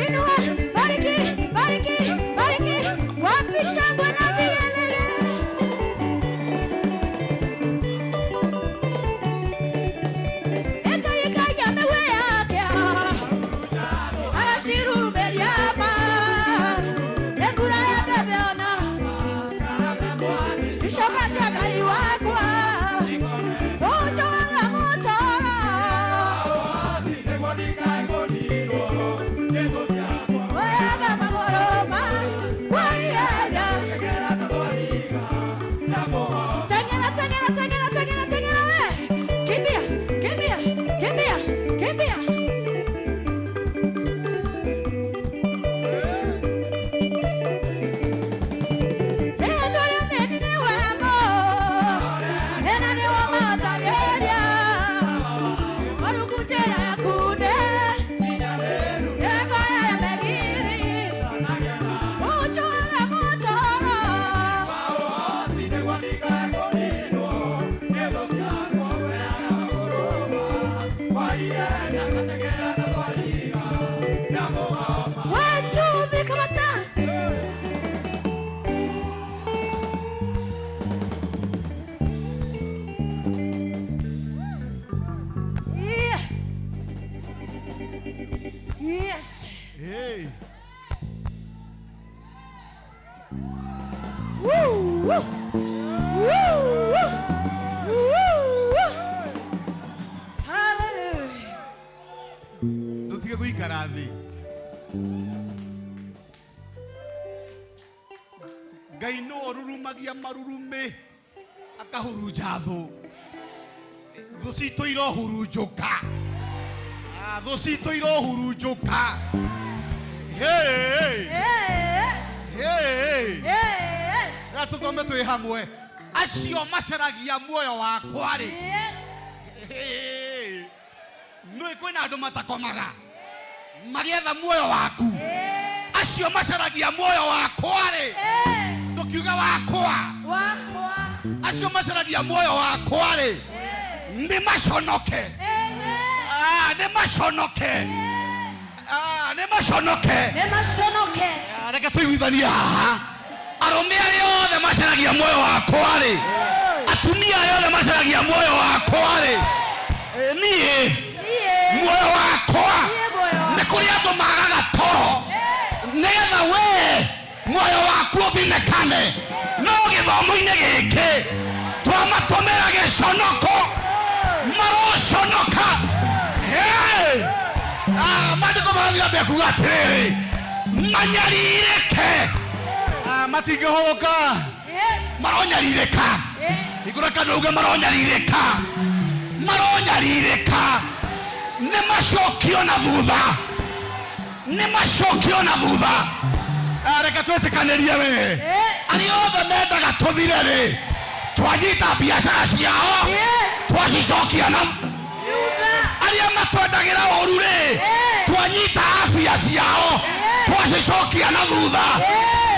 inua. Bariki, bariki, bariki. Wapi shangwe na vigelegele? Eka eka ya mewe yake. Arashirumeria ma. Ekura ya bebe ona. Icoka cia Ngai wakwa. Ũnjohaga mũtoro. Wega magũrũ makwa ihenya. Teng'era, teng'era, teng'era, teng'era, teng'era we. Kimbia, kimbia, kimbia, kimbia. One, two, three, come on, down. Yeah. Yes. Hey. Woo, woo. Woo, woo. Woo, woo. Hallelujah. Ndutige guikara thi. Ngai no ũrurumagia marurumĩ akahurunja thũ. Thũ citũ irohurunjũka. Ah, thũ citũ irohurunjũka. Hey, hey. Hey. Reke tũthome twĩ hamwe. Acio macaragia muoyo wakwa rĩ. Yes. Hey. Nĩ kwĩna andũ matakomaga magĩetha muoyo waku. Acio macaragia muoyo wakwa rĩ. Ndũkiuga wakwa. Wakwa. Acio macaragia muoyo wakwa rĩ. Nĩ maconoke. Ah, nĩ maconoke. Ah, nĩ maconoke. Nĩ maconoke. Ah, reke tũiguithanie haha. Arũme arĩa othe macaragia muoyo wakwa rĩ, atumia arĩa othe macaragia muoyo wakwa rĩ, niĩ muoyo wakwa nĩ kũrĩ andũ magaga toro nĩgetha wee muoyo waku ũthinĩkane. No gĩthomo-inĩ gĩkĩ twamatũmĩra gĩconoko, maroconoka. Hey! Maandĩko marathiĩ na mbere kuga atĩrĩrĩ, manyarirĩke. Matingĩhũrũka, maronyarirĩka. Igũrũ kana uge maronyarirĩka, maronyarirĩka. Nĩ macokio na thutha, nĩ macokio na thutha. Reke twĩtĩkanĩrie we, arĩa othe mendaga tũthire rĩ, twanyita biacara ciao twacicokia na arĩa matwendagĩra ũru rĩ, twanyita afya ciao twacicokia na thutha.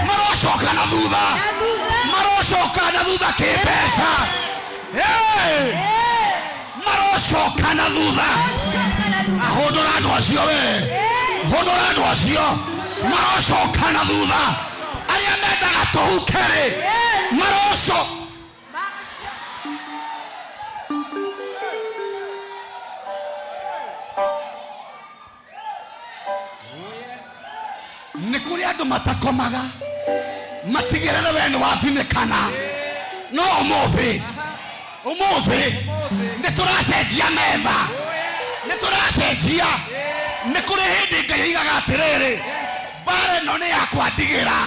Marocoka na thutha, marocoka na thutha kĩmbeca. Marocoka na thutha. Ahũndũra andũ acio we, hũndũra andũ acio, marocoka na thutha. Arĩa mendaga tũhuke rĩ, maroco nĩ kũrĩ andũ matakomaga matigĩrĩre we nĩ wathinĩkana. No ũmũthĩ, ũmũthĩ nĩ tũracenjia metha, nĩ tũracenjia. Nĩ kũrĩ hĩndĩ Ngai aigaga atĩrĩrĩ, mbara ĩno nĩ yakwa ndigĩra,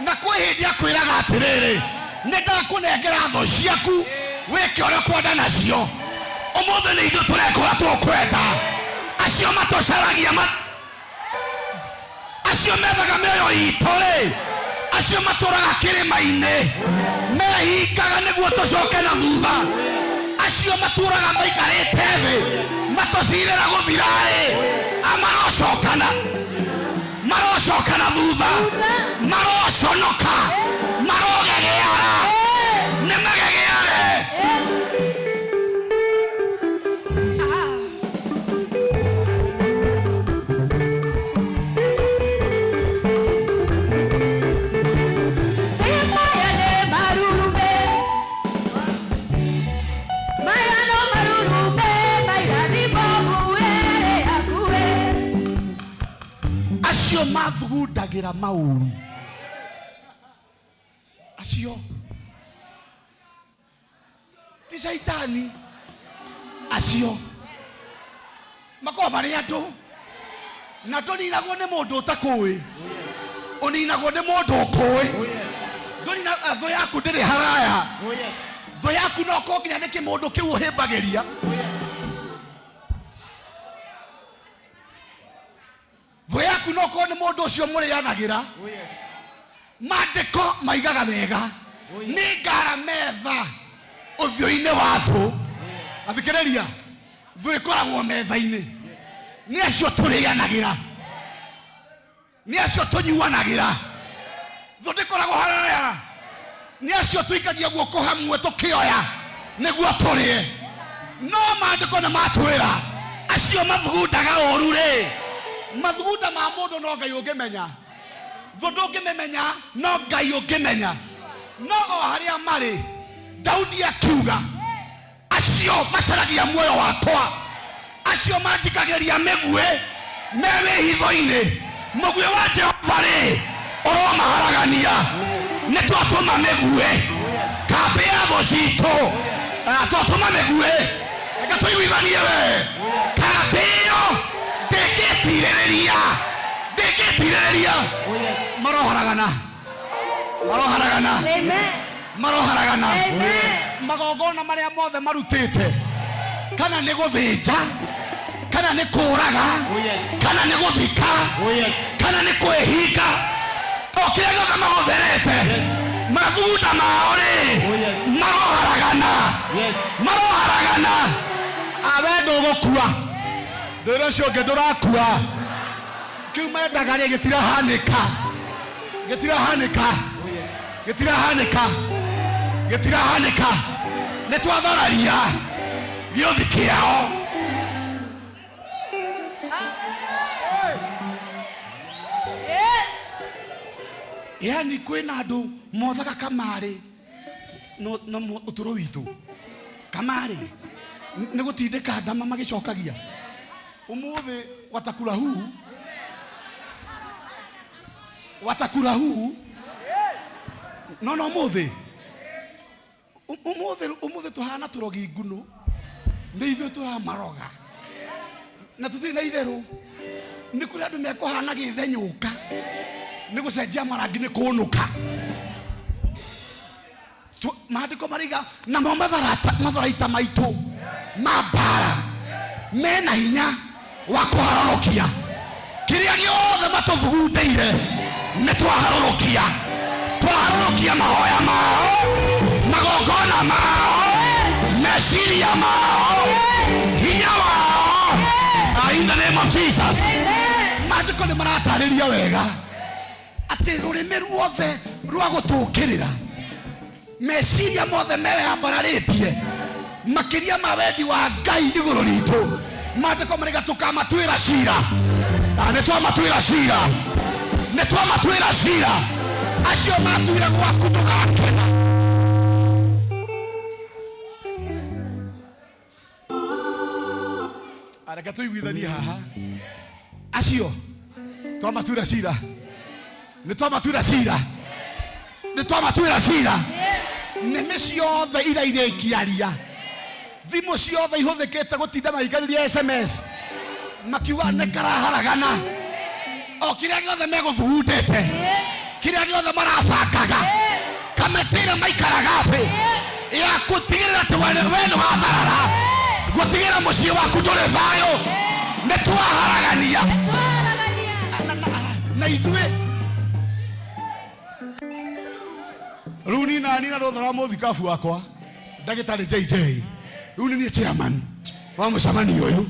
na kwĩ hĩndĩ akwĩraga atĩrĩrĩ, nĩ ndakũnengera thũ ciaku wĩke ũrĩa ũkwenda nacio. Ũmũthĩ nĩ ithuĩ tũreka ũrĩa tũkwenda. Acio matũcaragia acio methaga mĩoyo itũ rĩ, acio matũraga kĩrĩma-inĩ mehingaga nĩguo tũcoke na thutha, acio matũraga maikarĩte thĩ matũcirĩra gũthira rĩ, marocokana, marocoka na thutha, maroconoka, marogegeara, nĩ magegeare. Acio mathugundagĩra maũru, acio ti caitani, acio makoragwo marĩ andũ, na ndũninagwo nĩ mũndũ ũtakũĩ, ũninagwo nĩ mũndũ ũkũĩ. Ndũnina, thũ yaku ndĩrĩ haraya, thũ yaku no korwo nginya nĩ kĩmũndũ kĩu ũhĩmbagĩria. Thũ yaku no korwo nĩ mũndũ ũcio mũrĩanagĩra. Maandĩko maigaga wega, nĩ ngara metha ũthiũ-inĩ wa thũ. Athikĩrĩria, thũ ĩkoragwo metha-inĩ. Nĩ acio tũrĩanagĩra, nĩ acio tũnyuanagĩra. Thũ ndĩkoragwo haraya, nĩ acio tũikagia guoko hamwe tũkĩoya nĩguo tũrĩe. No maandĩko nĩ matwĩra acio mathugundaga ũru rĩ, mathugunda ma mũndũ no Ngai ũngĩmenya, thũ ndũngĩmĩmenya, no Ngai ũngĩmenya. No o harĩa marĩ, Daudi akiuga, acio macaragia muoyo wakwa, acio manjikagĩria mĩguĩ me wĩhitho-inĩ, mũguĩ wa Jehova rĩ ũromaharagania. Nĩ twatũma mĩguĩ kambĩ ya thũ citũ, twatũma mĩguĩ, reke tũiguithanie we, kambĩ ĩyo ndĩngĩtirĩrĩria, ndĩngĩtirĩrĩria. Maroharagana, maroharagana, maroharagana. Magongona marĩa mothe marutĩte, kana nĩ gũthĩnja, kana nĩ kũraga, kana nĩ gũthika, kana nĩ kwĩhinga, o kĩrĩa gĩothe mahũthĩrĩte, mathugunda mao rĩ, maroharagana, maroharagana. Awe ndũgũkua, ndwĩra ũcio ũngĩ ndũrakua. Kĩu mendaga rĩ, gĩtirahanĩka, gĩtirahanĩka, gĩtirahanĩka, gĩtirahanĩka. Nĩ twathararia gĩũthi kĩao. Yani kwĩna andũ mothaga kamarĩ no no ũtũro witũ kamarĩ nĩ gũtindĩka ndama magĩcokagia ũmũthĩ watakura huu watakura huu no no ũmũthĩ ũmũthĩ ũmũthĩ tũhana tũrogi nguno nĩ ithuĩ tũramaroga na tũtirĩ na itherũ nĩ kũrĩ andũ mekũhana gĩthenyũka nĩ gũcenjia marangi nĩ kũnũka maandĩko mariga namo matharaita maitũ ma mbara mena hinya wa kũharũrũkia kĩrĩa gĩothe matũthugundĩire nĩ twaharũrũkia twaharũrũkia mahoya mao magongona mao meciria mao hinya wao. In the name of Jesus. Maandĩko nĩ maratarĩria wega atĩ rũrĩmĩ ruothe rwa gũtũũkĩrĩra meciria mothe meyambararĩtie makĩria ma wendi wa ngai igũrũ ritũ maandĩko marĩga tũkamatuĩra cira. Na nĩ twamatuĩra cira, nĩ twamatuĩra cira acio matuire gwaku ndũgakena. Reke tũiguithanie haha acio twamatuĩra cira nĩ twamatuĩra cira nĩ twamatuĩra cira nĩmĩ ciothe ira irĩngiaria thimũ ciothe ihũthĩkĩte gũtinda magĩikanĩria SMS makiuga nĩ karaharagana o kĩrĩa gĩothe megũthugundĩte kĩrĩa gĩothe marabangaga kamĩtĩ ĩrĩa maikaraga thĩ ya gũtigĩrĩra atĩ we nĩ watharara gũtigĩrĩra mũciĩ waku ndũrĩ thayũ nĩ twaharagania na ithuĩ rĩu ni nani na rũtha rwa mũthikabu wakwa ndagĩtarĩ JJ rĩu nĩ niĩ chairman wa mũcemanio ũyũ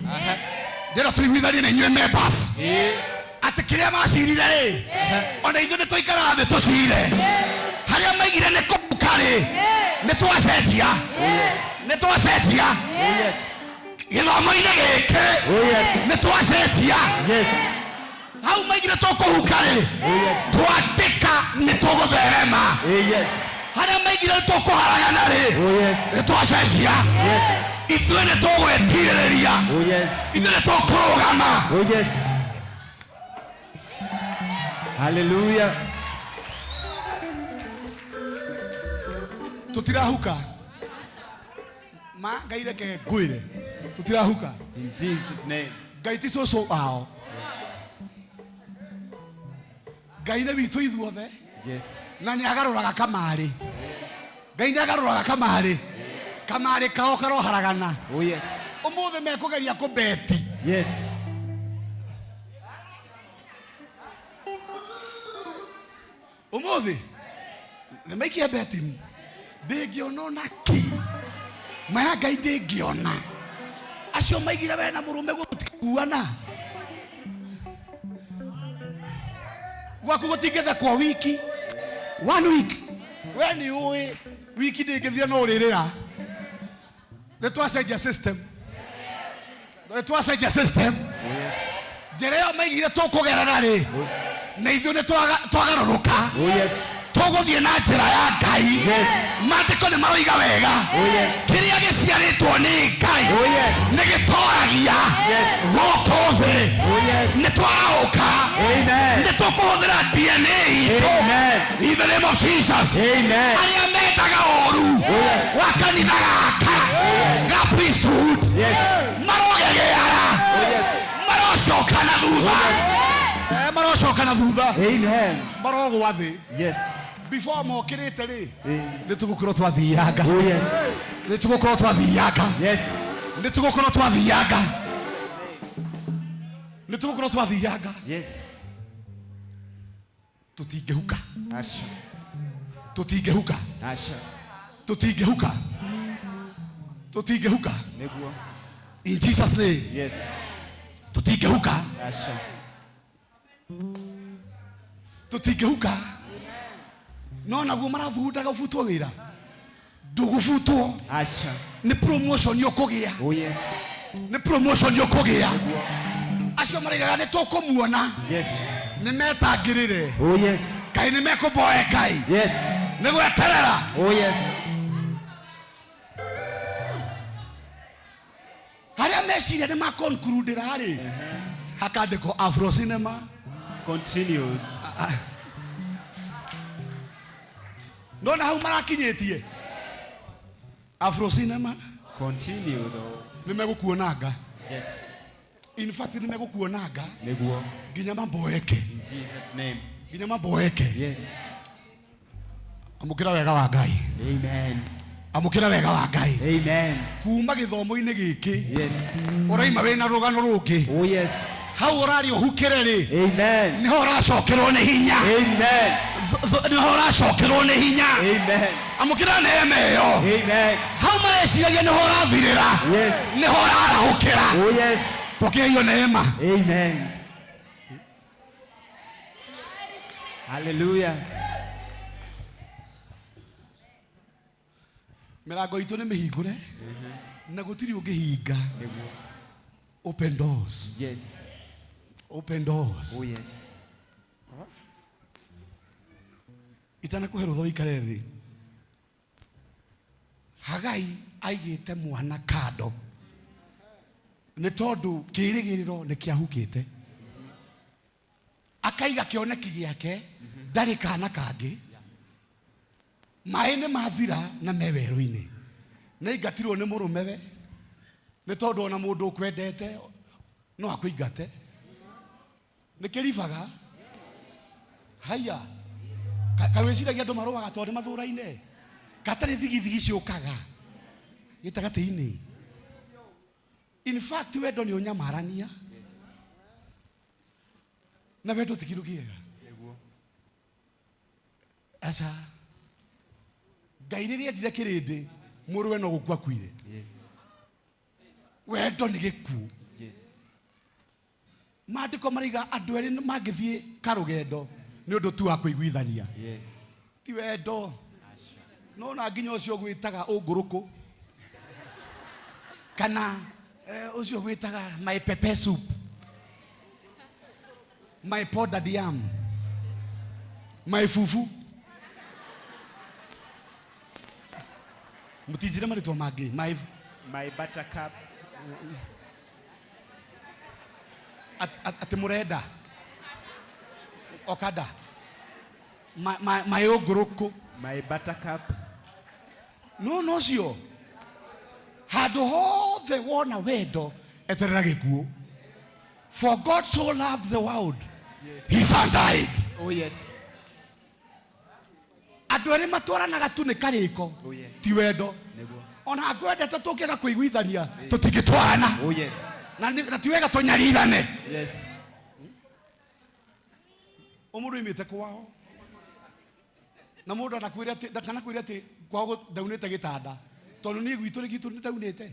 ndĩrenda tũiguithanie na inyuĩ members atĩ kĩrĩa macirire rĩ ona ithuĩ nĩ tũikaraga thĩ tũcire harĩa maigire nĩ kũhuka rĩ nĩ twacenjia nĩ twacenjia gĩthomo-inĩ gĩkĩ nĩ twacenjia hau maigire tũkũhuka rĩ twandĩka nĩ tũgũtherema harĩa maigire nĩ tũkũharagana rĩ nĩ twacenjia ithuĩ nĩ tũgwĩtirĩrĩria ithuĩ nĩ tũkũrũgama. Hallelujah. Tutirahuka ma ngai reke ngwĩre tutirahuka. In Jesus name. Ngai ti cũcũ wao ngai nĩ witũ ithuothe. Yes. Na nĩ agarũraga kamarĩ ngai nĩ agarũraga kamarĩ kamarĩ kao karoharagana. Oh yes. Ũmũthĩ mekũgeria kũbeti. Yes. Ũmũthĩ nĩ maikia beti ndĩngĩona ona kĩ maya ngai ndĩngĩona acio maigire we na mũrũme gũtikuana gwaku gũtingĩthekwo wiki one week we nĩ ũĩ wiki ndĩngĩthira no ũrĩrĩra nĩ twacenjia system nĩ twacenjia system njĩra ĩyo maigire tũkũgerera rĩ na ithuĩ nĩ twagarũrũka tũgũthiĩ na njĩra ya ngai maandĩko nĩ maroiga wega kĩrĩa gĩciarĩtwo nĩ ngai nĩ gĩtoragia gũkũ thĩ nĩ twarahũka nĩ tũkũhũthĩra DNA itũ in the name of Jesus. Arĩa mendaga ũru wa kanitha gaka ga priesthood marogegeara marocoka na thutha marocoka na thutha. Amen. Marogwa thĩ. Yes. Before mokĩrĩte rĩ nĩ tũgũkorwo twathianga. Oh yes. Nĩ tũgũkorwo twathianga. Yes. Nĩ tũgũkorwo twathianga. Nĩ tũgũkorwo twathianga. Yes. Tũtingĩhuka. Asha. Tũtingĩhuka. Asha. Tũtingĩhuka. Tũtingĩhuka. Nĩguo. In Jesus name. Yes. Tũtingĩhuka. Asha. Tũtingĩhuka. No naguo marathugundaga ũbutwo wĩra ndũgũbutwo. Asha. Nĩ promotion ũkũgĩa. Oh yes. Nĩ promotion ũkũgĩa. Acio maraigaga nĩ tũkũmuona. Yes. Nĩ metangĩrĩre. Oh yes. Kaĩ nĩ mekũmboeka ĩ? Yes. Nĩ gweterera. Oh yes. Harĩa meciria nĩ makonkurundĩra rĩ, hakandĩkwo Afro Cinema Continued. Nona hau marakinyĩtie Afro Cinema Continued. Oh. nĩ megũkuonanga. Yes. In fact nĩ megũkuonanga Nĩguo. nginya mamboeke. In Jesus name. Nginya mamboeke. Yes. Amũkĩra wega wa Ngai. Amen. Amũkĩra wega wa Ngai. Amen. Kuma gĩthomo-inĩ gĩkĩ. Yes. Ũraima wĩna rũgano rũngĩ. Oh yes. Hau ũraria ũhukĩre rĩ. Amen. Nĩho ũracokerwo nĩ hinya. Amen. Nĩho ũracokerwo nĩ hinya. Amen. Amũkĩra neema ĩyo. Amen. Hau mareciragia nĩho ũrathirĩra. Yes. Nĩho ũrarahũkĩra. Oh yes. Pokea hiyo neema. Amen. Hallelujah. Mĩrango itũ nĩ mĩhingũre na gũtirĩ ũngĩhinga. Open doors. Yes. Open doors. Oh yes. Itanakũhe rũtha ũikare thĩ. Hagai aigĩte mwana kando nĩ tondũ kĩĩrĩgĩrĩro nĩ kĩahukĩte. Akaiga kĩoneki gĩake ndarĩ kana kangĩ. Maĩ nĩ mathira na me werũ-inĩ. Nĩ aingatirwo nĩ mũrũmewe nĩ tondũ ona mũndũ ũkwendete no akũingate. Nĩ kĩribaga. Haiya. Kawĩciragia andũ marũaga tondũ nĩ mathũraine. Gatarĩ thigithigi ciũkaga gĩtagatĩ-inĩ. In fact wendo nĩ ũnyamarania na wendo ti kĩndũ kĩega. Aca. Ngai rĩrĩa endire kĩrĩndĩ mũrũwe no gũkua akuire. Wendo nĩ gĩkuũ. Maandĩko maraiga andũ erĩ mangĩthiĩ karũgendo nĩ ũndũ tu wa kũiguithania. Yes. Ti wendo. No na nginya ũcio gwĩtaga ũngũrũkũ kana ũcio gwĩtaga my pepper soup, my powdered yam, my fufu. Mũtinjĩre marĩtwa mangĩ. My My buttercup. Atĩ mũrenda okada my ũngũrũkũ. My buttercup. No no ũcio handũ hothe wona wendo eterera gĩkuũ. For God so loved the world, his son died. Oh yes. Andũ erĩ matwaranaga tu nĩ karĩko. Oh yes. Ti wendo. Nĩguo. Ona ngwendete tũngĩaga kũiguithania tũtingĩtwarana. Oh yes. Na ti wega tũnyarirane. Yes. Ũmũndũ oimĩte kwao na mũndũ anakwĩra atĩ ndakanakwĩre atĩ kwao ndaunĩte gĩtanda tondũ niĩ gwitũ rĩ gwitũ nĩ ndaunĩte.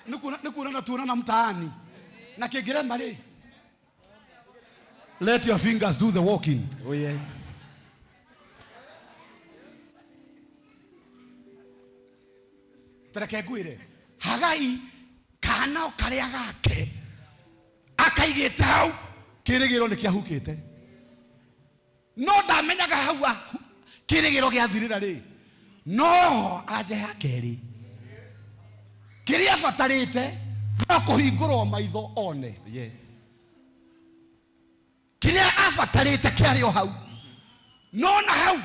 Nĩ kuonana tuonana mtaani na kĩngĩrema rĩ, let your fingers do the walking. Oh yes. Tareke ngwĩre Hagai kana o karĩa gake akaigĩte hau kĩĩrĩgĩrĩro nĩ kĩahukĩte no ndamenyaga hau kĩĩrĩgĩrĩro gĩathirĩra rĩ no anje ya kerĩ kĩrĩa abatarĩte no kũhingũrwo maitho one. Yes. Kĩrĩa abatarĩte kĩarĩ o hau no na hau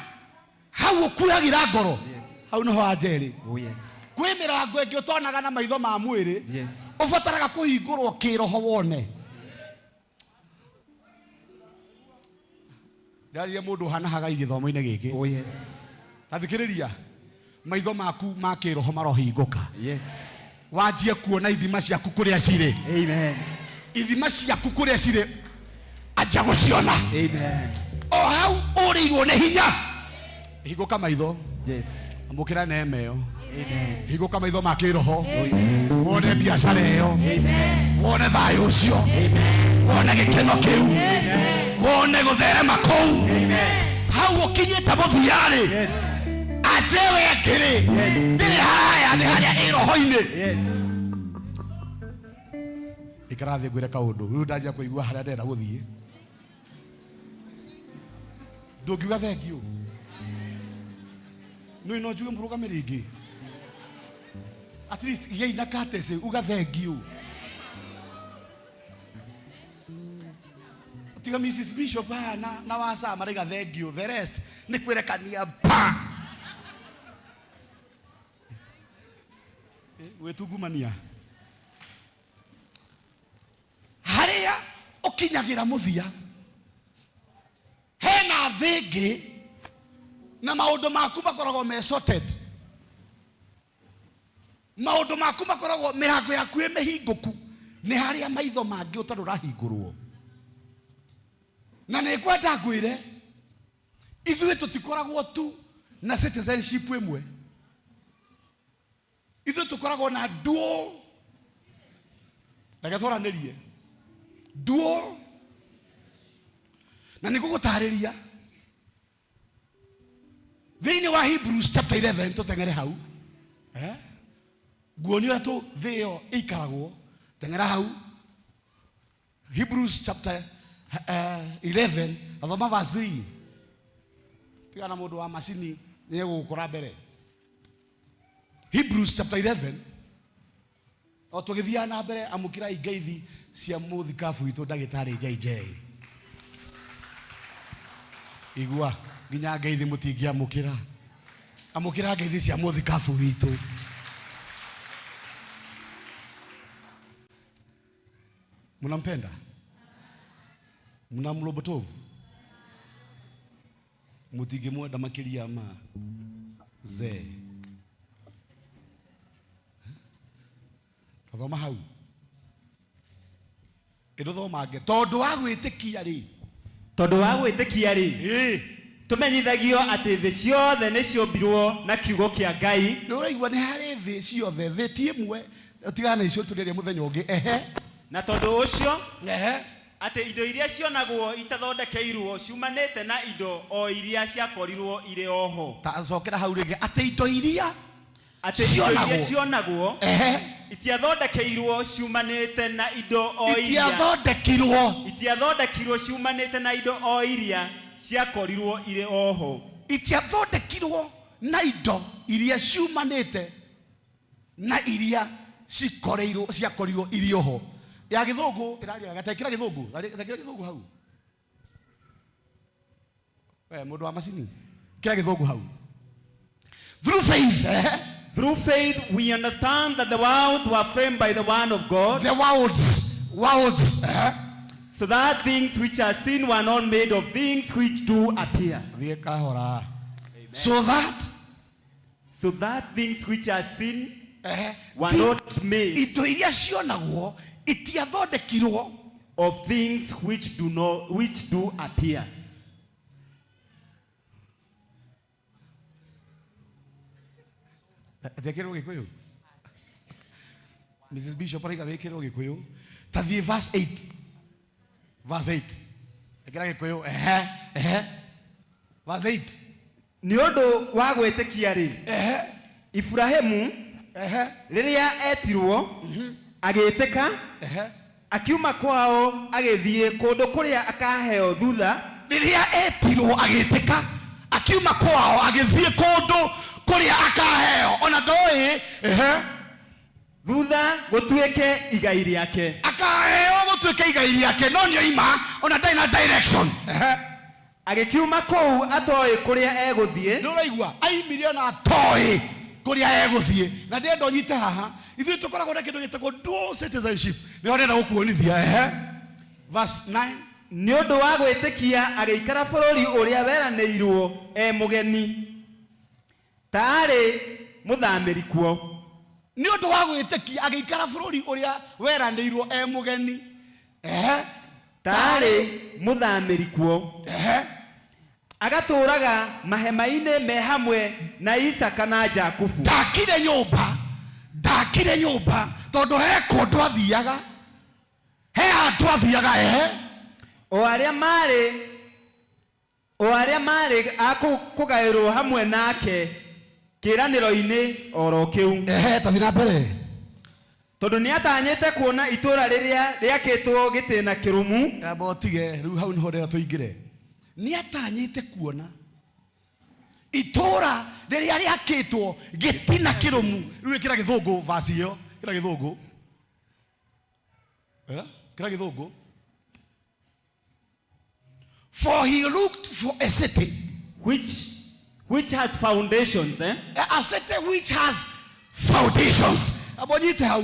hau ũkuagĩra ngoro. Yes. Hau nĩho anje ĩrĩ. Oh yes. Kwĩ mĩrango ĩngĩ ũtonaga na maitho ma mwĩrĩ. Yes. Ũbataraga kũhingũrwo kĩroho wone. Ndaririe mũndũ ũhana Hagai gĩthomo-inĩ gĩkĩ. Oh yes. Tathikĩrĩria maitho maku ma kĩroho marohingũka. Yes. Wanjie kuona ithima ciaku kũrĩa cirĩ. Amen. Ithima ciaku kũrĩa cirĩ anjia gũciona. Amen. O hau ũrĩirwo nĩ hinya. Hingũka maitho. Yes. Amũkĩra neema ĩyo. Amen. Hingũka maitho ma kĩroho. Wone biacara ĩyo. Amen. Wone thayũ ũcio. Amen. Wone gĩkeno kĩu. Amen. Wone gũtherema kũu. Amen. Hau ũkinyĩte mũthia-rĩ. Yes. Anje we ngĩrĩ. Ndĩrĩ haraya nĩ harĩa ĩ roho-inĩ. Yes. Ikara thĩ ngwĩre kaũndũ. Rĩu ndanjia kũigua harĩa ndĩrenda gũthiĩ. Ndũngiuga thengiũ. Nĩ no njuge mũrũgame rĩngĩ. At least gĩai na courtesy, uga thengiũ. Tiga Mrs. Bishop haha na, na waca maraiga thengiũ, the rest nĩ kwĩrekania pa. Gwĩtungumania. Harĩa ũkinyagĩra mũthia hena thĩ ĩngĩ na maũndũ maku makoragwo me sorted. Maũndũ maku makoragwo mĩrango yaku ĩ mĩhingũku, nĩ harĩa maitho mangĩ ũtarĩ ũrahingũrwo. Na nĩ ngwenda ngwĩre ithuĩ tũtikoragwo tu na citizenship ĩmwe, ithuĩ tũkoragwo na dual. Reke twaranĩrie dual, na nĩ ngũgũtarĩria thĩinĩ wa Hebrews chapter 11. Tũteng'ere hau, eh? Nguonia ũrĩa tũ thĩ ĩyo ĩikaragwo. Teng'era hau Hebrews chapter 11, athoma verse 3. Tigana mũndũ wa macini nĩ egũgũkora mbere. Hebrews chapter 11. O tũgĩthiaga na mbere, amũkĩrai ngeithi cia mũthikabu witũ ndagĩtarĩ JJ. Igua nginya ngeithi mũtingĩamũkĩra, amũkĩra ngeithi cia mũthikabu witũ. Mnampenda? Mnamlobotovu? Mũtingĩmwenda makĩria ma zee. Tathoma hau kĩndũ, tondũ wa gwĩtĩkia rĩ, Tondũ wa gwĩtĩkia rĩ, tũmenyithagio atĩ thĩ ciothe nĩ ciombirwo na kiugo kĩa Ngai. Nĩ ũraigua, nĩ harĩ thĩ ciothe, thĩ ti ĩmwe, tigana na icio tũrĩaria mũthenya ũngĩ. Ehe. Na tondũ ũcio, ehe, atĩ indo iria cionagwo itathondekeirwo ciumanĩte na indo o iria ciakorirwo irĩ oho. Ta cokera hau rĩngĩ, atĩ indo iria atĩ indo iria cionagwo cionagwo ehe, itiathondekeirwo ciumanĩte na indo o iria itiathondekirwo, itiathondekirwo ciumanĩte na indo o iria ciakorirwo irĩ oho. Itiathondekirwo na indo iria ciumanĩte na iria cikoreirwo, ciakorirwo irĩ oho. Ya gĩthũngũ ĩraria wega, tekĩra gĩthũngũ, tekĩra gĩthũngũ hau. We mũndũ wa macini, kĩra gĩthũngũ hau. Through faith, eh? Through faith we understand that the worlds were framed by the word of God. The worlds, eh? So that things which are seen were not made of things which do appear. Thiĩ kahora. So that So that things which are seen were not made indo iria cionagwo itiathondekirwo of things which do not, which do appear. Tekĩrwo gĩkũyũ. Mrs. Bishop araiga wĩkĩrwo gĩkũyũ. Ta thiĩ verse 8, verse 8, ĩkĩra gĩkũyũ. Ehe, ehe, verse 8. Nĩ ũndũ wa gwĩtĩkia rĩ, Iburahĩmu rĩrĩa etirwo agĩĩtĩka, akiuma kwao agĩthiĩ kũndũ kũrĩa akaheo thutha. Rĩrĩa etirwo agĩtĩka, akiuma kwao agĩthiĩ kũndũ kũrĩa akaheo ona ndoĩ. Ehe. Thutha gũtuĩke igai rĩake. Akaheo gũtuĩke igai rĩake, no nĩ oima ona ndarĩ na direction. Ehe. Agĩkiuma kũu atoĩ kũrĩa egũthiĩ. Nĩ ũraigua, aimire ona atoĩ kũrĩa egũthiĩ. Na ndĩrenda ũnyite haha, ithuĩ tũkoragwo na kĩndũ gĩtagwo dual citizenship, nĩho ndĩrenda gũkuonithia. Ehe, verse 9. Nĩ ũndũ wa gwĩtĩkia agĩikara bũrũri ũrĩa weranĩirwo e mũgeni, ta arĩ mũthamĩri kuo. Nĩ ũndũ wa gwĩtĩkia agĩikara bũrũri ũrĩa weranĩirwo e mũgeni. Ehe. Ta arĩ mũthamĩri kuo. Ehe. Agatũũraga mahema-inĩ me hamwe na Isaka na Jakubu. Ndakire nyũmba, ndakire nyũmba tondũ he kũndũ athiaga, he handũ athiaga. Ehe. O arĩa maarĩ a kũgaĩrwo hamwe nake kĩĩranĩro-inĩ oro kĩu. Ehe, tathiĩ na mbere. Tondũ nĩatanyĩte kuona itũũra rĩrĩa rĩakĩtwo gĩtĩna kĩrũmu. Amba ũtige rĩu, hau nĩho ndĩrenda tũingĩre. Nĩ atanyĩte kuona itũra rĩrĩa rĩakĩtwo gĩtina kĩrũmu. Rĩu ĩkĩra gĩthũngũ verse ĩyo, ĩkĩra gĩthũngũ. Eh? Kĩra gĩthũngũ. For he looked for a city which has foundations, eh? A city which has foundations. Abo nyite hau.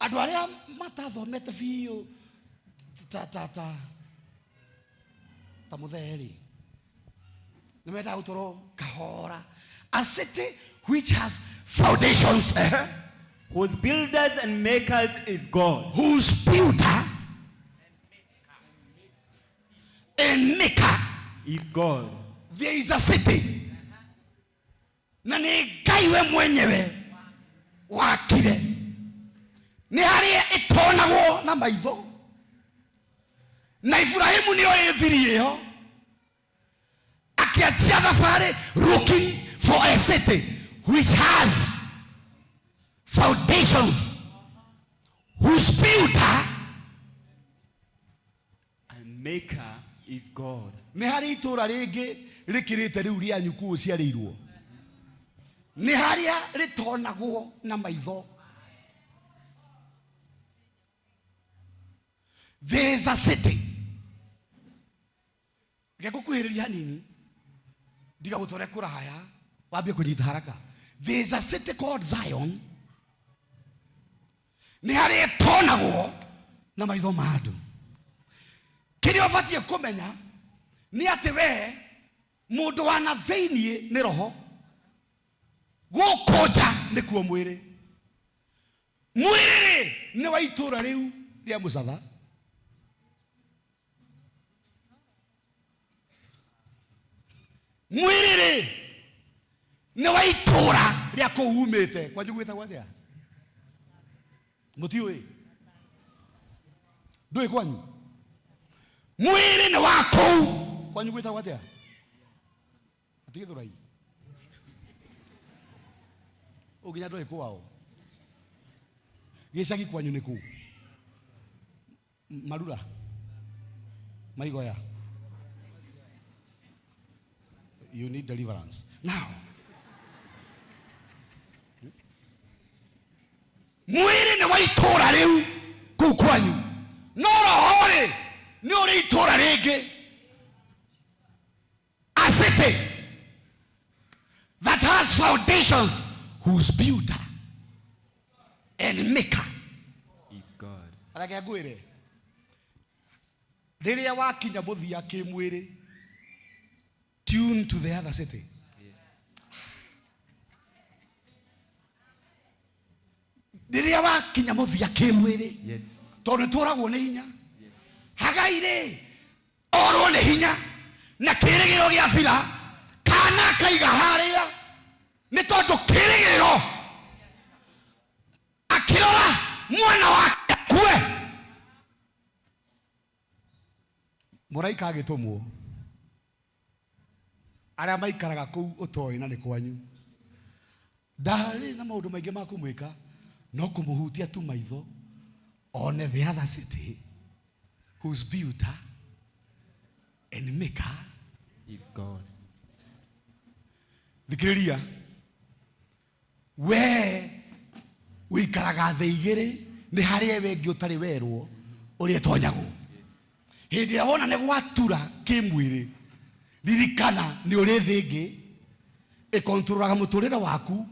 Andũ arĩa matathomete biũ ta ta ta ta mũthee rĩ, nĩ mendaga gũtwarwo kahora. A city which has foundations, eh? Whose builders and makers is God. Whose builder and maker is God. There is a city. Na nĩ Ngai we mwenyewe wakire. Nĩ harĩa ĩtonagwo na maitho. Na Ibrahimu nĩoĩ thiri ĩyo. Akĩanjia thabarĩ looking for a city which has foundations, whose builder and maker is God. Nĩ harĩ itũra rĩngĩ rĩkĩrĩte rĩu rĩanyu kũu ũciarĩirwo. Nĩ harĩa rĩtonagwo na maitho. There is a city. Reke ngũkuhĩrĩria hanini ndigagũtware kũraya wambie kũnyita haraka. There is a city called Zion. Nĩ harĩa ĩtonagwo na maitho ma andũ. Kĩrĩa ũbatiĩ kũmenya nĩ atĩ we mũndũ wa na thĩiniĩ nĩ roho, gũkũ nja nĩkuo mwĩrĩ. Mwĩrĩ rĩ nĩ wa itũũra rĩu rĩa mũcatha. Mwĩrĩ rĩ nĩ wa itũũra rĩa kũu umĩte. Kwanyu gwĩtagwo atĩa? Mũtiũĩ? Ndũĩ kwanyu? Mwĩrĩ nĩ wa kũu. Kwanyu gwĩtagwo atĩa? Atigĩthũrai. Ũnginya ndũĩ kwao. Gĩcagi kwanyu nĩ kũu? Marura. Maigoya. You need deliverance. Now, mwĩrĩ nĩ wa itũũra rĩu kũu kwanyu, no roho rĩ nĩ ũrĩ itũũra rĩngĩ. A city that has foundations, whose builder and maker is God. Reke ngwĩre, rĩrĩa wakinya mũthia kĩmwĩrĩ, tune to the other city. Rĩrĩa wakinya mũthia kĩmwĩrĩ, Yes. tondũ nĩtũragwo nĩ hinya. Hagai rĩ, orwo nĩ hinya na kĩrĩgĩrĩro gĩa bira, kana akaiga harĩa nĩ tondũ kĩrĩgĩrĩro akĩrora mwana wake akue. Mũraika agĩtũmwo arĩa maikaraga kũu ũtoĩ na nĩ kwanyu, ndarĩ na maũndũ maingĩ ma kũmwĩka no kũmũhutia tu maitho one the other city whose builder and maker is God. Thikĩrĩria, we ũikaraga thĩ igĩrĩ, nĩ harĩa we ĩngĩ ũtarĩ werwo ũrĩa ĩtonyagwo. Hĩndĩ ĩrĩa wona nĩ gwatura kĩmwĩrĩ, ririkana nĩ ũrĩ thĩ ĩngĩ ĩkontrolaga mũtũrĩre waku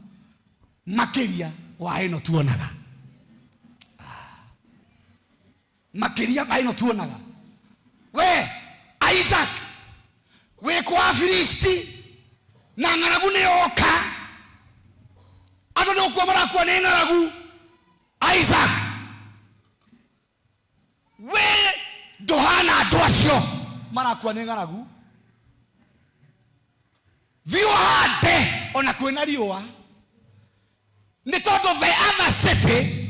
makĩria wa ĩno tuonaga. Makĩria ma ĩno tuonaga. We Isaac wĩ kwa Filisti na ng'aragu nĩ yoka, andũ nĩ gũkua marakua nĩ ng'aragu. Isaac we ndũhana andũ acio marakua nĩ ng'aragu, thiĩ ũhande ona kwĩna riũa, nĩ tondũ the other city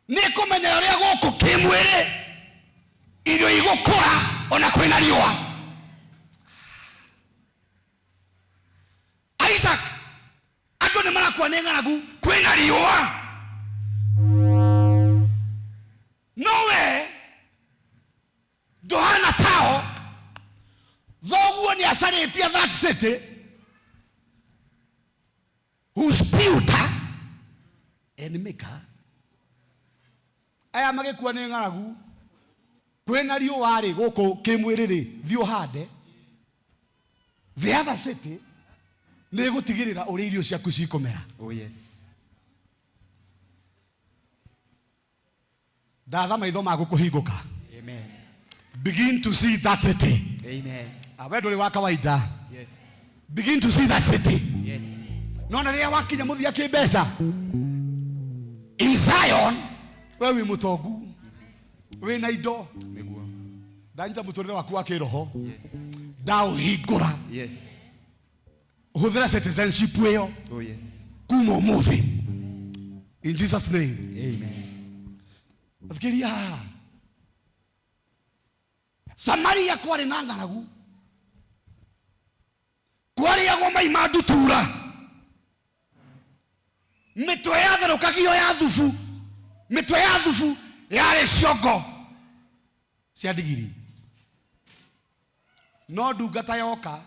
nĩ ĩkũmenya ũrĩa gũkũ kĩmwĩrĩ irio igũkũra ona kwĩna riũa. Isaac andũ nĩ marakua nĩ ng'aragu kwĩna riũa, no we ndũhana tao, macarĩtie that city whose builder and maker. Aya magĩkua nĩ ng'aragu kwĩna riũa rĩ gũkũ kĩmwĩrĩ rĩ thiĩ ũhande. The other city nĩ ĩgũtigĩrĩra ũrĩa irio ciaku cikũmera. Oh yes. Ndatha maitho maku kũhingũka. Amen. Begin to see that city. Amen. Ah, we ndũrĩ wa kawaida. Yes. Begin to see that city. Yes. No na rĩrĩa wakinya mũthia kĩmbeca in Zion, we wĩ mũtongu, wĩna indo. Nĩguo. Ndanyita mũtũrĩre waku wa kĩroho, ndaũhingũra. Yes. Hũthĩra citizenship ĩyo Oh yes. kuma ũmũthĩ in Jesus name. Amen. Thikĩrĩria haha, Samaria kwarĩ na ng'aragu, kwarĩagwo mai ma ndutura, mĩtwe yatherũkagio ya thubu, mĩtwe ya thubu yarĩ ciongo cia ndigiri. No ndungata yoka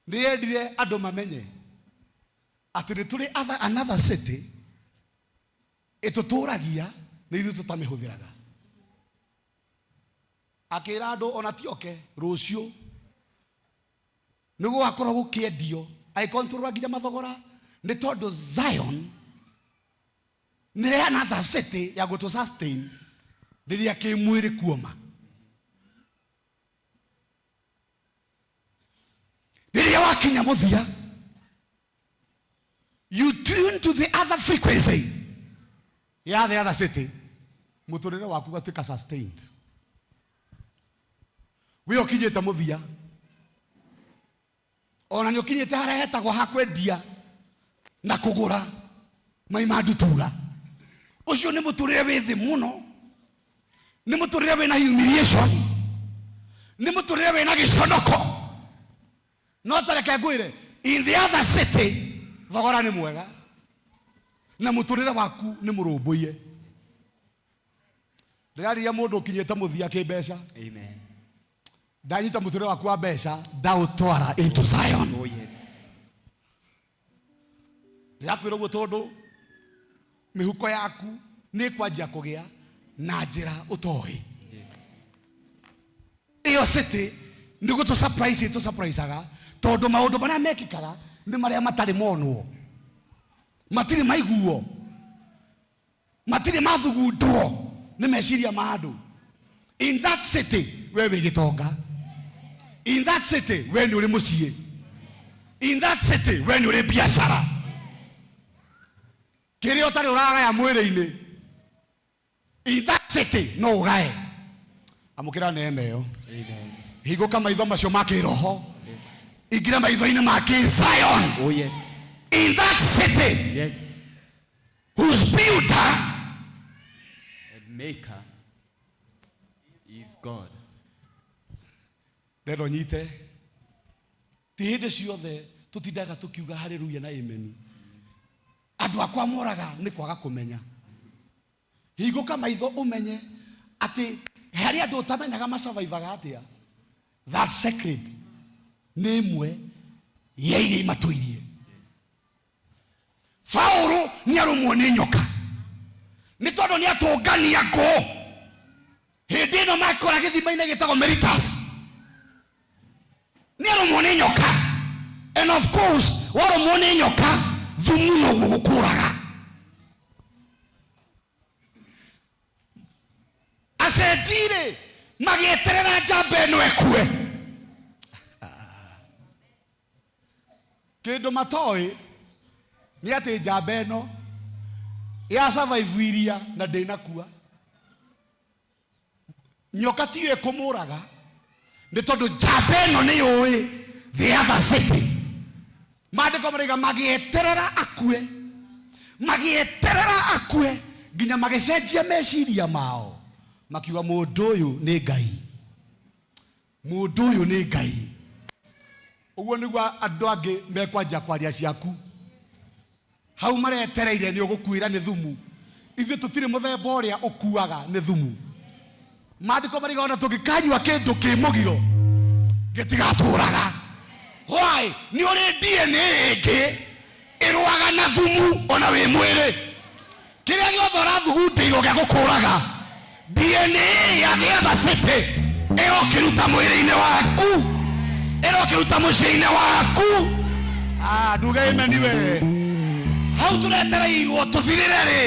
nĩ yendire andũ mamenye atĩ nĩ tũrĩ another city ĩtũtũragia na ithuĩ tũtamĩhũthĩraga. Akĩra andũ ona tioke rũciũ nĩ gũgakorwo gũkĩendio, agĩkontrora nginya mathogora, nĩ tondũ Zion nĩ another city ya gũtũ sustain rĩrĩa kĩmwĩrĩ kuoma. Rĩrĩa wakinya mũthia, you tune to the other frequency ya the other city, mũtũrĩre waku ũgatuĩka sustained. We ũkinyĩte mũthia, ona nĩ ũkinyĩte harĩa hetagwo ha kwendia na kũgũra mai ma ndutura. Ũcio nĩ mũtũrĩre wĩ thĩ mũno, nĩ mũtũrĩre wĩna humiliation, nĩ mũtũrĩre wĩna gĩconoko. No tareke ngwĩre, in the other city thogora nĩ mwega na mũtũrĩre waku nĩ mũrũmbũiye. Ndĩrarĩria mũndũ ũkinyĩte mũthia kĩmbeca. Amen. Ndanyita mũtũrĩre waku wa mbeca, ndaũtwara into Zion. Oh yes. Ndĩrakwĩra ũguo tondũ mĩhuko yaku nĩ ĩkwanjia kũgĩa na njĩra ũtoĩ. Ĩyo city nĩ gũtũ surprise ĩtũ surpriseaga, tondũ maũndũ marĩa mekĩkaga nĩ marĩa matarĩ monwo, matirĩ maiguo, matirĩ mathugundwo nĩ meciria ma andũ. In that city we wĩ gĩtonga, in that city we nĩ ũrĩ mũciĩ, in that city we nĩ ũrĩ biacara. Kĩrĩa ũtarĩ ũragaya mwĩrĩ-inĩ, in that city no ũgae. Amũkĩra neema ĩyo. Amen. Hingũka maitho macio ma kĩroho, ingĩra maitho-inĩ ma kĩ Zion. Oh yes. In that city, Yes. whose builder and maker is God. Ndenda ũnyite, ti hĩndĩ ciothe tũtindaga tũkiuga haleluya na amen. Andũ akwa moraga nĩ kwaga kũmenya. Hingũka maitho ũmenye atĩ harĩ andũ ũtamenyaga masurvivaga atĩa. That secret nĩ ĩmwe ya iria imatũirie. Paũlũ nĩ arũmwo nĩ nyoka nĩ tondũ nĩ atũngania ngũ hĩndĩ ĩno makora gĩthima-inĩ gĩtagwo Meritas. Nĩ arũmwo nĩ nyoka, and of course warũmwo nĩ nyoka thumu noguo gũkũraga. Acenjire magĩeterera njamba ĩno ĩkue. Kĩndũ matoĩ nĩ atĩ njamba ĩno ya survive iria na ndĩnakua. Nyoka tiyo ĩkũmũraga nĩ tondũ njamba ĩno nĩ yũĩ the other city. Maandĩko marauga magĩeterera akue, magĩeterera akue nginya magĩcenjia meciria mao, makiuga mũndũ ũyũ nĩ Ngai, mũndũ ũyũ nĩ Ngai. Ũguo nĩguo andũ angĩ mekwanjia kwaria ciaku. Hau maretereire nĩ ũgũkuĩra nĩ thumu. Ithuĩ tũtirĩ mũthemba ũrĩa ũkuaga nĩ thumu. Maandĩko marauga ona tũngĩkanyua kĩndũ kĩ mũgiro Gĩtigatũraga. Why? Nĩ ũrĩ DNA ĩngĩ ĩrũaga na thumu ona wĩ mwĩrĩ. Kĩrĩa gĩothe ũrathugundĩirwo gĩa gũkũraga, DNA ya the other city ĩrokĩruta mwĩrĩ-inĩ waku, ĩrokĩruta mũciĩ-inĩ waku. Ah, nduge amen we. Hau tũretereirwo tũthirĩre rĩ,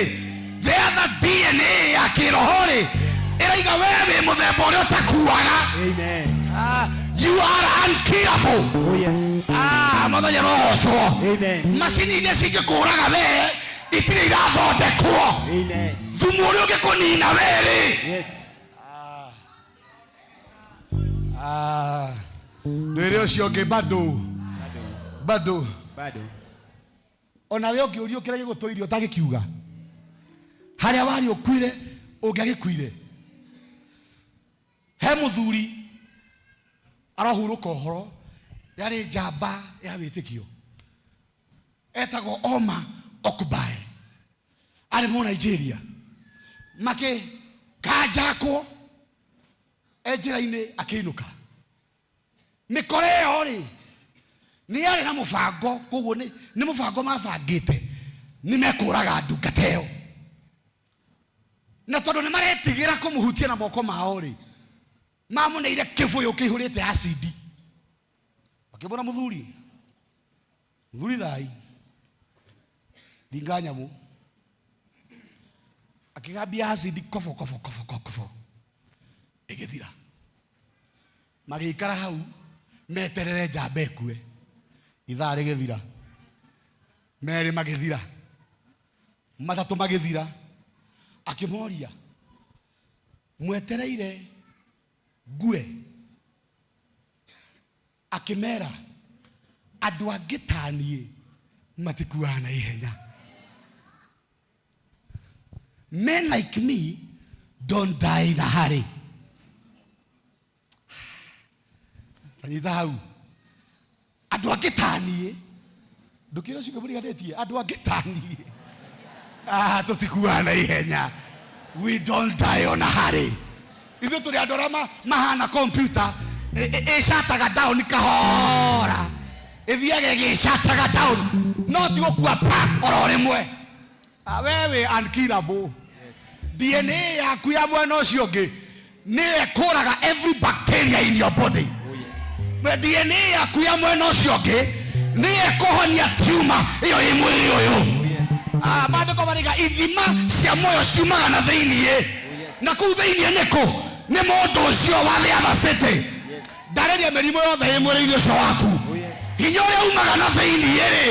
the other DNA ya kĩroho rĩ ĩraiga we wĩ mũthemba ũrĩa ũtakuaga. Amen. Ah, you are unkillable. Oh yes. Ah, mũthenya rogocwo. Amen. Macini iria cingĩkũraga we itirĩ irathondekwo. Amen. Thumu ũrĩa ũngĩkũnina we rĩ. Yes. Ah, ndwĩre ũcio ũngĩ bado bado Bado. Onawe ũngĩũrio kĩrĩa gĩgũtũirie ũtagĩkiuga harĩa warĩ ũkuire ũngĩagĩkuire. He mũthuri arohurũka ũhoro yarĩ njamba ya wĩtĩkio etagwo Oma Okubae, arĩ mũ Nigeria, makĩkanjakwo e njĩra-inĩ akĩinũka. Mĩkora ĩyo rĩ nĩ yarĩ na mũbango, koguo nĩ mũbango mabangĩte nĩ mekũraga ndungata ĩyo, na tondũ nĩ maretigĩra kũmũhutia na moko mao rĩ, mamũneire kĩbũyũ kĩihũrĩte acidi. Makĩmwĩra mũthuri, mũthuri thai ringa nyamũ, akĩgambia acidi kobo kobo kobo kobo kobo ĩgĩthira. Magĩikara hau meterere njamba ĩkue, ithaa rĩgĩthira, merĩ magĩthira, matatũ magĩthira. Akĩmoria, mwetereire ngue? Akĩmera, andũ angĩ ta niĩ matikuaga na ihenya. Men like me don't die in a hurry. Tanyita hau. Andũ angĩ ta niĩ, ndũkĩra ũcio mũriganĩtie, andũ angĩ ta niĩ, ah, tũtikuaga na ihenya. We don't die on a hurry. Ithuĩ tũrĩ andũ arĩa mahana computer ĩcataga down kahora, ĩthiaga ĩgĩcataga down, no ti gũkua pa oro rĩmwe. Ah, we wĩ unkillable. DNA yaku ya mwena ũcio ũngĩ nĩyo ĩkũraga every bacteria in your body. We DNA yaku ya mwena ũcio ũngĩ nĩyo ĩkũhonia tumor ĩyo ĩ mwĩrĩ ũyũ. Ah, maandĩko marĩga ithima cia muoyo ciumaga na thĩiniĩ, na kũu thĩiniĩ nĩkũ? Nĩ mũndũ ũcio wa the other city. Ndarĩria mĩrimũ yothe ĩ mwĩrĩ-inĩ ũcio waku, hinya ũrĩa umaga na thĩiniĩ rĩ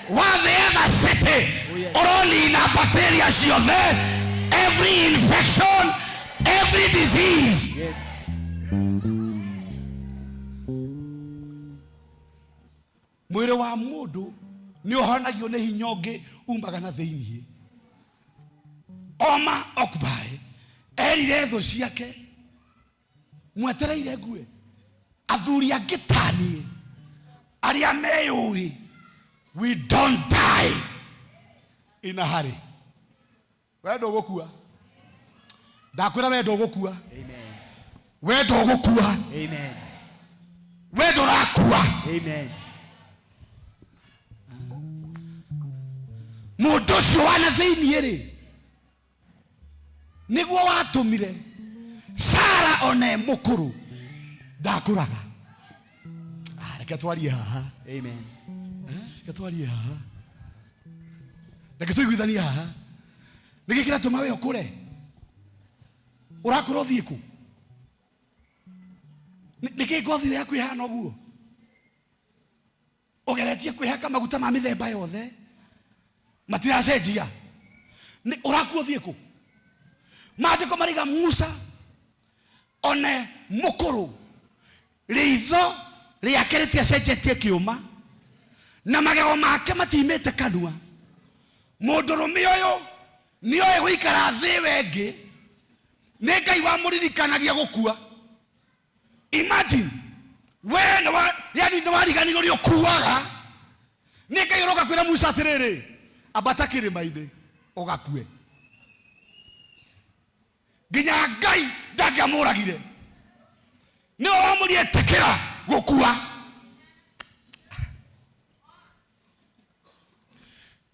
wa the other city ũronina bacteria ciothe, every infection, every disease. Mwĩrĩ wa mũndũ nĩ ũhonagio nĩ hinya ũngĩ umaga na thĩiniĩ. Oma Okubae erire thũ ciake, mwetereire ngue, athuri angĩ ta niĩ arĩa meyũĩ, we don't die in a hurry. We ndũgũkua, ndakwĩra we ndũgũkua. Amen. We ndũgũkua. Amen. We ndũrakua. Amen. Mũndũ ũcio wa na thĩiniĩ rĩ nĩguo watũmire Sara one mũkũrũ ndakũraga. Ah, reke twarie haha. Amen. Reke twarie haha, reke tũiguithanie haha. Nĩkĩ kĩratũma we ũkũre? Ũrakũra ũthiĩ kũ? Nĩkĩ ngothi ĩyo yaku ĩhana ũguo? Ũgeretie kwĩhaka maguta ma mĩthemba yothe matiracenjia. Nĩ ũrakua ũthiĩ kũ? Maandĩko maraiga Musa one mũkũrũ ritho rĩake rĩtiacenjetie kĩũma na magego make matimĩte kanua. Mũndũrũme ũyũ nĩoĩ gũikara thĩ wengĩ, nĩ Ngai wamũririkanagia gũkua. Imagine we yani nĩ wariganĩirwo nĩ ũkuaga, nĩ Ngai ũroka kwĩra Musa atĩrĩrĩ, ambata kĩrĩma-inĩ ũgakue. Nginya Ngai ndangĩamũragire, nĩwe wamũrie ĩtĩkĩra. Gũkua.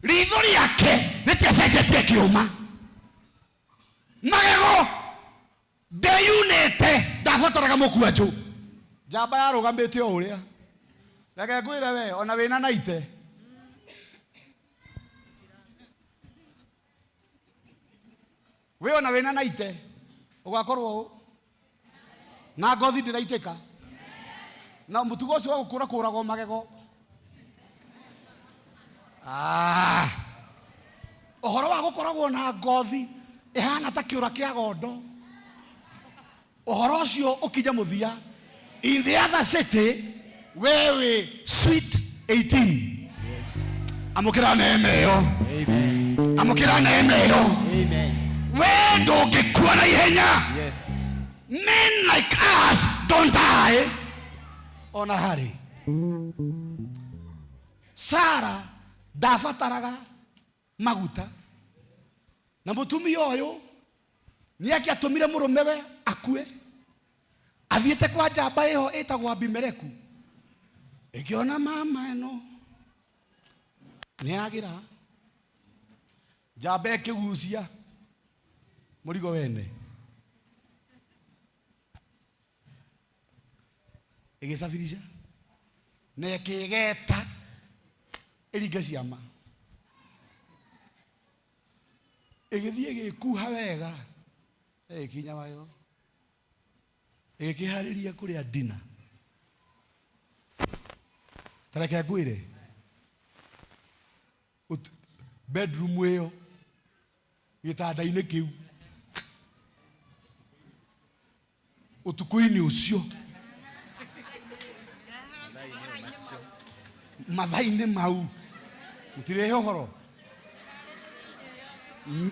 Ritho rĩake rĩtiacenjetie kĩũma. Magego ndeyunĩte ndabataraga mũkwanjũ. Njamba yarũgamĩte o ũrĩa. Reke ngwĩre we ona wĩna naite. We ona wĩna naite ũgakorwo ũ na ngothi ndĩraitĩka na mũtugo ũcio wa gũkũra kũragwo magego. Ah. Ũhoro wa gũkoragwo na ngothi ĩhana ta kĩũra kĩa gondo, ũhoro ũcio ũkinye mũthia. In the other city we wĩ sweet 18. Amũkĩra neema ĩyo, amũkĩra neema ĩyo. We ndũngĩkua na ihenya. Men like us don't die ona harĩ Sara ndabataraga maguta na mũtumia ũyũ nĩ angĩatũmire mũrũmewe akue athiĩte kwa njamba ĩho ĩtagwo Abimeleku ĩkĩona mama ĩno nĩ agĩra njamba ĩkĩgucia mũrigo wene ĩgĩcabirisha na ĩkĩgeta ĩringe ciama ĩgĩthiĩ ĩgĩkuha wega ĩgĩkinya wayo ĩgĩkĩharĩria kũrĩa dina. Tareke ngwĩre bedroom ĩyo gĩtanda-inĩ kĩu ũtukũ-inĩ ũcio mathaa-inĩ mau mũtirehe ũhoro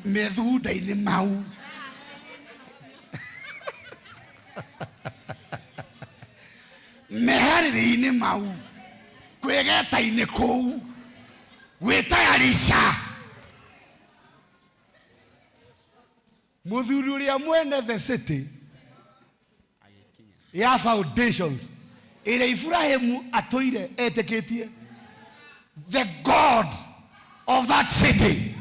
methugunda-inĩ mau meharĩrĩ-inĩ mau kwĩgeta-inĩ kũu gwĩtayarisha mũthuri ũrĩa mwene the city ya foundations ĩrĩa Ibrahimu atũire etĩkĩtie, the God of that city,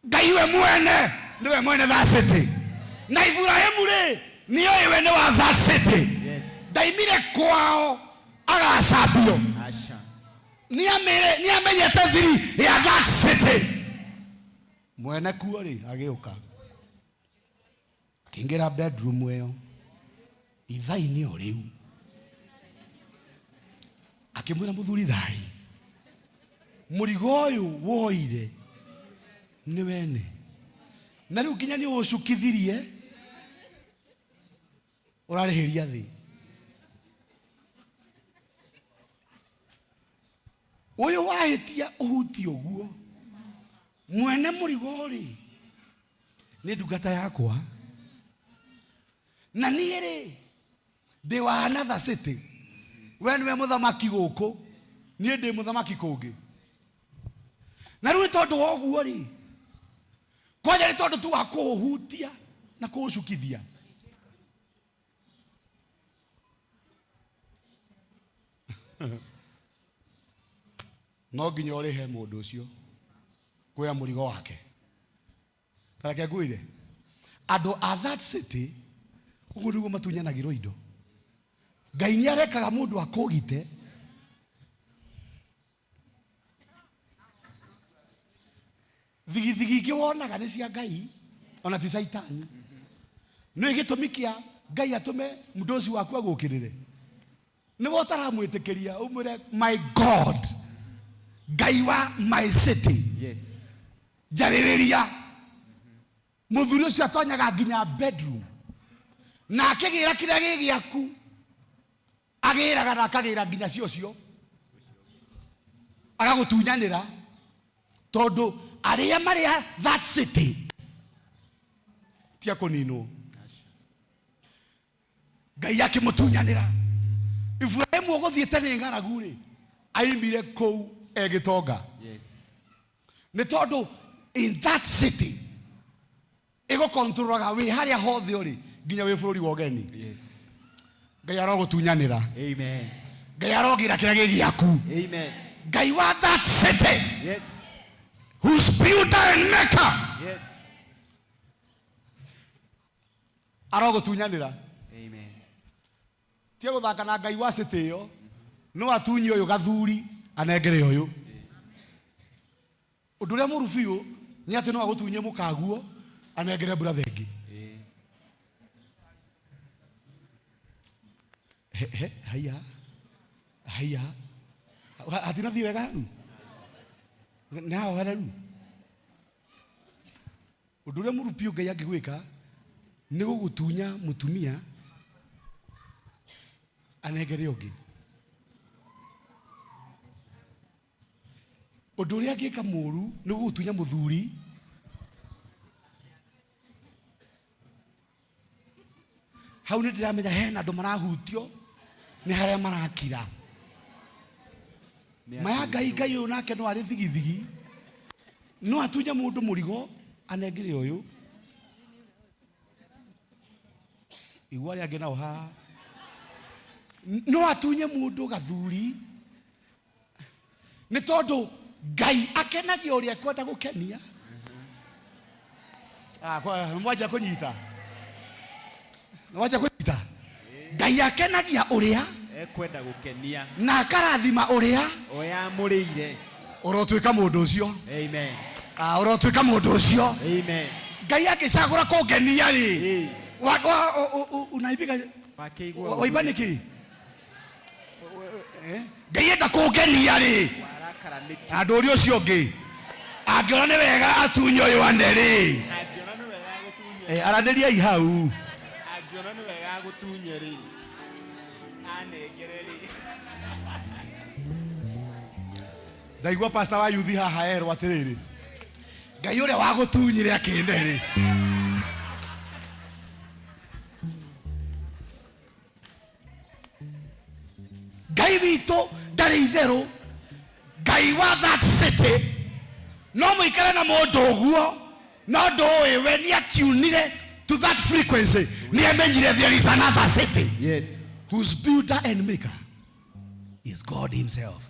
Ngai we mwene nĩwe mwene that city, na Ibrahimu rĩ nĩoĩ we nĩ wa that city, ndaimire kwao agacambio, nĩamenyete thiri ya that city. Mwene kuo rĩ agĩũka akĩingĩra bedroom ĩyo ithaa-inĩ o rĩu akĩmwĩra mũthuri thai mũrigo ũyũ woire nĩ wene na rĩu nginya nĩ ũcukithirie ũrarĩhĩria thĩ ũyũ wahĩtia ũhutie ũguo mwene mũrigo rĩ nĩ ndungata yakwa na niĩ rĩ ndĩ wa another city, we nĩwe mũthamaki gũkũ, niĩ ndĩ mũthamaki kũngĩ, na rĩu nĩ tondũ wa ũguo rĩ kwanja nĩ tondũ tu wa kũũhutia na kũũcukithia no nginya ũrĩhe mũndũ ũcio kuoya mũrigo wake. Tareke ngwĩre andũ a that city ũguo nĩguo matunyanagĩrwo indo. Ngai nĩ arekaga mũndũ akũgite thigithigi ingĩ wonaga nĩ cia Ngai ona ti caitani. Nĩ gĩtũmi kĩa Ngai atũme mũndũ waku agũkĩrĩre nĩwe ũtaramwĩtĩkĩria ũmwĩre my God Ngai wa my city. Njarĩrĩria mũthuri ũcio atonyaga nginya bedroom na akĩgĩra kĩrĩa gĩ gĩaku agĩraga na akagĩra nginya cio agagũtunyanĩra tondũ arĩa marĩa that city tia kũninwo. Ngai akĩmũtunyanĩra. Ibrahimu ũgũthiĩte nĩ ng'aragu rĩ aimire kũu egĩtonga nĩ tondũ in that city ĩgũkontrolaga wĩ harĩa hothe ũrĩ nginya wĩ bũrũri wa ũgeni. Ngai arogũtunyanĩra. Amen. Ngai arogira kĩrĩa gĩ gĩaku. Amen. Ngai wa that city. Yes. Whose builder and maker. Yes. Arogũtunyanĩra. Amen. Tia gũthaka na Ngai wa city ĩyo. No atunye ũyũ gathuri anengere ũyũ. Ũndũ ũrĩa mũru biũ nĩ atĩ no agũtunye mũkaguo anengere brother ĩngĩ. He, he, haiya haiya hatinathiĩ wega hau nĩ hahoereru. Ũndũ ũrĩa mũru biũ Ngai angĩgwĩka nĩ gũgũtunya mũtumia anengere ũngĩ. Ũndũ ũrĩa angĩka mũru nĩ gũgũtunya mũthuri hau. Nĩ ndĩramenya hena andũ marahutio nĩ harĩa marakira maya. Ngai Ngai ũyũ nake no arĩ thigithigi, no atunye mũndũ mũrigo anengere ũyũ. Igua arĩa angĩ nao haha, no atunye mũndũ gathuri, nĩ tondũ Ngai akenagia ũrĩa ekwenda gũkenia. Ah, mwanjia kũnyita, mwanjia kũnyita. Ngai akenagia ũrĩa ekwenda gũkenia na akarathima ũrĩa oyamũrĩire. Ũrotuĩka mũndũ ũcio. Amen. Ah, ũrotuĩka mũndũ ũcio. Amen. Ngai angĩcagũra kũngenia rĩ, unaibiga wakĩigua waimba nĩkĩ? Ngai enda kũngenia rĩ, warakara nĩkĩ? Andũ ũrĩa ũcio ũngĩ angĩona nĩ wega atunye ũyũ ane rĩ, angĩona nĩ wega agũtunye, aranĩriai hau. Angĩona nĩ wega agũtunye rĩ, anengere rĩ. Ndaigua pastor wa yuthi haha erwo atĩrĩrĩ, Ngai ũrĩa wagũtunyire akĩne rĩ. Ngai witũ ndarĩ itherũ. Ngai wa that city, no mũikare na mũndũ ũguo, no ndũĩ we nĩ atiunire to that frequency, nĩ amenyire there is another city. Yes. Whose builder and maker is God himself.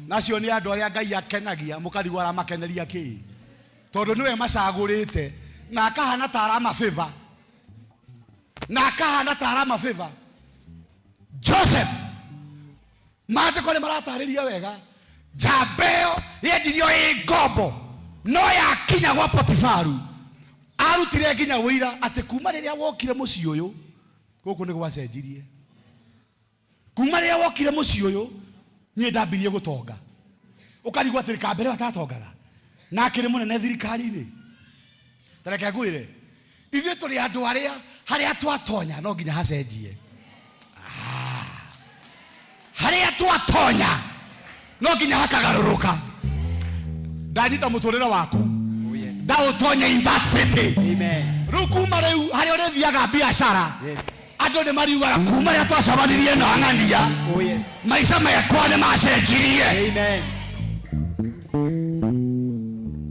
Nacio nĩ andũ arĩa Ngai akenagia, mũkarigwo aramakeneria kĩ, tondũ nĩwe macagũrĩte na akahana ta aramabĩba, na akahana ta aramabĩba. Joseph, maandĩko nĩ maratarĩria wega, njamba ĩyo yendirio ĩ ngombo, no yakinya gwa Potifaru arutire nginya ũira atĩ kuma rĩrĩa wokire mũciĩ ũyũ gũkũ nĩ gwacenjirie. Kuma rĩrĩa wokire mũciĩ ũyũ niĩ ndambirie gũtonga. Ũkarigwo atĩrĩ, kambere atatongaga na akĩrĩ mũnene thirikari-inĩ. Ta reke ngwĩre, ithuĩ tũrĩ andũ arĩa harĩa twatonya no nginya hacenjie. Ah. Harĩa twatonya no nginya hakagarũrũka. Ndanyita mũtũrĩre waku, ndaũtonya in that city. Amen. Rĩu kuma rĩu harĩa ũrĩthiaga biacara, Yes. andũ nĩ mariugaga kuma rĩrĩa twacemanirie na ng'ania, Oh yes. maica mekwa nĩ macenjirie. Amen.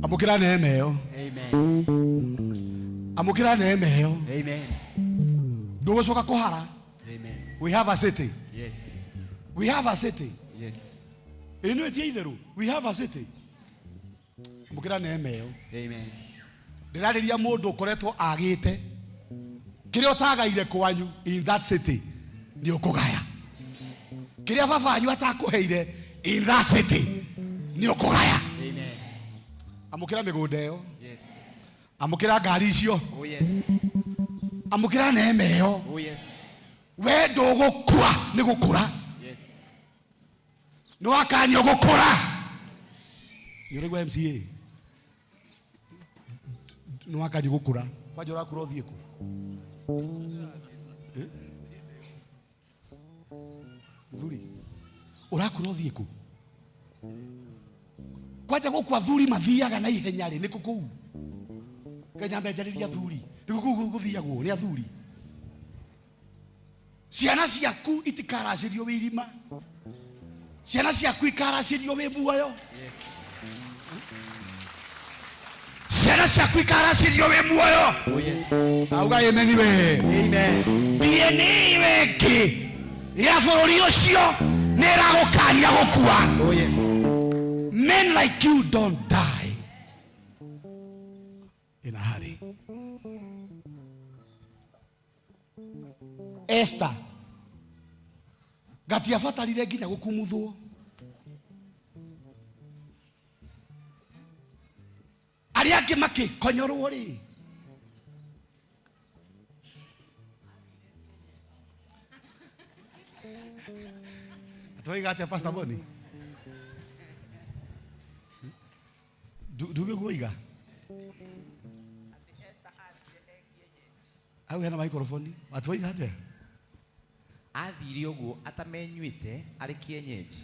Amũkĩra neema ĩyo. Amen. Amũkĩra neema ĩyo. Amen. Ndũgũcoka kũhara. Amen. We have a city. Yes. We have a city. Yes. Ĩ nĩ ĩtie itherũ, we have a city. Amũkĩra neema ĩyo. Amen. Ndĩrarĩria mũndũ ũkoretwo agĩte kĩrĩa ũtagaire kwanyu, in that city nĩ ũkũgaya. Kĩrĩa baba wanyu atakũheire, in that city nĩ ũkũgaya. Amen. Amũkĩra mĩgũnda ĩyo. Yes. Amũkĩra ngari icio. Oh yes. Amũkĩra neema ĩyo. Oh yes. We ndũgũkua nĩ gũkũra. Yes. Nĩ wakanio gũkũra. Nĩ ũraigua MCA, nĩ wakanio gũkũra. Kwanja ũrakũra ũthiĩ kũ? Eh? Thuri ũrakũra ũthiĩ kũ? Kwanja gũkũ athuri mathiaga na ihenya rĩ, nĩkũ kũu? Kenya mbenjarĩria athuri, nĩkũ kũu gũthiagwo nĩ athuri? Ciana ciaku itikaracĩrio wĩ irima, ciana ciaku ikaracĩrio wĩ muoyo, ciana ciaku ikaracĩrio wĩ muoyo. Oh yes. Auga amen we. Amen. DNA ĩyo ĩngĩ. Ya bũrũri ũcio nĩ ĩragũkania gũkua. Men like you don't die in a hurry. Esther gatiabatarire nginya gũkumuthwo. Arĩa angĩ makĩkonyorwo rĩ, twaiga atĩa, Pastor Boni? Nduge guo iga hau hena microphone, atwaiga atĩa? Athire ũguo atamenyuĩte arĩ kienyeji.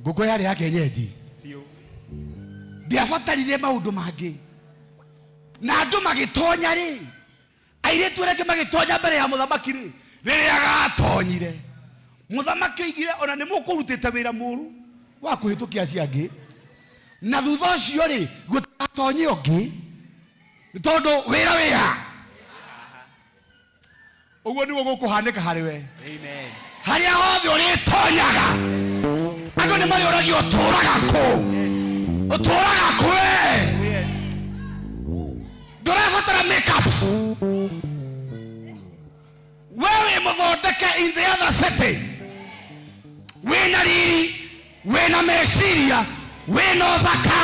Ngũkũ yarĩ ya kienyeji, ndiabatarire maũndũ mangĩ. Na andũ magĩtonya rĩ, airĩtu arĩa angĩ magĩtonya mbere ya mũthamaki rĩ, rĩrĩa gatonyire, mũthamaki oigire ona nĩ mũkũrutĩte wĩra mũru wa kũhĩtũkia acio angĩ, na thutha ũcio rĩ, gũtigatonye ũngĩ, nĩ tondũ wĩra wĩha ũguo nĩguo gũkũhanĩka harĩ we. Amen. Harĩa hothe ũrĩtonyaga, andũ nĩ marĩũragia, ũtũraga kũ? Ũtũraga kũ? We ndũrabatara makeups, we wĩ mũthondeke in the other city, wĩna riri, wĩna meciria, wĩna ũthaka,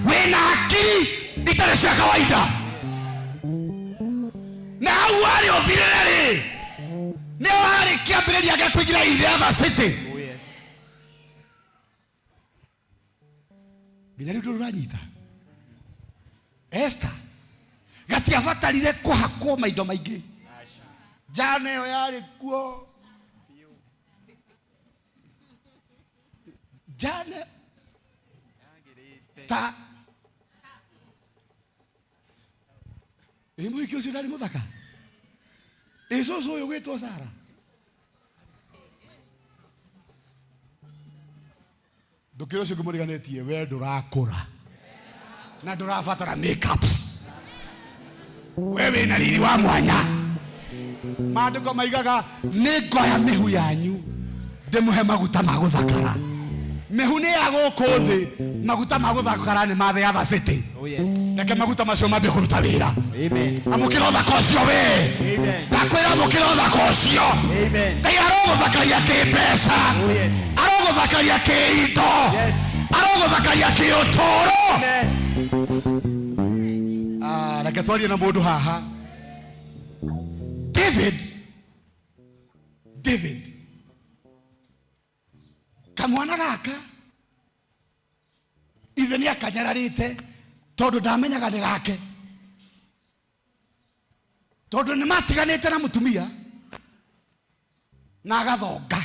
wĩna akiri itarĩ cia kawaida. Na hau warĩ ũthirĩre rĩ, nĩho harĩ kĩambĩrĩria gĩa kũingĩra in the other city. Nginya rĩu ndũranyita. Esther gatiabatarire kũhakwo maindo maingĩ, njana ĩyo yarĩ kuo, njana ta ĩ mũhiki ũcio ndarĩ mũthaka, ĩ cũcũ ũyũ gwĩtwo Sara. Ndũkĩra ũcio ũngĩ mũriganĩtie, we ndũrakũra na ndũrabatara makeups, we wĩna riri wa mwanya. Maandĩko maigaga, nĩ ngoya mĩhu yanyu ndĩmũhe maguta ma gũthakara. Mĩhu nĩ ya gũkũ thĩ, maguta ma gũthakara nĩ ma the other city. Oh yes. Reke maguta macio mambie kũruta wĩra. Amen. Amũkĩra ũthaka ũcio we. Amen. Ndakwĩra amũkĩra ũthaka ũcio. Amen. Ngai arogũthakaria kĩmbeca, Oh yes. arogũthakaria kĩindo, Yes. arogũthakaria kĩũtũũro. Amen. Ah, reke twarie na mũndũ haha. David, David kamwana gaka ithe nĩ akanyararĩte tondũ ndamenyaga nĩ gake, tondũ nĩ matiganĩte na mũtumia na agathonga.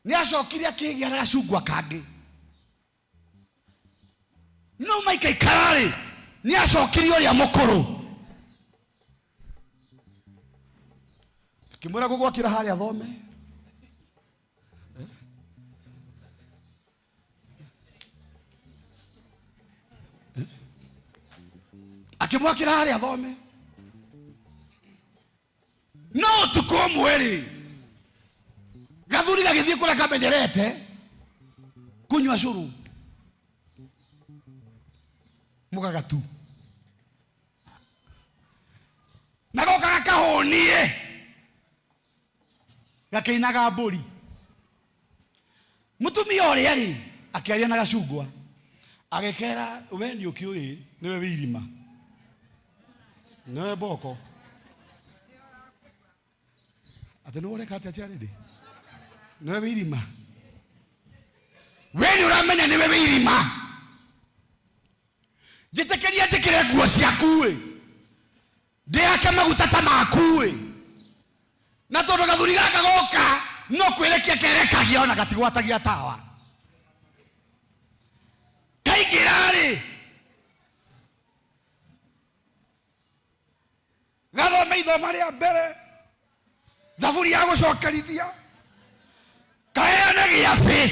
Nĩ acokire akĩgĩa na gacungwa kangĩ, no maikaikara-rĩ, nĩ acokirie ũrĩa mũkũrũ, akĩmwĩra gũgwakĩra harĩa thome. Akĩmwakĩra harĩa thome, no ũtukũ ũmwe rĩ, gathuri gagĩthiĩ kũrĩa kamenyerete kunyua cũrũ mũgagatu, na goka gakahũnie gakĩinaga mbũri. Mũtumia ũrĩa rĩ, akĩaria na gacungwa, agĩkera, we nĩ ũkĩũĩ nĩwe wĩ irima, nĩwe mboko, atĩ nĩwe ũreka atĩa charity, nĩwe wĩ irima, we nĩ ũramenya nĩwe wĩ irima, njĩtĩkĩria njĩkĩre nguo ciaku ĩ, ndĩhake maguta ta maku ĩ. Na tondũ gathuri gaka goka no kwĩrekia kerekagia, ona gatigwatagia tawa, kaingĩra rĩ, gathome ithoma rĩa mbere, thaburi ya gũcokerithia, kaheane gĩathĩ.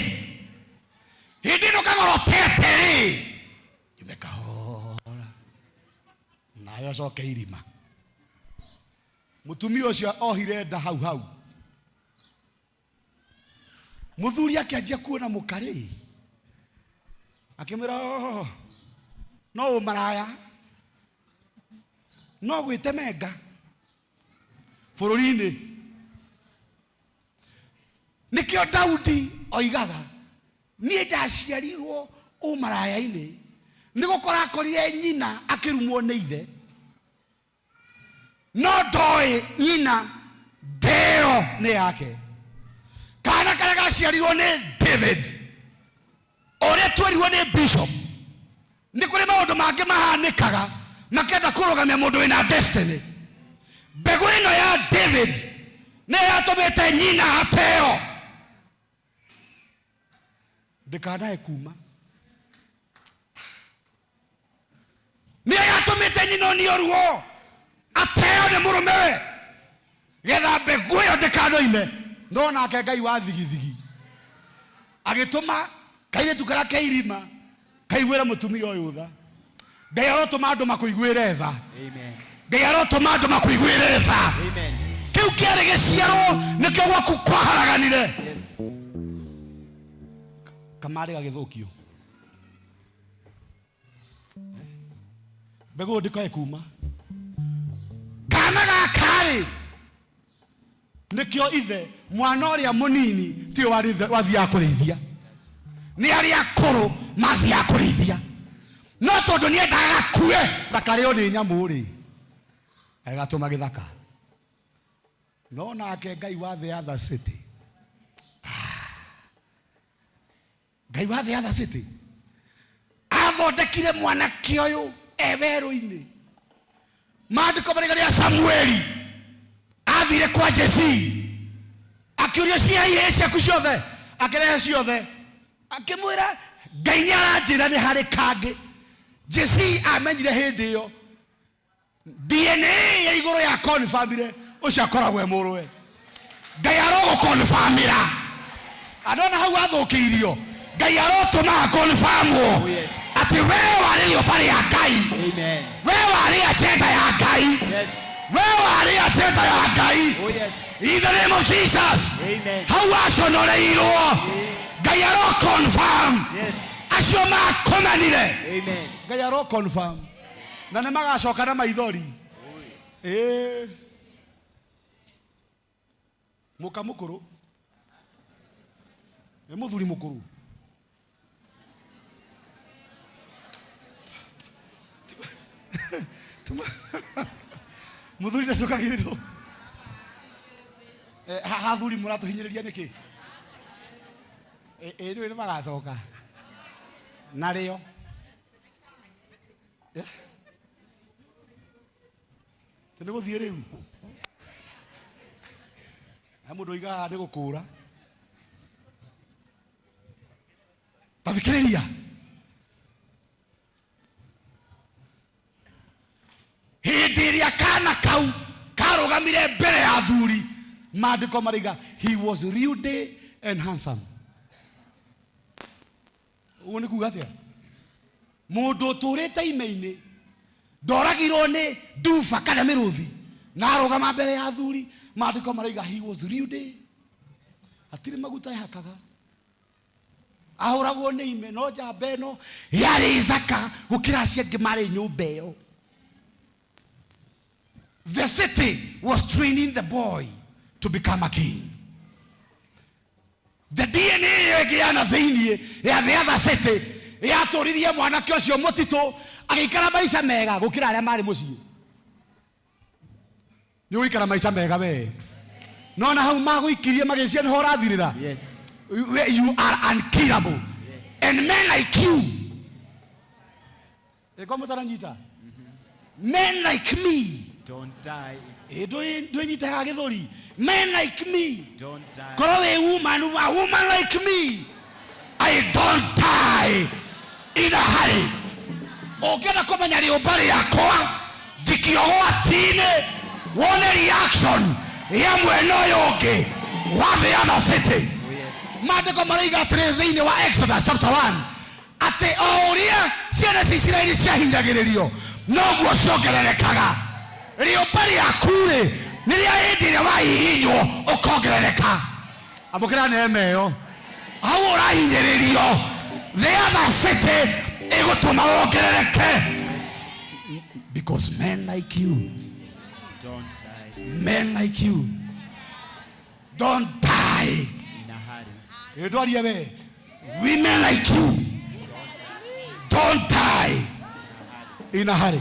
Hĩndĩ ĩno kang'orotete rĩ, yume kahora nawe ũcoke irima. Mũtumia ũcio ohire nda hau hau. Mũthuri akĩanjia kuona mũkarĩ, akĩmwĩra, "Oh, no ũmaraya, no gwĩtemenga bũrũri-inĩ." Nĩkĩo Daudi oigaga, niĩ ndaciarirwo ũmaraya-inĩ, nĩ gũkora akorire nyina akĩrumwo nĩ ithe, no ndoĩ nyina ndeo nĩ yake. Kana karĩa gaciarirwo nĩ David, ũrĩa twerirwo nĩ bishop, nĩ kũrĩ maũndũ mangĩ mahanĩkaga makenda kũrũgamia mũndũ wĩna destiny. Mbegũ ĩno ya David nĩyo yatũmĩte nyina ateo ndĩkanae kuma, nĩyo yatũmĩte nyina onio ruo ateo nĩ mũrũmewe getha mbegũ ĩyo ndĩkanoime. No nake Ngai wa thigithigi agĩtũma kairĩtu karĩa ke irima kaiguĩre mũtumia ũyũ tha. Ngai arotũma andũ makũiguĩre tha. Ngai arotũma andũ makũiguĩre tha. Kĩu kĩarĩ gĩciarwo nĩkĩo gwaku kwaharaganire, kamarĩ gagĩthũkio, mbegũ ndĩkoe kuma kana gakarĩ. Nĩkĩo ithe mwana ũrĩa mũnini tiwe wathiaga kũrĩithia, nĩ arĩa akũrũ mathiaga kũrĩithia, no tondũ nĩendaga gakue gakarĩo nĩ nyamũ rĩ, agatũma gĩthaka. No nake Ngai wa the other city, Ngai wa the other city athondekire mwanake ũyũ e werũ-inĩ. Maandĩko marĩga rĩa Samueli athire kwa Jesii akĩũria cia ihĩĩ ciaku ciothe, akĩrehe ciothe, akĩmwĩra Ngai nĩ aranjĩra nĩ harĩ kangĩ. Jesii amenyire hĩndĩ ĩyo DNA ya igũrũ ya confirmire ũcio akoragwo e mũrũwe. Ngai arogũkonfamĩra anona hau athũkĩirio, Ngai arotũma akonfamwo atĩ we warĩ rĩũmba rĩa Ngai, we warĩ agenda ya Ngai, we warĩ agenda ya Ngai. In the name of Jesus, hau waconoreirwo Ngai aro confirm acio makomanire. Ngai aro confirm na nĩ magacoka na maithori. Ĩĩ, mũka mũkũrũ nĩ mũthuri mũkũrũ. Mũthuri ndacokagĩrĩrwo. Haha athuri mũratũhinyĩrĩria nĩkĩ? Ĩ nĩũĩ nĩ magacoka narĩo. Nĩ gũthiĩ rĩu na mũndũ oigaga nĩ gũkũra. Tathikĩrĩria, hĩndĩ ĩrĩa kana kau karũgamire mbere ya athuri, maandĩko maraiga he was ruddy and handsome. Ũguo nĩ kuga atĩa? Mũndũ ũtũrĩte ime-inĩ ndoragirwo nĩ nduba kana mĩrũthi na arũgama mbere ya athuri, maandĩko maraiga he was ruddy, hatirĩ maguta ehakaga, ahũragwo nĩ ime, no njamba ĩno yarĩ thaka gũkĩra acio angĩ marĩ nyũmba ĩyo. The city was training the boy to become a king. The DNA ĩyo ĩngĩ ya na thĩiniĩ ya the other city yatũririe mwanake ũcio mũtitũ agĩikara maica mega gũkĩra arĩa marĩ mũciĩ. Nĩ ũgũikara maica mega we, no na hau magũikirie magĩcia nĩho ũrathirĩra. You are unkillable and men like you ĩko mũtaranyita, men like me Don't die. Ĩ, ndwĩnyitaga gĩthũri. Men like me, Don't die. Korwo wĩ woman, a woman like me, I don't die in a hurry. Ũngĩenda kũmenya rĩũmba rĩakwa, njikio gwati-inĩ wone reaction ya mwena ũyũ ũngĩ wa the other city. Maandĩko maroiga atĩrĩ thĩinĩ wa Exodus chapter 1 atĩ o ũrĩa ciana cia Isiraeli ciahinyagĩrĩrio noguo ciongererekaga. Rĩũmba rĩaku-rĩ, Nĩ rĩa hĩndĩ ĩrĩa wahihinywo ũkongerereka. Amũkĩra neema ĩyo. Hau ũrahinyĩrĩrio, the other city ĩgũtũma wongerereke. Because men like you, Don't die men like you don't die in a hurry. Ĩndwarie we. Women like you don't die in a hurry.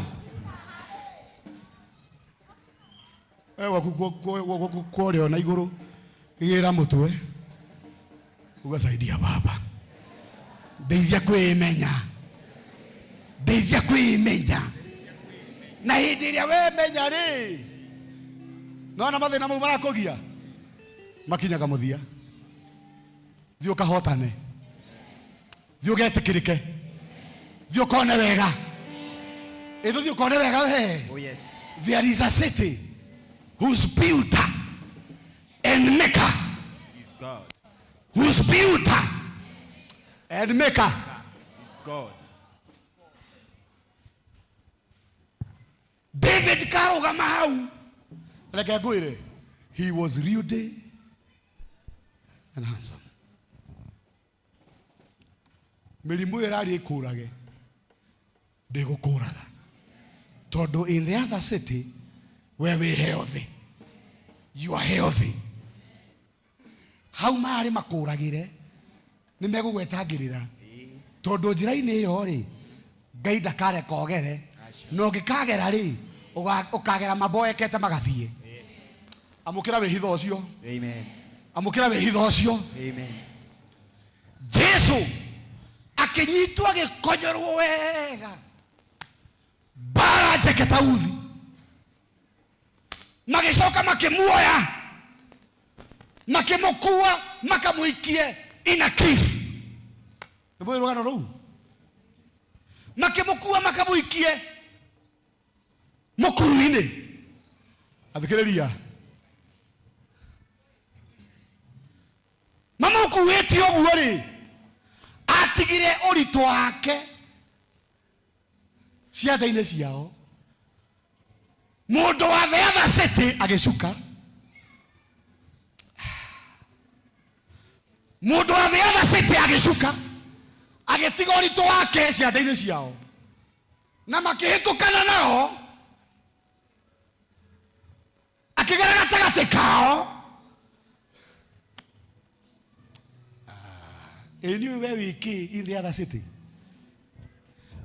We waku kworio na igũrũ gĩra mũtwe ugasaidia baba, ndeithia kwĩmenya, ndeithia kwĩmenya. Na hĩndĩ ĩrĩa wemenya rĩ, nona mathĩna mau marakũgia makinyaga mũthia. Thiĩ ũkahotane, thiĩ ũgetĩkĩrĩke, thiĩ ũkone wega. Ĩ ndũthiĩ ũkone wega we. Oh yes. There is a city whose builder and maker Is God. Whose builder and maker Is God. David karũgama hau, reke ngwĩre, he was ruddy and handsome. Mĩrimũ ĩyo ĩrarĩ ĩkũrage ndĩgũkũraga, tondũ in the other city we wĩ healthy, you are healthy. Hau marĩ makũragĩre nĩ megũgwetangĩrĩra, tondũ njĩra-inĩ ĩyo rĩ, Ngai ndakareka ũgere, na ũngĩkagera rĩ, ũkagera maboekete magathiĩ. Amũkĩra wĩhitho ũcio. Amen. Amũkĩra wĩhitho ũcio. Amen. Jesu akĩnyitwo agĩkonyorwo wega mbara njeke ta uthi, magĩcoka makĩmuoya makĩmũkua makamũikie in a cliff. Nĩ mũĩ rũgano rũu? Makĩmũkua makamũikie mũkuru-inĩ. Athikĩrĩria, mamũkuĩte ũguo rĩ, atigire ũritũ wake cianda-inĩ ciao. Mũndũ wa the other city agĩcuka, mũndũ wa the other city agĩcuka agĩtiga ũritũ wake cianda-inĩ ciao, na makĩhĩtũkana nao, akĩgera gatagatĩ kao. Ĩ nĩ we wĩkĩ in the other city?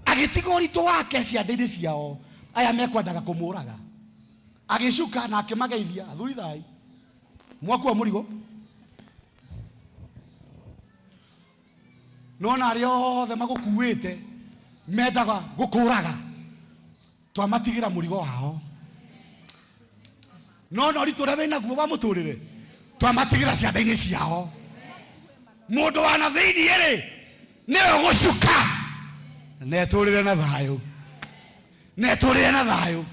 Agĩtiga ũritũ wake cianda-inĩ ciao, aya mekwendaga kũmũraga. Agĩcuka na akĩmageithia, athuri thai, mwakua mũrigo. Nona arĩa othe magũkuĩte mendaga gũkũraga, twamatigĩra mũrigo wao. Nona ũritũ ũrĩa wĩnaguo wa mũtũrĩre, twamatigĩra cianda-inĩ ciao. Mũndũ wa na thĩiniĩ rĩ, nĩwe ũgũcuka na etũrĩre na thayũ, na etũrĩre na thayũ.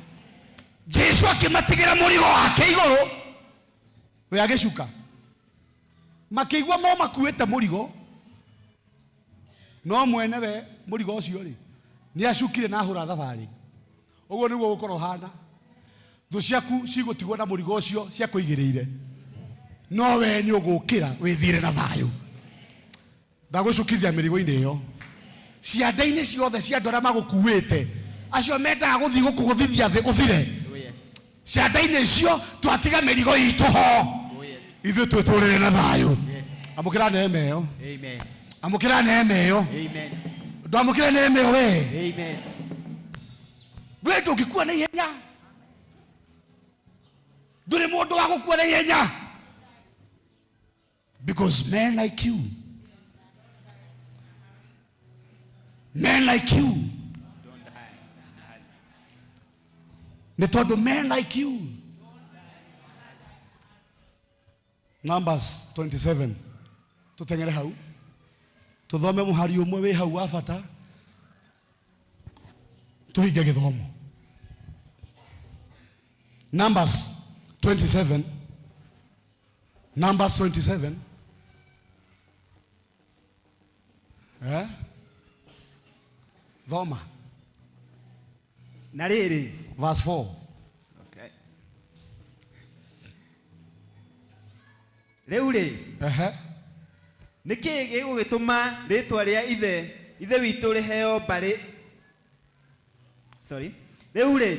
Jesu akĩmatigĩra mũrigo wake igũrũ, we agĩcuka. Makĩigua mo makuĩte mũrigo, no mwene we mũrigo ũcio rĩ, nĩ acukire na ahũra thabarĩ. Ũguo nĩguo gũkorwo hana. Thũ ciaku cigũtigwo na mũrigo ũcio ciakũigĩrĩire, no we nĩ ũgũkĩra wĩthiĩre na thayũ. Ndagũcukithia mĩrigo-inĩ ĩyo cianda-inĩ ciothe cia andũ arĩa magũkuĩte, acio mendaga gũthiĩ gũkũgũthithia thĩ ũthire. Oh yes. Cianda-inĩ icio twatiga mĩrigo itũ ho, Oh yes. ithuĩ twĩtũrĩre na thayũ. Yes. Amũkĩra neema ĩyo. Amen. Amũkĩra neema ĩyo. Amen. Ndwamũkĩra neema ĩyo we. Amen. We ndũngĩkua na ihenya, ndũrĩ mũndũ wa gũkua na ihenya, because men like you, men like you, Don't die in a hurry. Nĩ tondũ men like you. Numbers 27, tũteng'ere hau tũthome mũhari ũmwe wĩ hau wa bata, tũhinge gĩthomo. Numbers 27, Numbers 27. Eh? Thoma. Na rĩrĩ, Verse 4. Okay. Rĩu rĩ, nĩ kĩĩ gĩgũgĩtũma rĩĩtwa rĩa ithe ithe witũ rĩheo mbarĩ sorry rĩu rĩ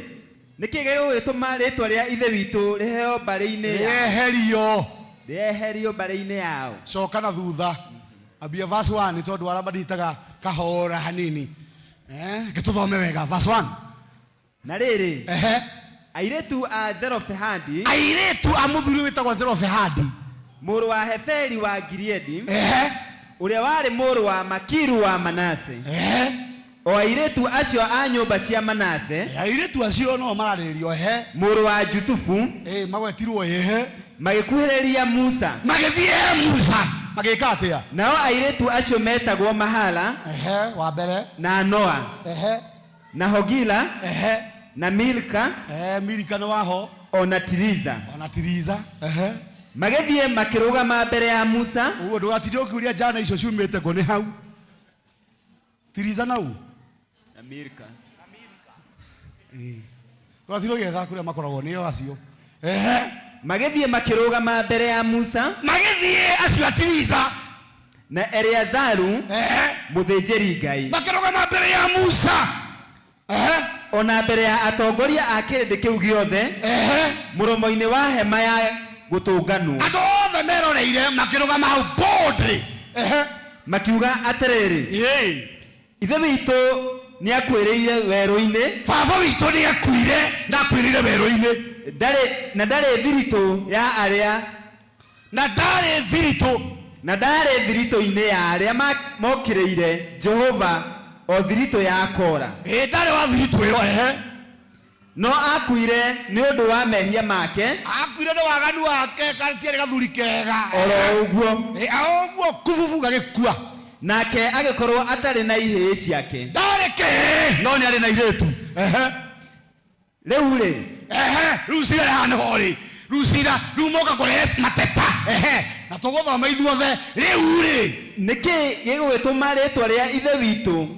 nĩ kĩĩ gĩgũgĩtũma rĩĩtwa rĩa ithe witũ rĩheo mbarĩ-inĩ yao? Rĩeherio. Rĩeherio mbarĩ-inĩ yao. Coka na thutha ambia verse 1 tondũ arĩa manditaga kahora hanini. Eh, gĩtũthome wega verse 1. Na rĩrĩ, airĩtu a Zelofehadi, airĩtu a mũthuri wĩtagwo Zelofehadi, mũrũ wa Heferi wa Gileadi, ũrĩa warĩ mũrũ wa Makiru wa Manase, o airĩtu acio a nyũmba cia Manase, airĩtu acio no mararĩrĩrio, ehe, mũrũ wa Jusufu, magwetirwo, ehe, magĩkuhĩrĩria Musa, magĩthiĩ he Musa, magĩka atĩa? Nao airĩtu acio metagwo Mahala, ehe, wa mbere, na Noa, ehe, na Hogila, ehe, na Milka, ehe, Milika nĩ waho, o na Tiriza, o na Tiriza, ehe, magĩthiĩ makĩrũgama mbere ya Musa. Ũguo ndũgatinde ũkĩũria njana icio ciumĩte kũ, nĩ hau Tiriza nau na Milka. Ndũgatinde ũgĩetha kũrĩa makoragwo nĩo acio. Ehe. Magĩthiĩ makĩrũgama mbere ya Musa, magĩthiĩ acio a Tiriza na Eleazaru mũthĩnjĩri Ngai, makĩrũgama mbere ya Musa, ehe, o na mbere ya atongoria a kĩrĩndĩ kĩu gĩothe, ehe, mũromo-inĩ wa hema ya gũtũnganwo. Andũ othe meroreire makĩrũgama hau boldly. Ehe. Makiuga atĩrĩrĩ, ithe witũ nĩakuĩrĩire werũ-inĩ, baba witũ nĩakuire, ndakuĩrĩire werũ-inĩ, ndarĩ na ndarĩ thiritũ ya arĩa na ndarĩ thiritũ na ndarĩ thiritũ-inĩ ya arĩa mokĩrĩire Jehova, o thiritũ ya Kora. Ĩ, ndarĩ wa thiritũ ĩyo. Ehe. No akuire nĩ ũndũ wa mehia make, akuire nĩ waganu wake, gatiarĩ gathuri kega. Oro ũguo. Ĩ, o ũguo kububu gagĩkua. Nake agĩkorwo atarĩ na ihĩĩ ciake. Ndarĩ kĩhĩĩ, no nĩ arĩ na irĩtu. Ehe. Rĩu rĩ, ehe, rĩu cira haha nĩho rĩ, rĩu cira rĩu moka kũrehe mateta. Ehe, na tũgũthoma ithuothe. Rĩu rĩ, nĩkĩ gĩgũgĩtũma rĩĩtwa rĩa ithe witũ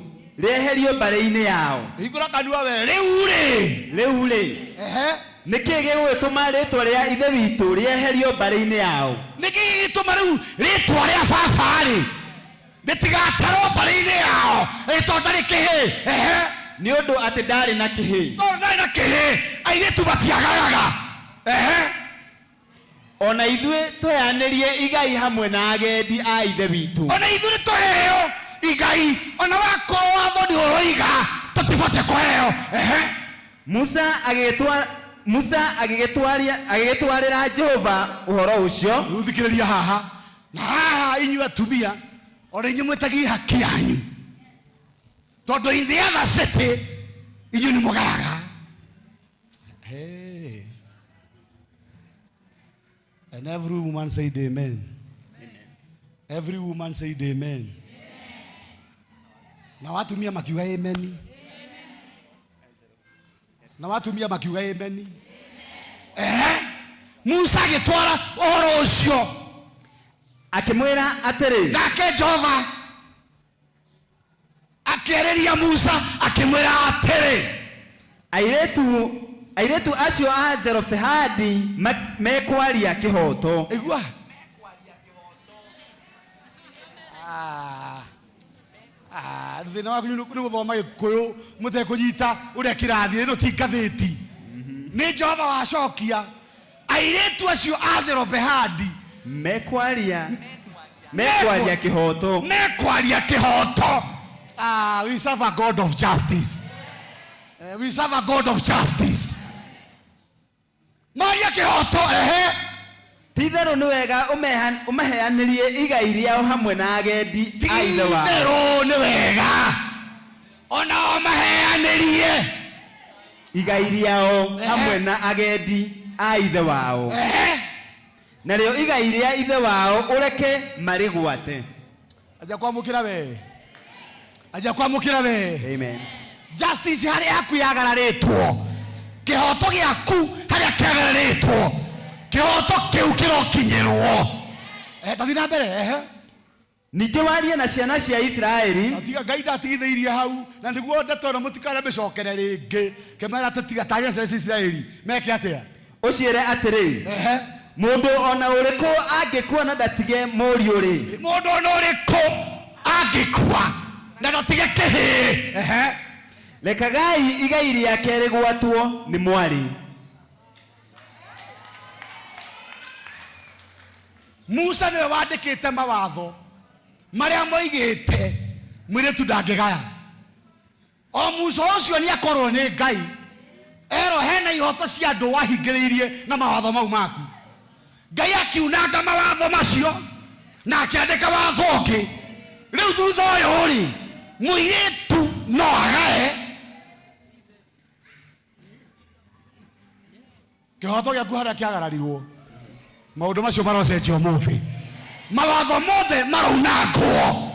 rĩeherio mbarĩ-inĩ yao? Hingũra kanua we. Rĩu rĩ, rĩu rĩ, ehe, nĩkĩ gĩgũgĩtũma rĩĩtwa rĩa ithe witũ rĩeherio mbarĩ-inĩ yao? Nĩkĩ gĩgĩtũma rĩu rĩtwa rĩa baba rĩ rĩtigatarwo mbarĩ-inĩ yao, ĩ tondũ ndarĩ kĩhĩĩ? Ehe. Nĩ ũndũ atĩ ndarĩ na kĩhĩĩ. Tondũ ndarĩ na kĩhĩĩ, airĩtu matiagagaga. Ehe. O na ithuĩ tũheanĩrie igai hamwe na agendi a ithe witũ. Ona ithuĩ tũheo igai, ona wakorwo watho nĩ ũroiga tũtibatiĩ kũheo. Ehe. Musa agĩgĩtwara Musa agĩgĩtwarĩra Jehova ũhoro ũcio. Rĩu thikĩrĩria haha na haha, inyuĩ atumia, ona inyuĩ mwĩtagie haki yanyu, tondũ in the other city inyuĩ nĩ mũgayaga. Hey. And every woman said amen. Every woman said amen. Na watumia makiuga amen. Na watumia makiuga amen. Ehe. Musa agĩtwara ũhoro ũcio. Akĩmwĩra atĩrĩ, Nake Jehova akĩarĩria Musa akĩmwĩra atĩrĩ, airĩtu acio a Zelofehadi mekwaria kĩhooto. Igua. Ah. Ah, thĩna waku nĩ gũthoma gĩkũyũ mũtekũnyita ũrĩa kĩrathiĩ. Ĩno ti ngathĩti, nĩ Jehova wacokia. Airĩtu acio a Zelofehadi mekwaria kĩhooto. Mekwaria kĩhooto. Ah, we serve a God of justice. We serve a God of justice. Maria kĩhooto. Ehe. Ti-itherũ nĩ wega ũmaheanĩrie igai rĩao hamwe na agendi a ithe wao. Ti-itherũ nĩ wega ona o maheanĩrie igai rĩao hamwe na agendi a ithe wao, narĩo igai rĩa ithe wao ũreke marĩgwate. Aja kwamũkĩra we, aja kwamũkĩra we. Amen. Justice harĩa yaku yagararĩtwo, kĩhoto gĩaku harĩa kĩagararĩtwo, kĩhoto kĩu kĩrokinyĩrwo. Eh, tathi na mbere. Ehe. Ningĩ warie na ciana cia Isiraeli. Tiga Ngai ndatigithĩirie hau, na nĩguo ndeto ĩno mũtikanamĩcokere rĩngĩ. Kĩmera tũtiga taria ciana cia Isiraeli meke atĩa? Ũciĩre atĩrĩ, Ehe. Mũndũ ona ũrĩkũ angĩkua na ndatige mũriũ rĩ, Mũndũ ona ũrĩkũ angĩkua na ndatige kĩhĩĩ. Ehe. Rekagai igai rĩake rĩgwatwo nĩ mwarĩ. Musa nĩwe wandĩkĩte mawatho marĩa moigĩte mũirĩtu ndangĩgaya. O Musa ũcio nĩ akorwo nĩ Ngai erwo hena ihoto cia andũ wahingĩrĩirie na mawatho mau maku. Ngai akiunanga mawatho macio na akĩandĩka watho ũngĩ. Rĩu thutha ũyũ rĩ, mũirĩtu no agae. Kĩhoto gĩaku harĩa kĩagararirwo, maũndũ macio marocenjio ũmũthĩ. Mawatho mothe maraunangwo,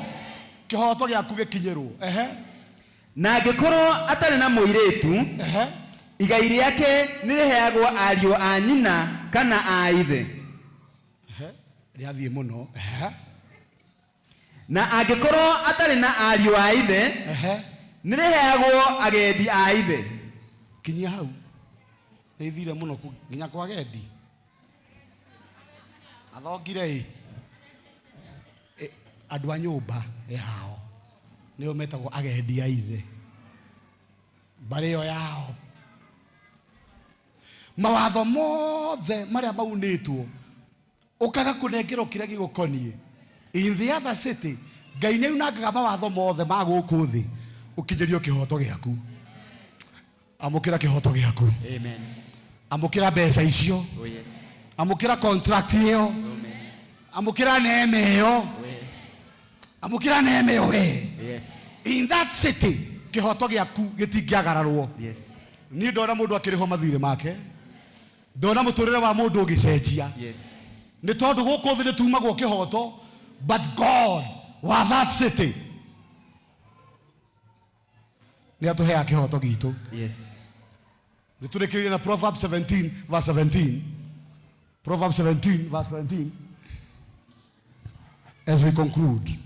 kĩhoto gĩaku gĩkinyĩrwo. Ehe. Na angĩkorwo atarĩ na mũirĩtu, Ehe. igai rĩake nĩ rĩheagwo ariũ a nyina kana a ithe. Ehe. Rĩathiĩ mũno. Ehe. Na angĩkorwo atarĩ na ariũ a ithe, Ehe. nĩ rĩheagwo agendi a ithe. Kinyia hau. Nĩ ithire mũno nginya kwa agendi. Athongire ĩ. Andũ a nyũmba yao nĩo metagwo agendi a ithe. Mbarĩ ĩyo yao. Mawatho mothe marĩa maunĩtwo ũkaga kũnengerwo kĩrĩa gĩgũkoniĩ. In the other city, Ngai nĩ aunangaga mawatho mothe ma gũkũ thĩ ũkinyĩrio kĩhoto gĩaku. Amũkĩra kĩhoto gĩaku. Amen. Amũkĩra mbeca icio. Oh yes. Amũkĩra contract ĩyo. Amen. Amũkĩra neema ĩyo. Oh yes. Amũkĩra neema ĩyo we. Yes. In that city, kĩhoto gĩaku gĩtingĩagararwo. Yes. Niĩ ndona mũndũ akĩrĩhwo mathirĩ make, ndona mũtũrĩre wa mũndũ ũgĩcenjia. Yes. Nĩ tondũ gũkũ thĩ nĩ tumagwo kĩhoto, but God wa that city nĩ atũheaga kĩhoto gitũ. Yes. Nĩ tũrĩkĩrĩrie na Proverbs 17 verse 17. Proverbs 17 verse 17 as we conclude.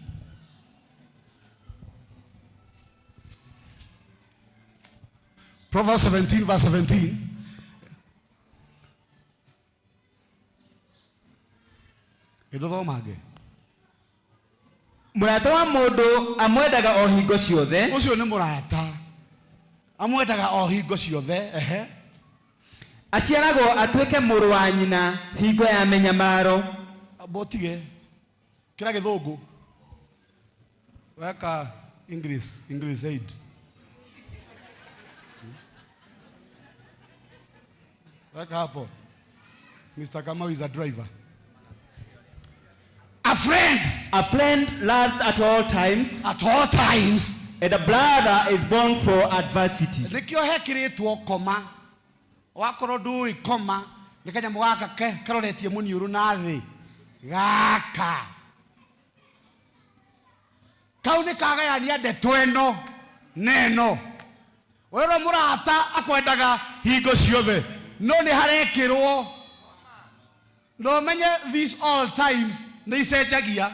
Proverbs 17 verse 17. Ĩndũthomange. Mũrata wa mũndũ amwendaga o hingo ciothe. Ũcio nĩ mũrata amwendaga o hingo ciothe. Ehe. Aciaragwo atuĩke mũrũ wa nyina hingo ya mĩnyamaro. Botige kĩra gĩthũngũ weka English, English aid. Weka hapo. Mr. Kamau is a driver. A friend. A friend loves at all times. At all times. And a brother is born for adversity. Nĩkĩo hekĩrĩtwo koma. Wakorwo ndũĩ koma, nĩ kanyamũ gaka karoretie mũniũrũ na thĩ. Gaka. Kau nĩ kagayania ndeto ĩno na ĩno. Ũrerwo mũrata akwendaga hingo ciothe, no nĩ harekĩrwo. No menye these all times nĩ icenjagia.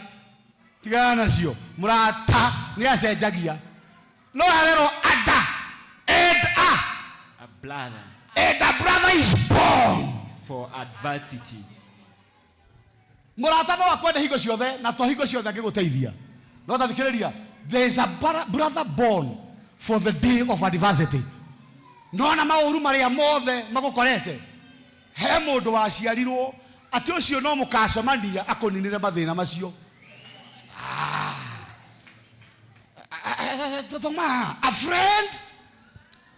Tigana nacio. Mũrata nĩ acenjagia. No harerwo ada and a. A brother. And a brother is born for adversity. Mũrata no akwende hingo ciothe na to hingo ciothe angĩgũteithia. No ta thikĩrĩria, there is a brother born for the day of adversity. No na maũru marĩa mothe magũkorete, he mũndũ waciarirwo atĩ ũcio no mũkacemania akũninĩre mathĩna macio. Tũtũma, a friend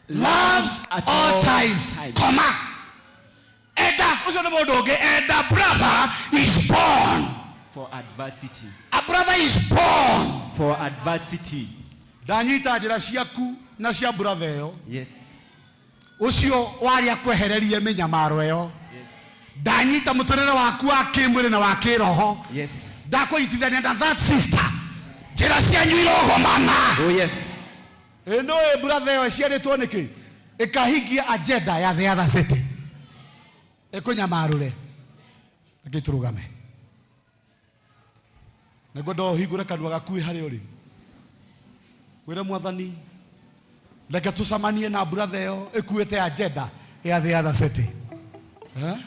loves At all all times. times. Koma. Enda, ũcio nĩ mũndũ ũngĩ. And a brother is born. For adversity. A brother is born. For adversity. Ndanyita njĩra ciaku na cia brother ĩyo. Yes. Ũcio warĩa kwehererie mĩnyamaro ĩyo. Yes. Ndanyita mũtũrĩre waku wa kĩmwĩrĩ na wa kĩroho. Yes. Ndakũnyitithania na that sister. Njĩra cianyu irogomana. Oh yes. Ĩ no ĩ brother ĩyo ĩciarĩtwo nĩkĩ? Ĩkahingia agenda ya the other city. Ĩkũnyamarũre. Reke tũrũgame. Nĩguo ndo ũhingũre kanua gaku wĩ harĩa ũrĩ. Wĩre Mwathani, reke tũcemanie na brother ĩyo ĩkuĩte agenda ya the other city. Eh?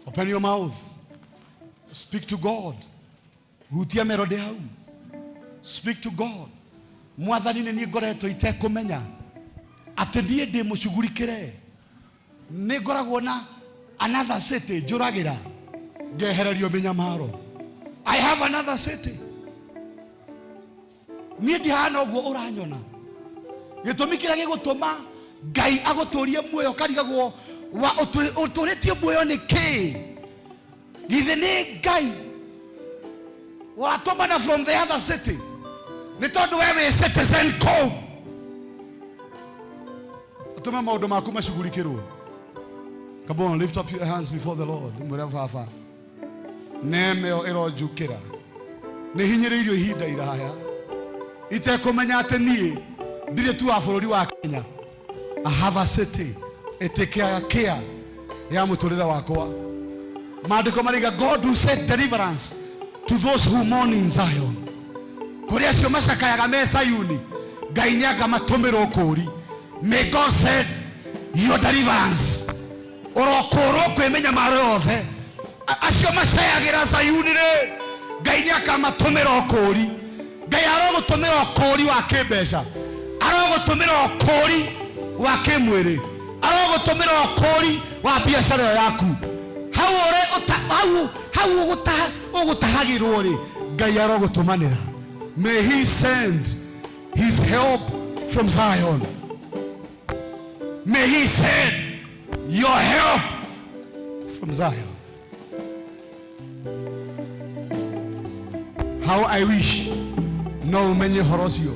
Open your mouth. Speak to God. Hutia melody hau. Speak to God. Mwathani nĩ niĩ ngoretwo itekũmenya atĩ niĩ ndĩ mũcugurikĩre nĩ ngoragwo na another city njũragĩra ngehererio mĩnyamaro. I have another city. Niĩ ndihana ũguo ũranyona. Gĩtũmi kĩrĩa gĩgũtũma Ngai agũtũrie muoyo ũkarigagwo wa ũtũrĩtie muoyo nĩ kĩĩ? Githĩ nĩ Ngai watũmana from the other city nĩ tondũ we wĩ citizen kũu ũtũme maũndũ maku macugurikĩrwo. Come on, lift up your hands before the Lord. Mwĩre baba, neema ĩyo ĩronjukĩra nĩ hinyĩrĩirio ihinda iraya itekũmenya atĩ niĩ ndirĩ tu wa bũrũri wa Kenya. I have a city ĩtĩkĩaga care ya mũtũrĩre wakwa. Maandĩko maraiga God who set deliverance to those who mourn in Zion. Kũrĩ acio macakayaga me Sayuni, Ngai nĩakamatũmĩra ũkũũri. May God send your deliverance. Ũrokũũrwo kwĩ mĩnyamaro yothe. Acio macayagĩra Sayuni rĩ, Ngai nĩakamatũmĩra ũkũũri. Ngai arogũtũmĩra ũkũũri wa kĩmbeca, arogũtũmĩra ũkũũri wa kĩmwĩrĩ, arogũtũmĩra ũkũũri wa biacara ĩyo yaku. Hau ũrĩ hau hau ũgũtahagĩrwo rĩ, Ngai arogũtũmanĩra. May he send his help from Zion. May he send your help from Zion. How I wish no umenye ũhoro ũcio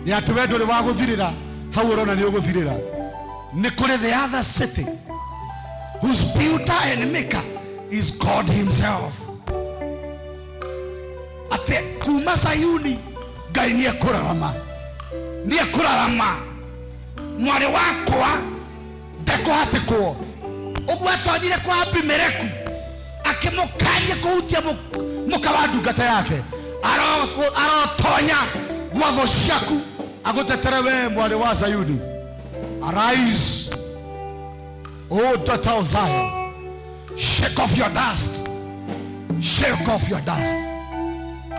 ya atĩ we ndũrĩ wa gũthirĩra hau ũrona nĩ ũgũthirĩra. Nĩ kũrĩ the other city whose builder and maker is God himself. Atĩ kuma Sayuni Ngai nĩ ekũrarama, nĩ ekũrarama mwarĩ wakwa ndekũhatĩkwo. Ũguo atonyire kwa Abimeleku akĩmũkania kũhutia mũka wa ndungata yake, arotonya gwa thũ ciaku agũtetere we mwarĩ wa Sayuni. Arise, O daughter of Zion, shake off your dust, shake off your dust,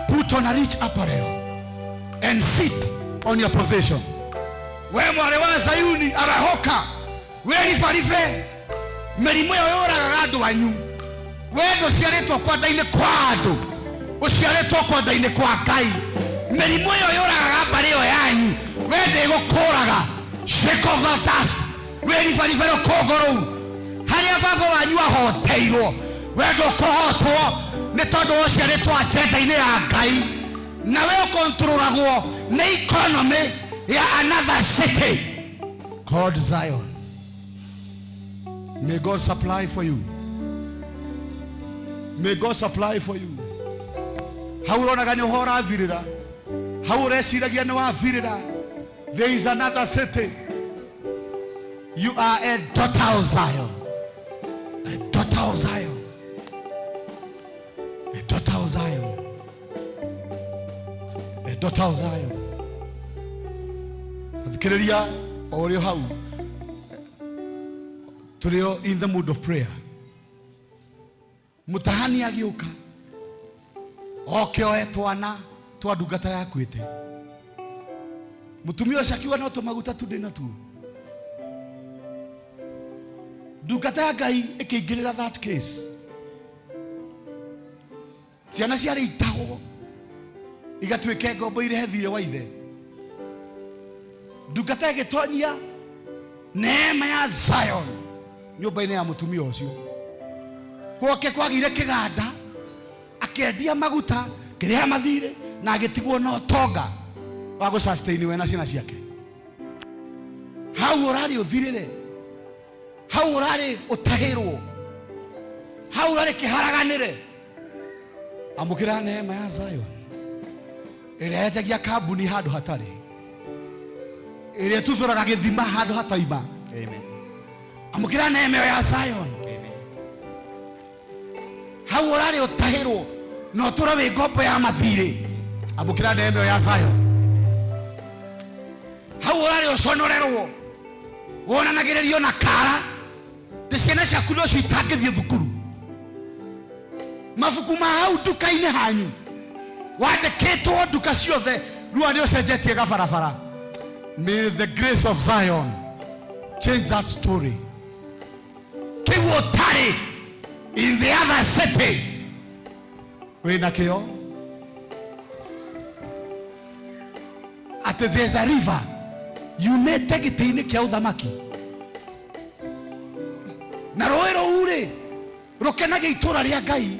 put on a rich apparel and sit on your position. We mwarĩ wa Sayuni, arahũka, wĩribaribe mĩrimũ ĩyo yũragaga andũ anyu. We ndũciarĩtwo kwa nda-inĩ kwa andũ, ũciarĩtwo kwa nda-inĩ kwa Ngai. Mĩrimũ ĩyo yũragaga mbarĩ ĩyo yanyu, we ndĩgũkũraga. Shake off that dust, wĩribaribe rũkũngũ rũu harĩa baba wanyu ahoteirwo, we ndũkũhotwo nĩ tondũ ũciarĩtwo agenda-inĩ ya Ngai, na we ũkontrolagwo nĩ economy ya another city called Zion. May God supply for you. May God supply for you. Hau ũronaga nĩ ũhoro ũrathirĩra, hau ũreciragia nĩ wathirĩra, there is another city. You are a daughter of Zion, a daughter of Zion, a daughter of Zion, a daughter of Zion. Thikĩrĩria o ũrĩ hau, tũrĩ o in the mood of prayer. Mũtahani agĩũka oke oe twana twa ndungata yakuĩte. Mũtumia ũcio akiuga no tũmaguta tu ndĩ natuo. Ndungata ya Ngai ĩkĩingĩrĩra that case. Ciana ciarĩ itahwo igatuĩke ngombo irehe thirĩ wa ithe. Ndungata ĩgĩtonyia neema ya Zion nyũmba-inĩ ya mũtumia ũcio. Gwake kwagĩire kĩganda, akĩendia maguta, kĩrĩha mathirĩ, na agĩtigwo na ũtonga wa gũ sustain we na ciana ciake. Hau ũrarĩ ũthirĩre, hau ũrarĩ ũtahĩrwo, hau ũrarĩ kĩharaganĩre. Amũkĩra neema ya Zion ĩrĩa yenjagia kambuni handũ hatarĩ, ĩrĩa ĩtuthũraga gĩthima handũ hataima. Amen. Amũkĩra neema ĩyo ya Zion. Amen. Hau ũrarĩ ũtahĩrwo na ũtũre wĩ ngombo ya mathirĩ. Amũkĩra neema ĩyo ya Zion. Hau ũrarĩ ũconorerwo, wonanagĩrĩrio na kara, tĩ ciana ciaku nocio itangĩthiĩ thukuru. Mabuku ma hau nduka-inĩ hanyu wandĩkĩtwo nduka ciothe rua nĩ ũcenjetie gabarabara. May the grace of Zion change that story. Kĩu ũtarĩ in the other city wĩna kĩo atĩ there's a river yumĩte gĩtĩ-inĩ kĩa ũthamaki na rũĩ rũu rĩ rũkenagia itũra rĩa Ngai,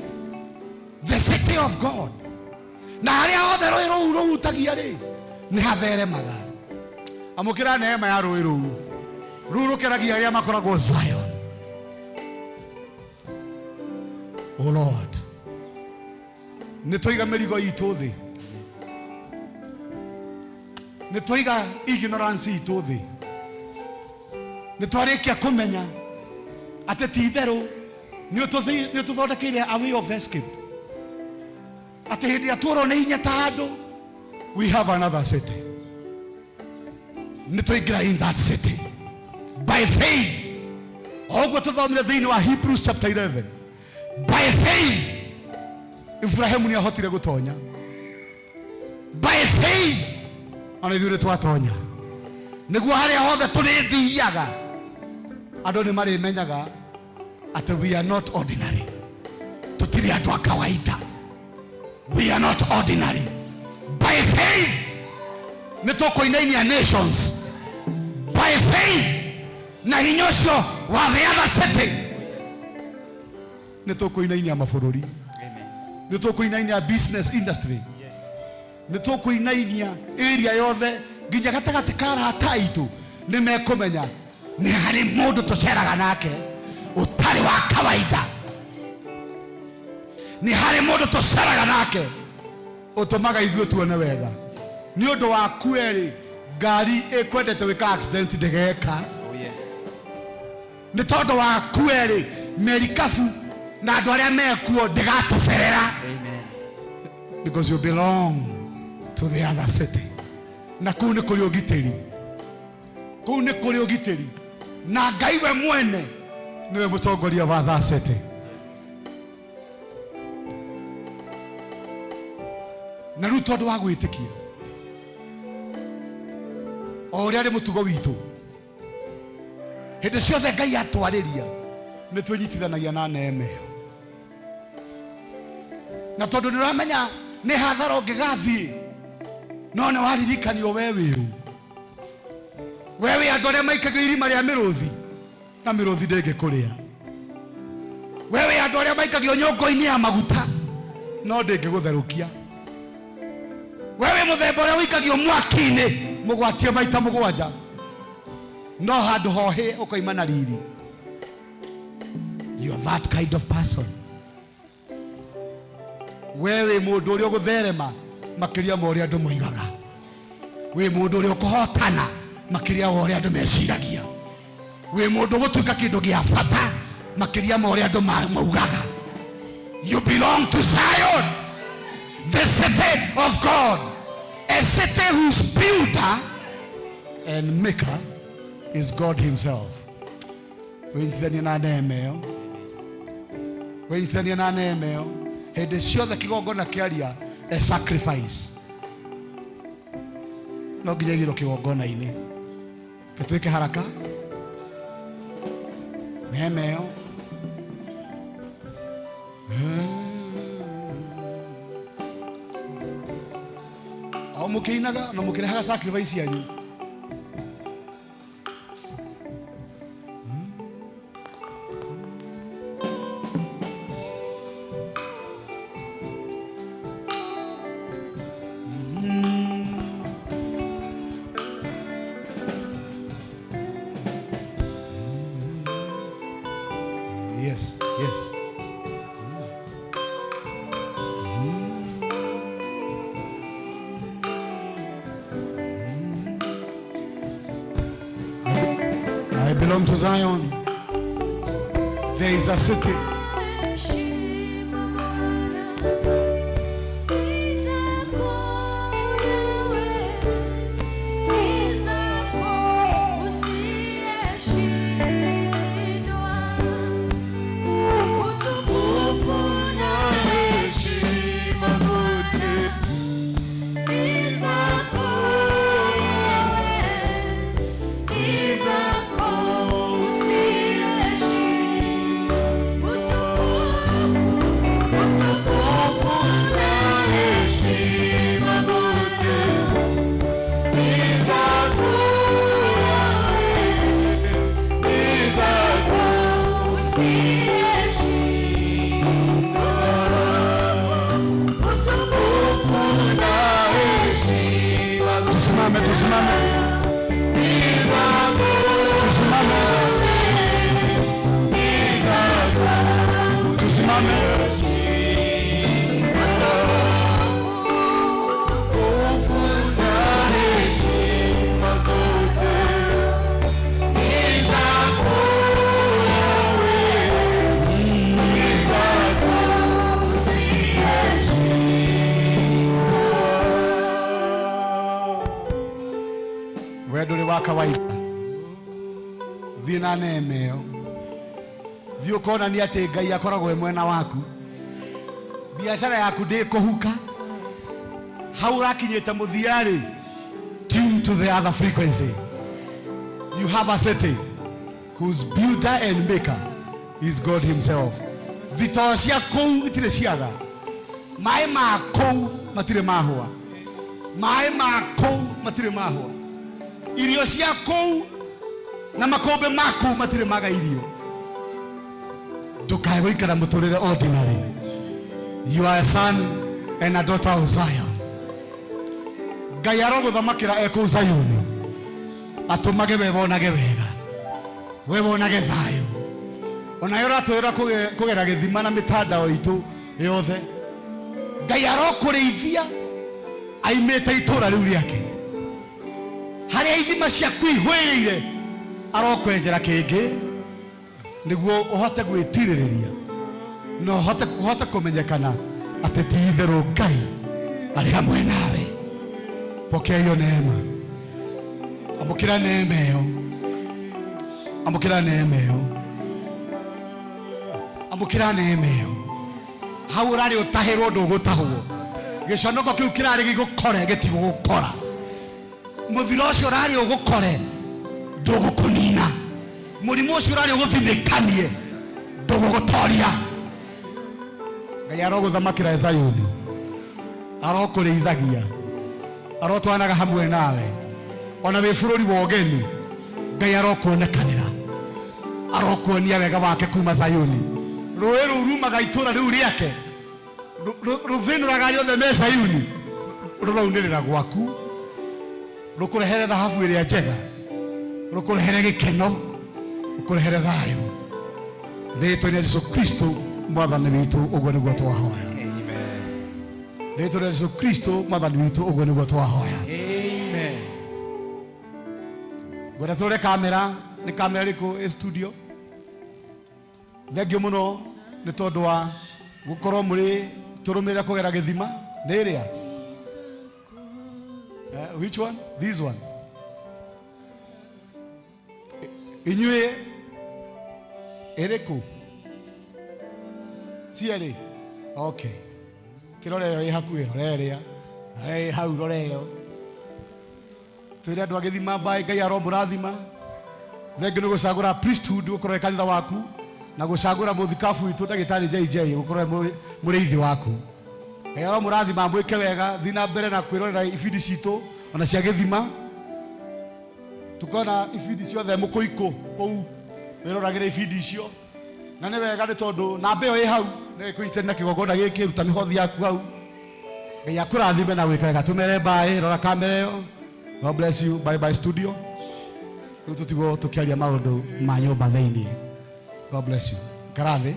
the city of God, na harĩa hothe rũĩ rũu rũhutagia rĩ nĩ hatheremaga. Amũkĩra neema ya rũĩ rũu, rũu rũkenagia arĩa makoragwo Zion. O Lord, nĩ twaiga mĩrigo itũ thĩ, nĩ twaiga ignorance itũ thĩ, nĩ twarĩkia kũmenya atĩ ti itherũ nĩ ũtũthondekeire a way of escape, atĩ hĩndĩ ĩrĩa tuorwo nĩ hinya ta andũ, we have another city. Nĩ twaingĩra in that city by faith. O ũguo tũthomire thĩinĩ wa Hebrews chapter 11, by faith Ibrahimu nĩ ahotire gũtonya. By faith ona ithuĩ nĩ twatonya, nĩguo harĩa hothe tũrĩthiaga andũ nĩ marĩmenyaga atĩ we are not ordinary, tũtirĩ andũ a kawaida. We are not ordinary. By faith nĩ tũkũinainia nations by faith, na hinya ũcio wa the other city nĩ tũkũinainia mabũrũri, nĩ tũkũinainia business industry, nĩ tũkũinainia area yothe nginya gatagatĩ ka arata aitũ nĩ mekũmenya nĩ harĩ mũndũ tũceraga nake ũtarĩ wa kawaida, nĩ harĩ mũndũ tũceraga nake ũtũmaga ithuĩ tuone wega. Nĩ ũndũ waku erĩ ngari ĩkwendete gwĩka accident ndĩgeka. Nĩ tondũ waku erĩ merikabu na andũ arĩa mekuo ndĩgatũberera. Because you belong to the other city. Na kũu nĩ kũrĩ ũgitĩri, kũu nĩ kũrĩ ũgitĩri, na Ngai we mwene nĩwe mũtongoria wa that city. Na rĩu tondũ wa gwĩtĩkia o ũrĩa arĩ mũtugo witũ, hĩndĩ ciothe Ngai atwarĩria nĩ twĩnyitithanagia na neema ĩyo, na tondũ nĩ ũramenya nĩ hathara ũngĩgathiĩ, no nĩ waririkanio we wĩrũ, we wĩ andũ arĩa maikagio irima rĩa mĩrũthi na mĩrũthi ndĩngĩkũrĩa, we wĩ andũ arĩa maikagio nyũngũ-inĩ ya maguta no ndĩngĩgũtherũkia, we wĩ mũthemba ũrĩa ũikagio mwaki-inĩ mũgwatie maita mũgwanja no handũ hohĩ ũkoima na riri. You are that kind of person. We wĩ mũndũ ũrĩa ũgũtherema makĩria ma ũrĩa andũ moigaga, wĩ mũndũ ũrĩa ũkũhotana makĩria wa ũrĩa andũ meciragia, wĩ mũndũ ũgũtuĩka kĩndũ gĩa bata makĩria ma ũrĩa andũ maugaga. You belong to Zion, the city of God, a city whose builder and maker is God himself. Wĩnyitithanie na neema ĩyo, wĩnyitithanie na neema ĩyo hĩndĩ ciothe kĩgongona kĩaria a sacrifice no nginya igĩrwo kĩgongona-inĩ gĩtuĩke haraka. Neema ĩyo o mũkĩinaga na mũkĩrehaga sacrifice yanyu. Yes, yes. I belong to Zion. There is a city. Tusimame, tusimame, tusimame, tusimame. We ndũrĩ wa kawaida, thiĩ na neema ĩyo, thiĩ ũkonania atĩ Ngai akoragwo e mwena waku. Biacara yaku ndĩkũhuka hau ũrakinyĩte mũthia-rĩ, tune to the other frequency. You have a city whose builder and maker is God himself. Thitoo cia kũu itirĩ ciaga, maĩ ma kũu matirĩ mahũa, maĩ ma kũu matirĩ mahũa, irio cia kũu na makũmbĩ ma kũu matirĩ maga irio. Ndũkae gũikara mũtũrĩre ordinary. You are a son and a daughter of Zion. Ngai arogũthamakĩra e kũu Zayuni, atũmage we wonage wega, we wonage thayũ. Onayo ũratwĩra kũgera gĩthima na mĩtandao itũ yothe. Ngai arokũrĩithia aimĩte itũra rĩu rĩake, harĩa ithima ciaku ihwĩrĩire, arokwenjera kĩngĩ nĩguo ũhote gwĩtirĩrĩria na ũhote kũmenyekana atĩ ti itherũ Ngai arĩ hamwe nawe. Pokea hiyo neema, amũkĩra neema ĩyo, amũkĩra neema ĩyo, amũkĩra neema ĩyo. Hau ũrarĩ ũtahĩrwo ndũgũtahwo, gĩconoko kĩu kĩrarĩ gĩgũkore gĩtigũgũkora, mũthiro ũcio ũrarĩ ũgũkore ndũgũkũnina, mũrimũ ũcio ũrarĩ ũgũthinĩkanie ndũgũgũtoria. Ngai arogũthamakĩra Zayuni, arokũrĩithagia, arotwanaga hamwe nawe, ona wĩ bũrũri wa ũgeni Ngai arokuonekanĩra, arokuonia wega wake kuma Zayuni. Rũĩ rũu rumaga itũra rĩu rĩake, rũthĩnũraga arĩa othe me Zayuni, rũraunĩrĩra gwaku, rũkũrehere thahabu ĩrĩa njega, rũkũrehere gĩkeno, rũkũrehere thayũ. Rĩtwa rĩa Jesu Kristo mwathani witũ, ũguo nĩguo twahoya. Rĩtwa rĩa Jesu Kristo mwathani witũ, ũguo nĩguo twahoya. Amen. Ngwenda tũrore kamera, nĩ kamera ĩrĩkũ ĩ studio? Thengiũ mũno nĩ tondũ wa gũkorwo mũrĩ tũrũmĩrĩra kũgera gĩthima. Nĩ ĩrĩa? Which one? This one. Inyuĩ ĩrĩkũ? Cierĩ? Okay. Kĩrore ĩyo ĩ hakuhĩ, rora ĩrĩa. Rora ĩ hau, rora ĩyo. Twĩre andũ a gĩthima mbaĩ, Ngai aromũrathima. Thengiũ nĩ gũcagũra priesthood gũkorwo ĩ kanitha waku, na gũcagũra mũthikabu witũ ndagĩtarĩ JJ gũkorwo ĩ mũrĩithi waku. Ngai aromũrathima, mwĩke wega, thiĩ na mbere na kwĩrorera ibindi citũ ona cia gĩthima. Tukona ibindi ciothe mũkũikũ kũu, wĩroragĩre ibindi icio. Na nĩ wega nĩ tondũ namba ĩyo ĩ hau nĩ ĩkũnyitĩrĩra na kĩgongona gĩkĩ, ruta mĩhothi yaku hau. Ngai akũrathime na gwĩka wega. Tũmere bye, rora kamera ĩyo. God bless you. Bye bye studio. Rĩu tũtigwo tũkĩaria maũndũ ma nyũmba thĩinĩ. God bless you. Ikara thĩ.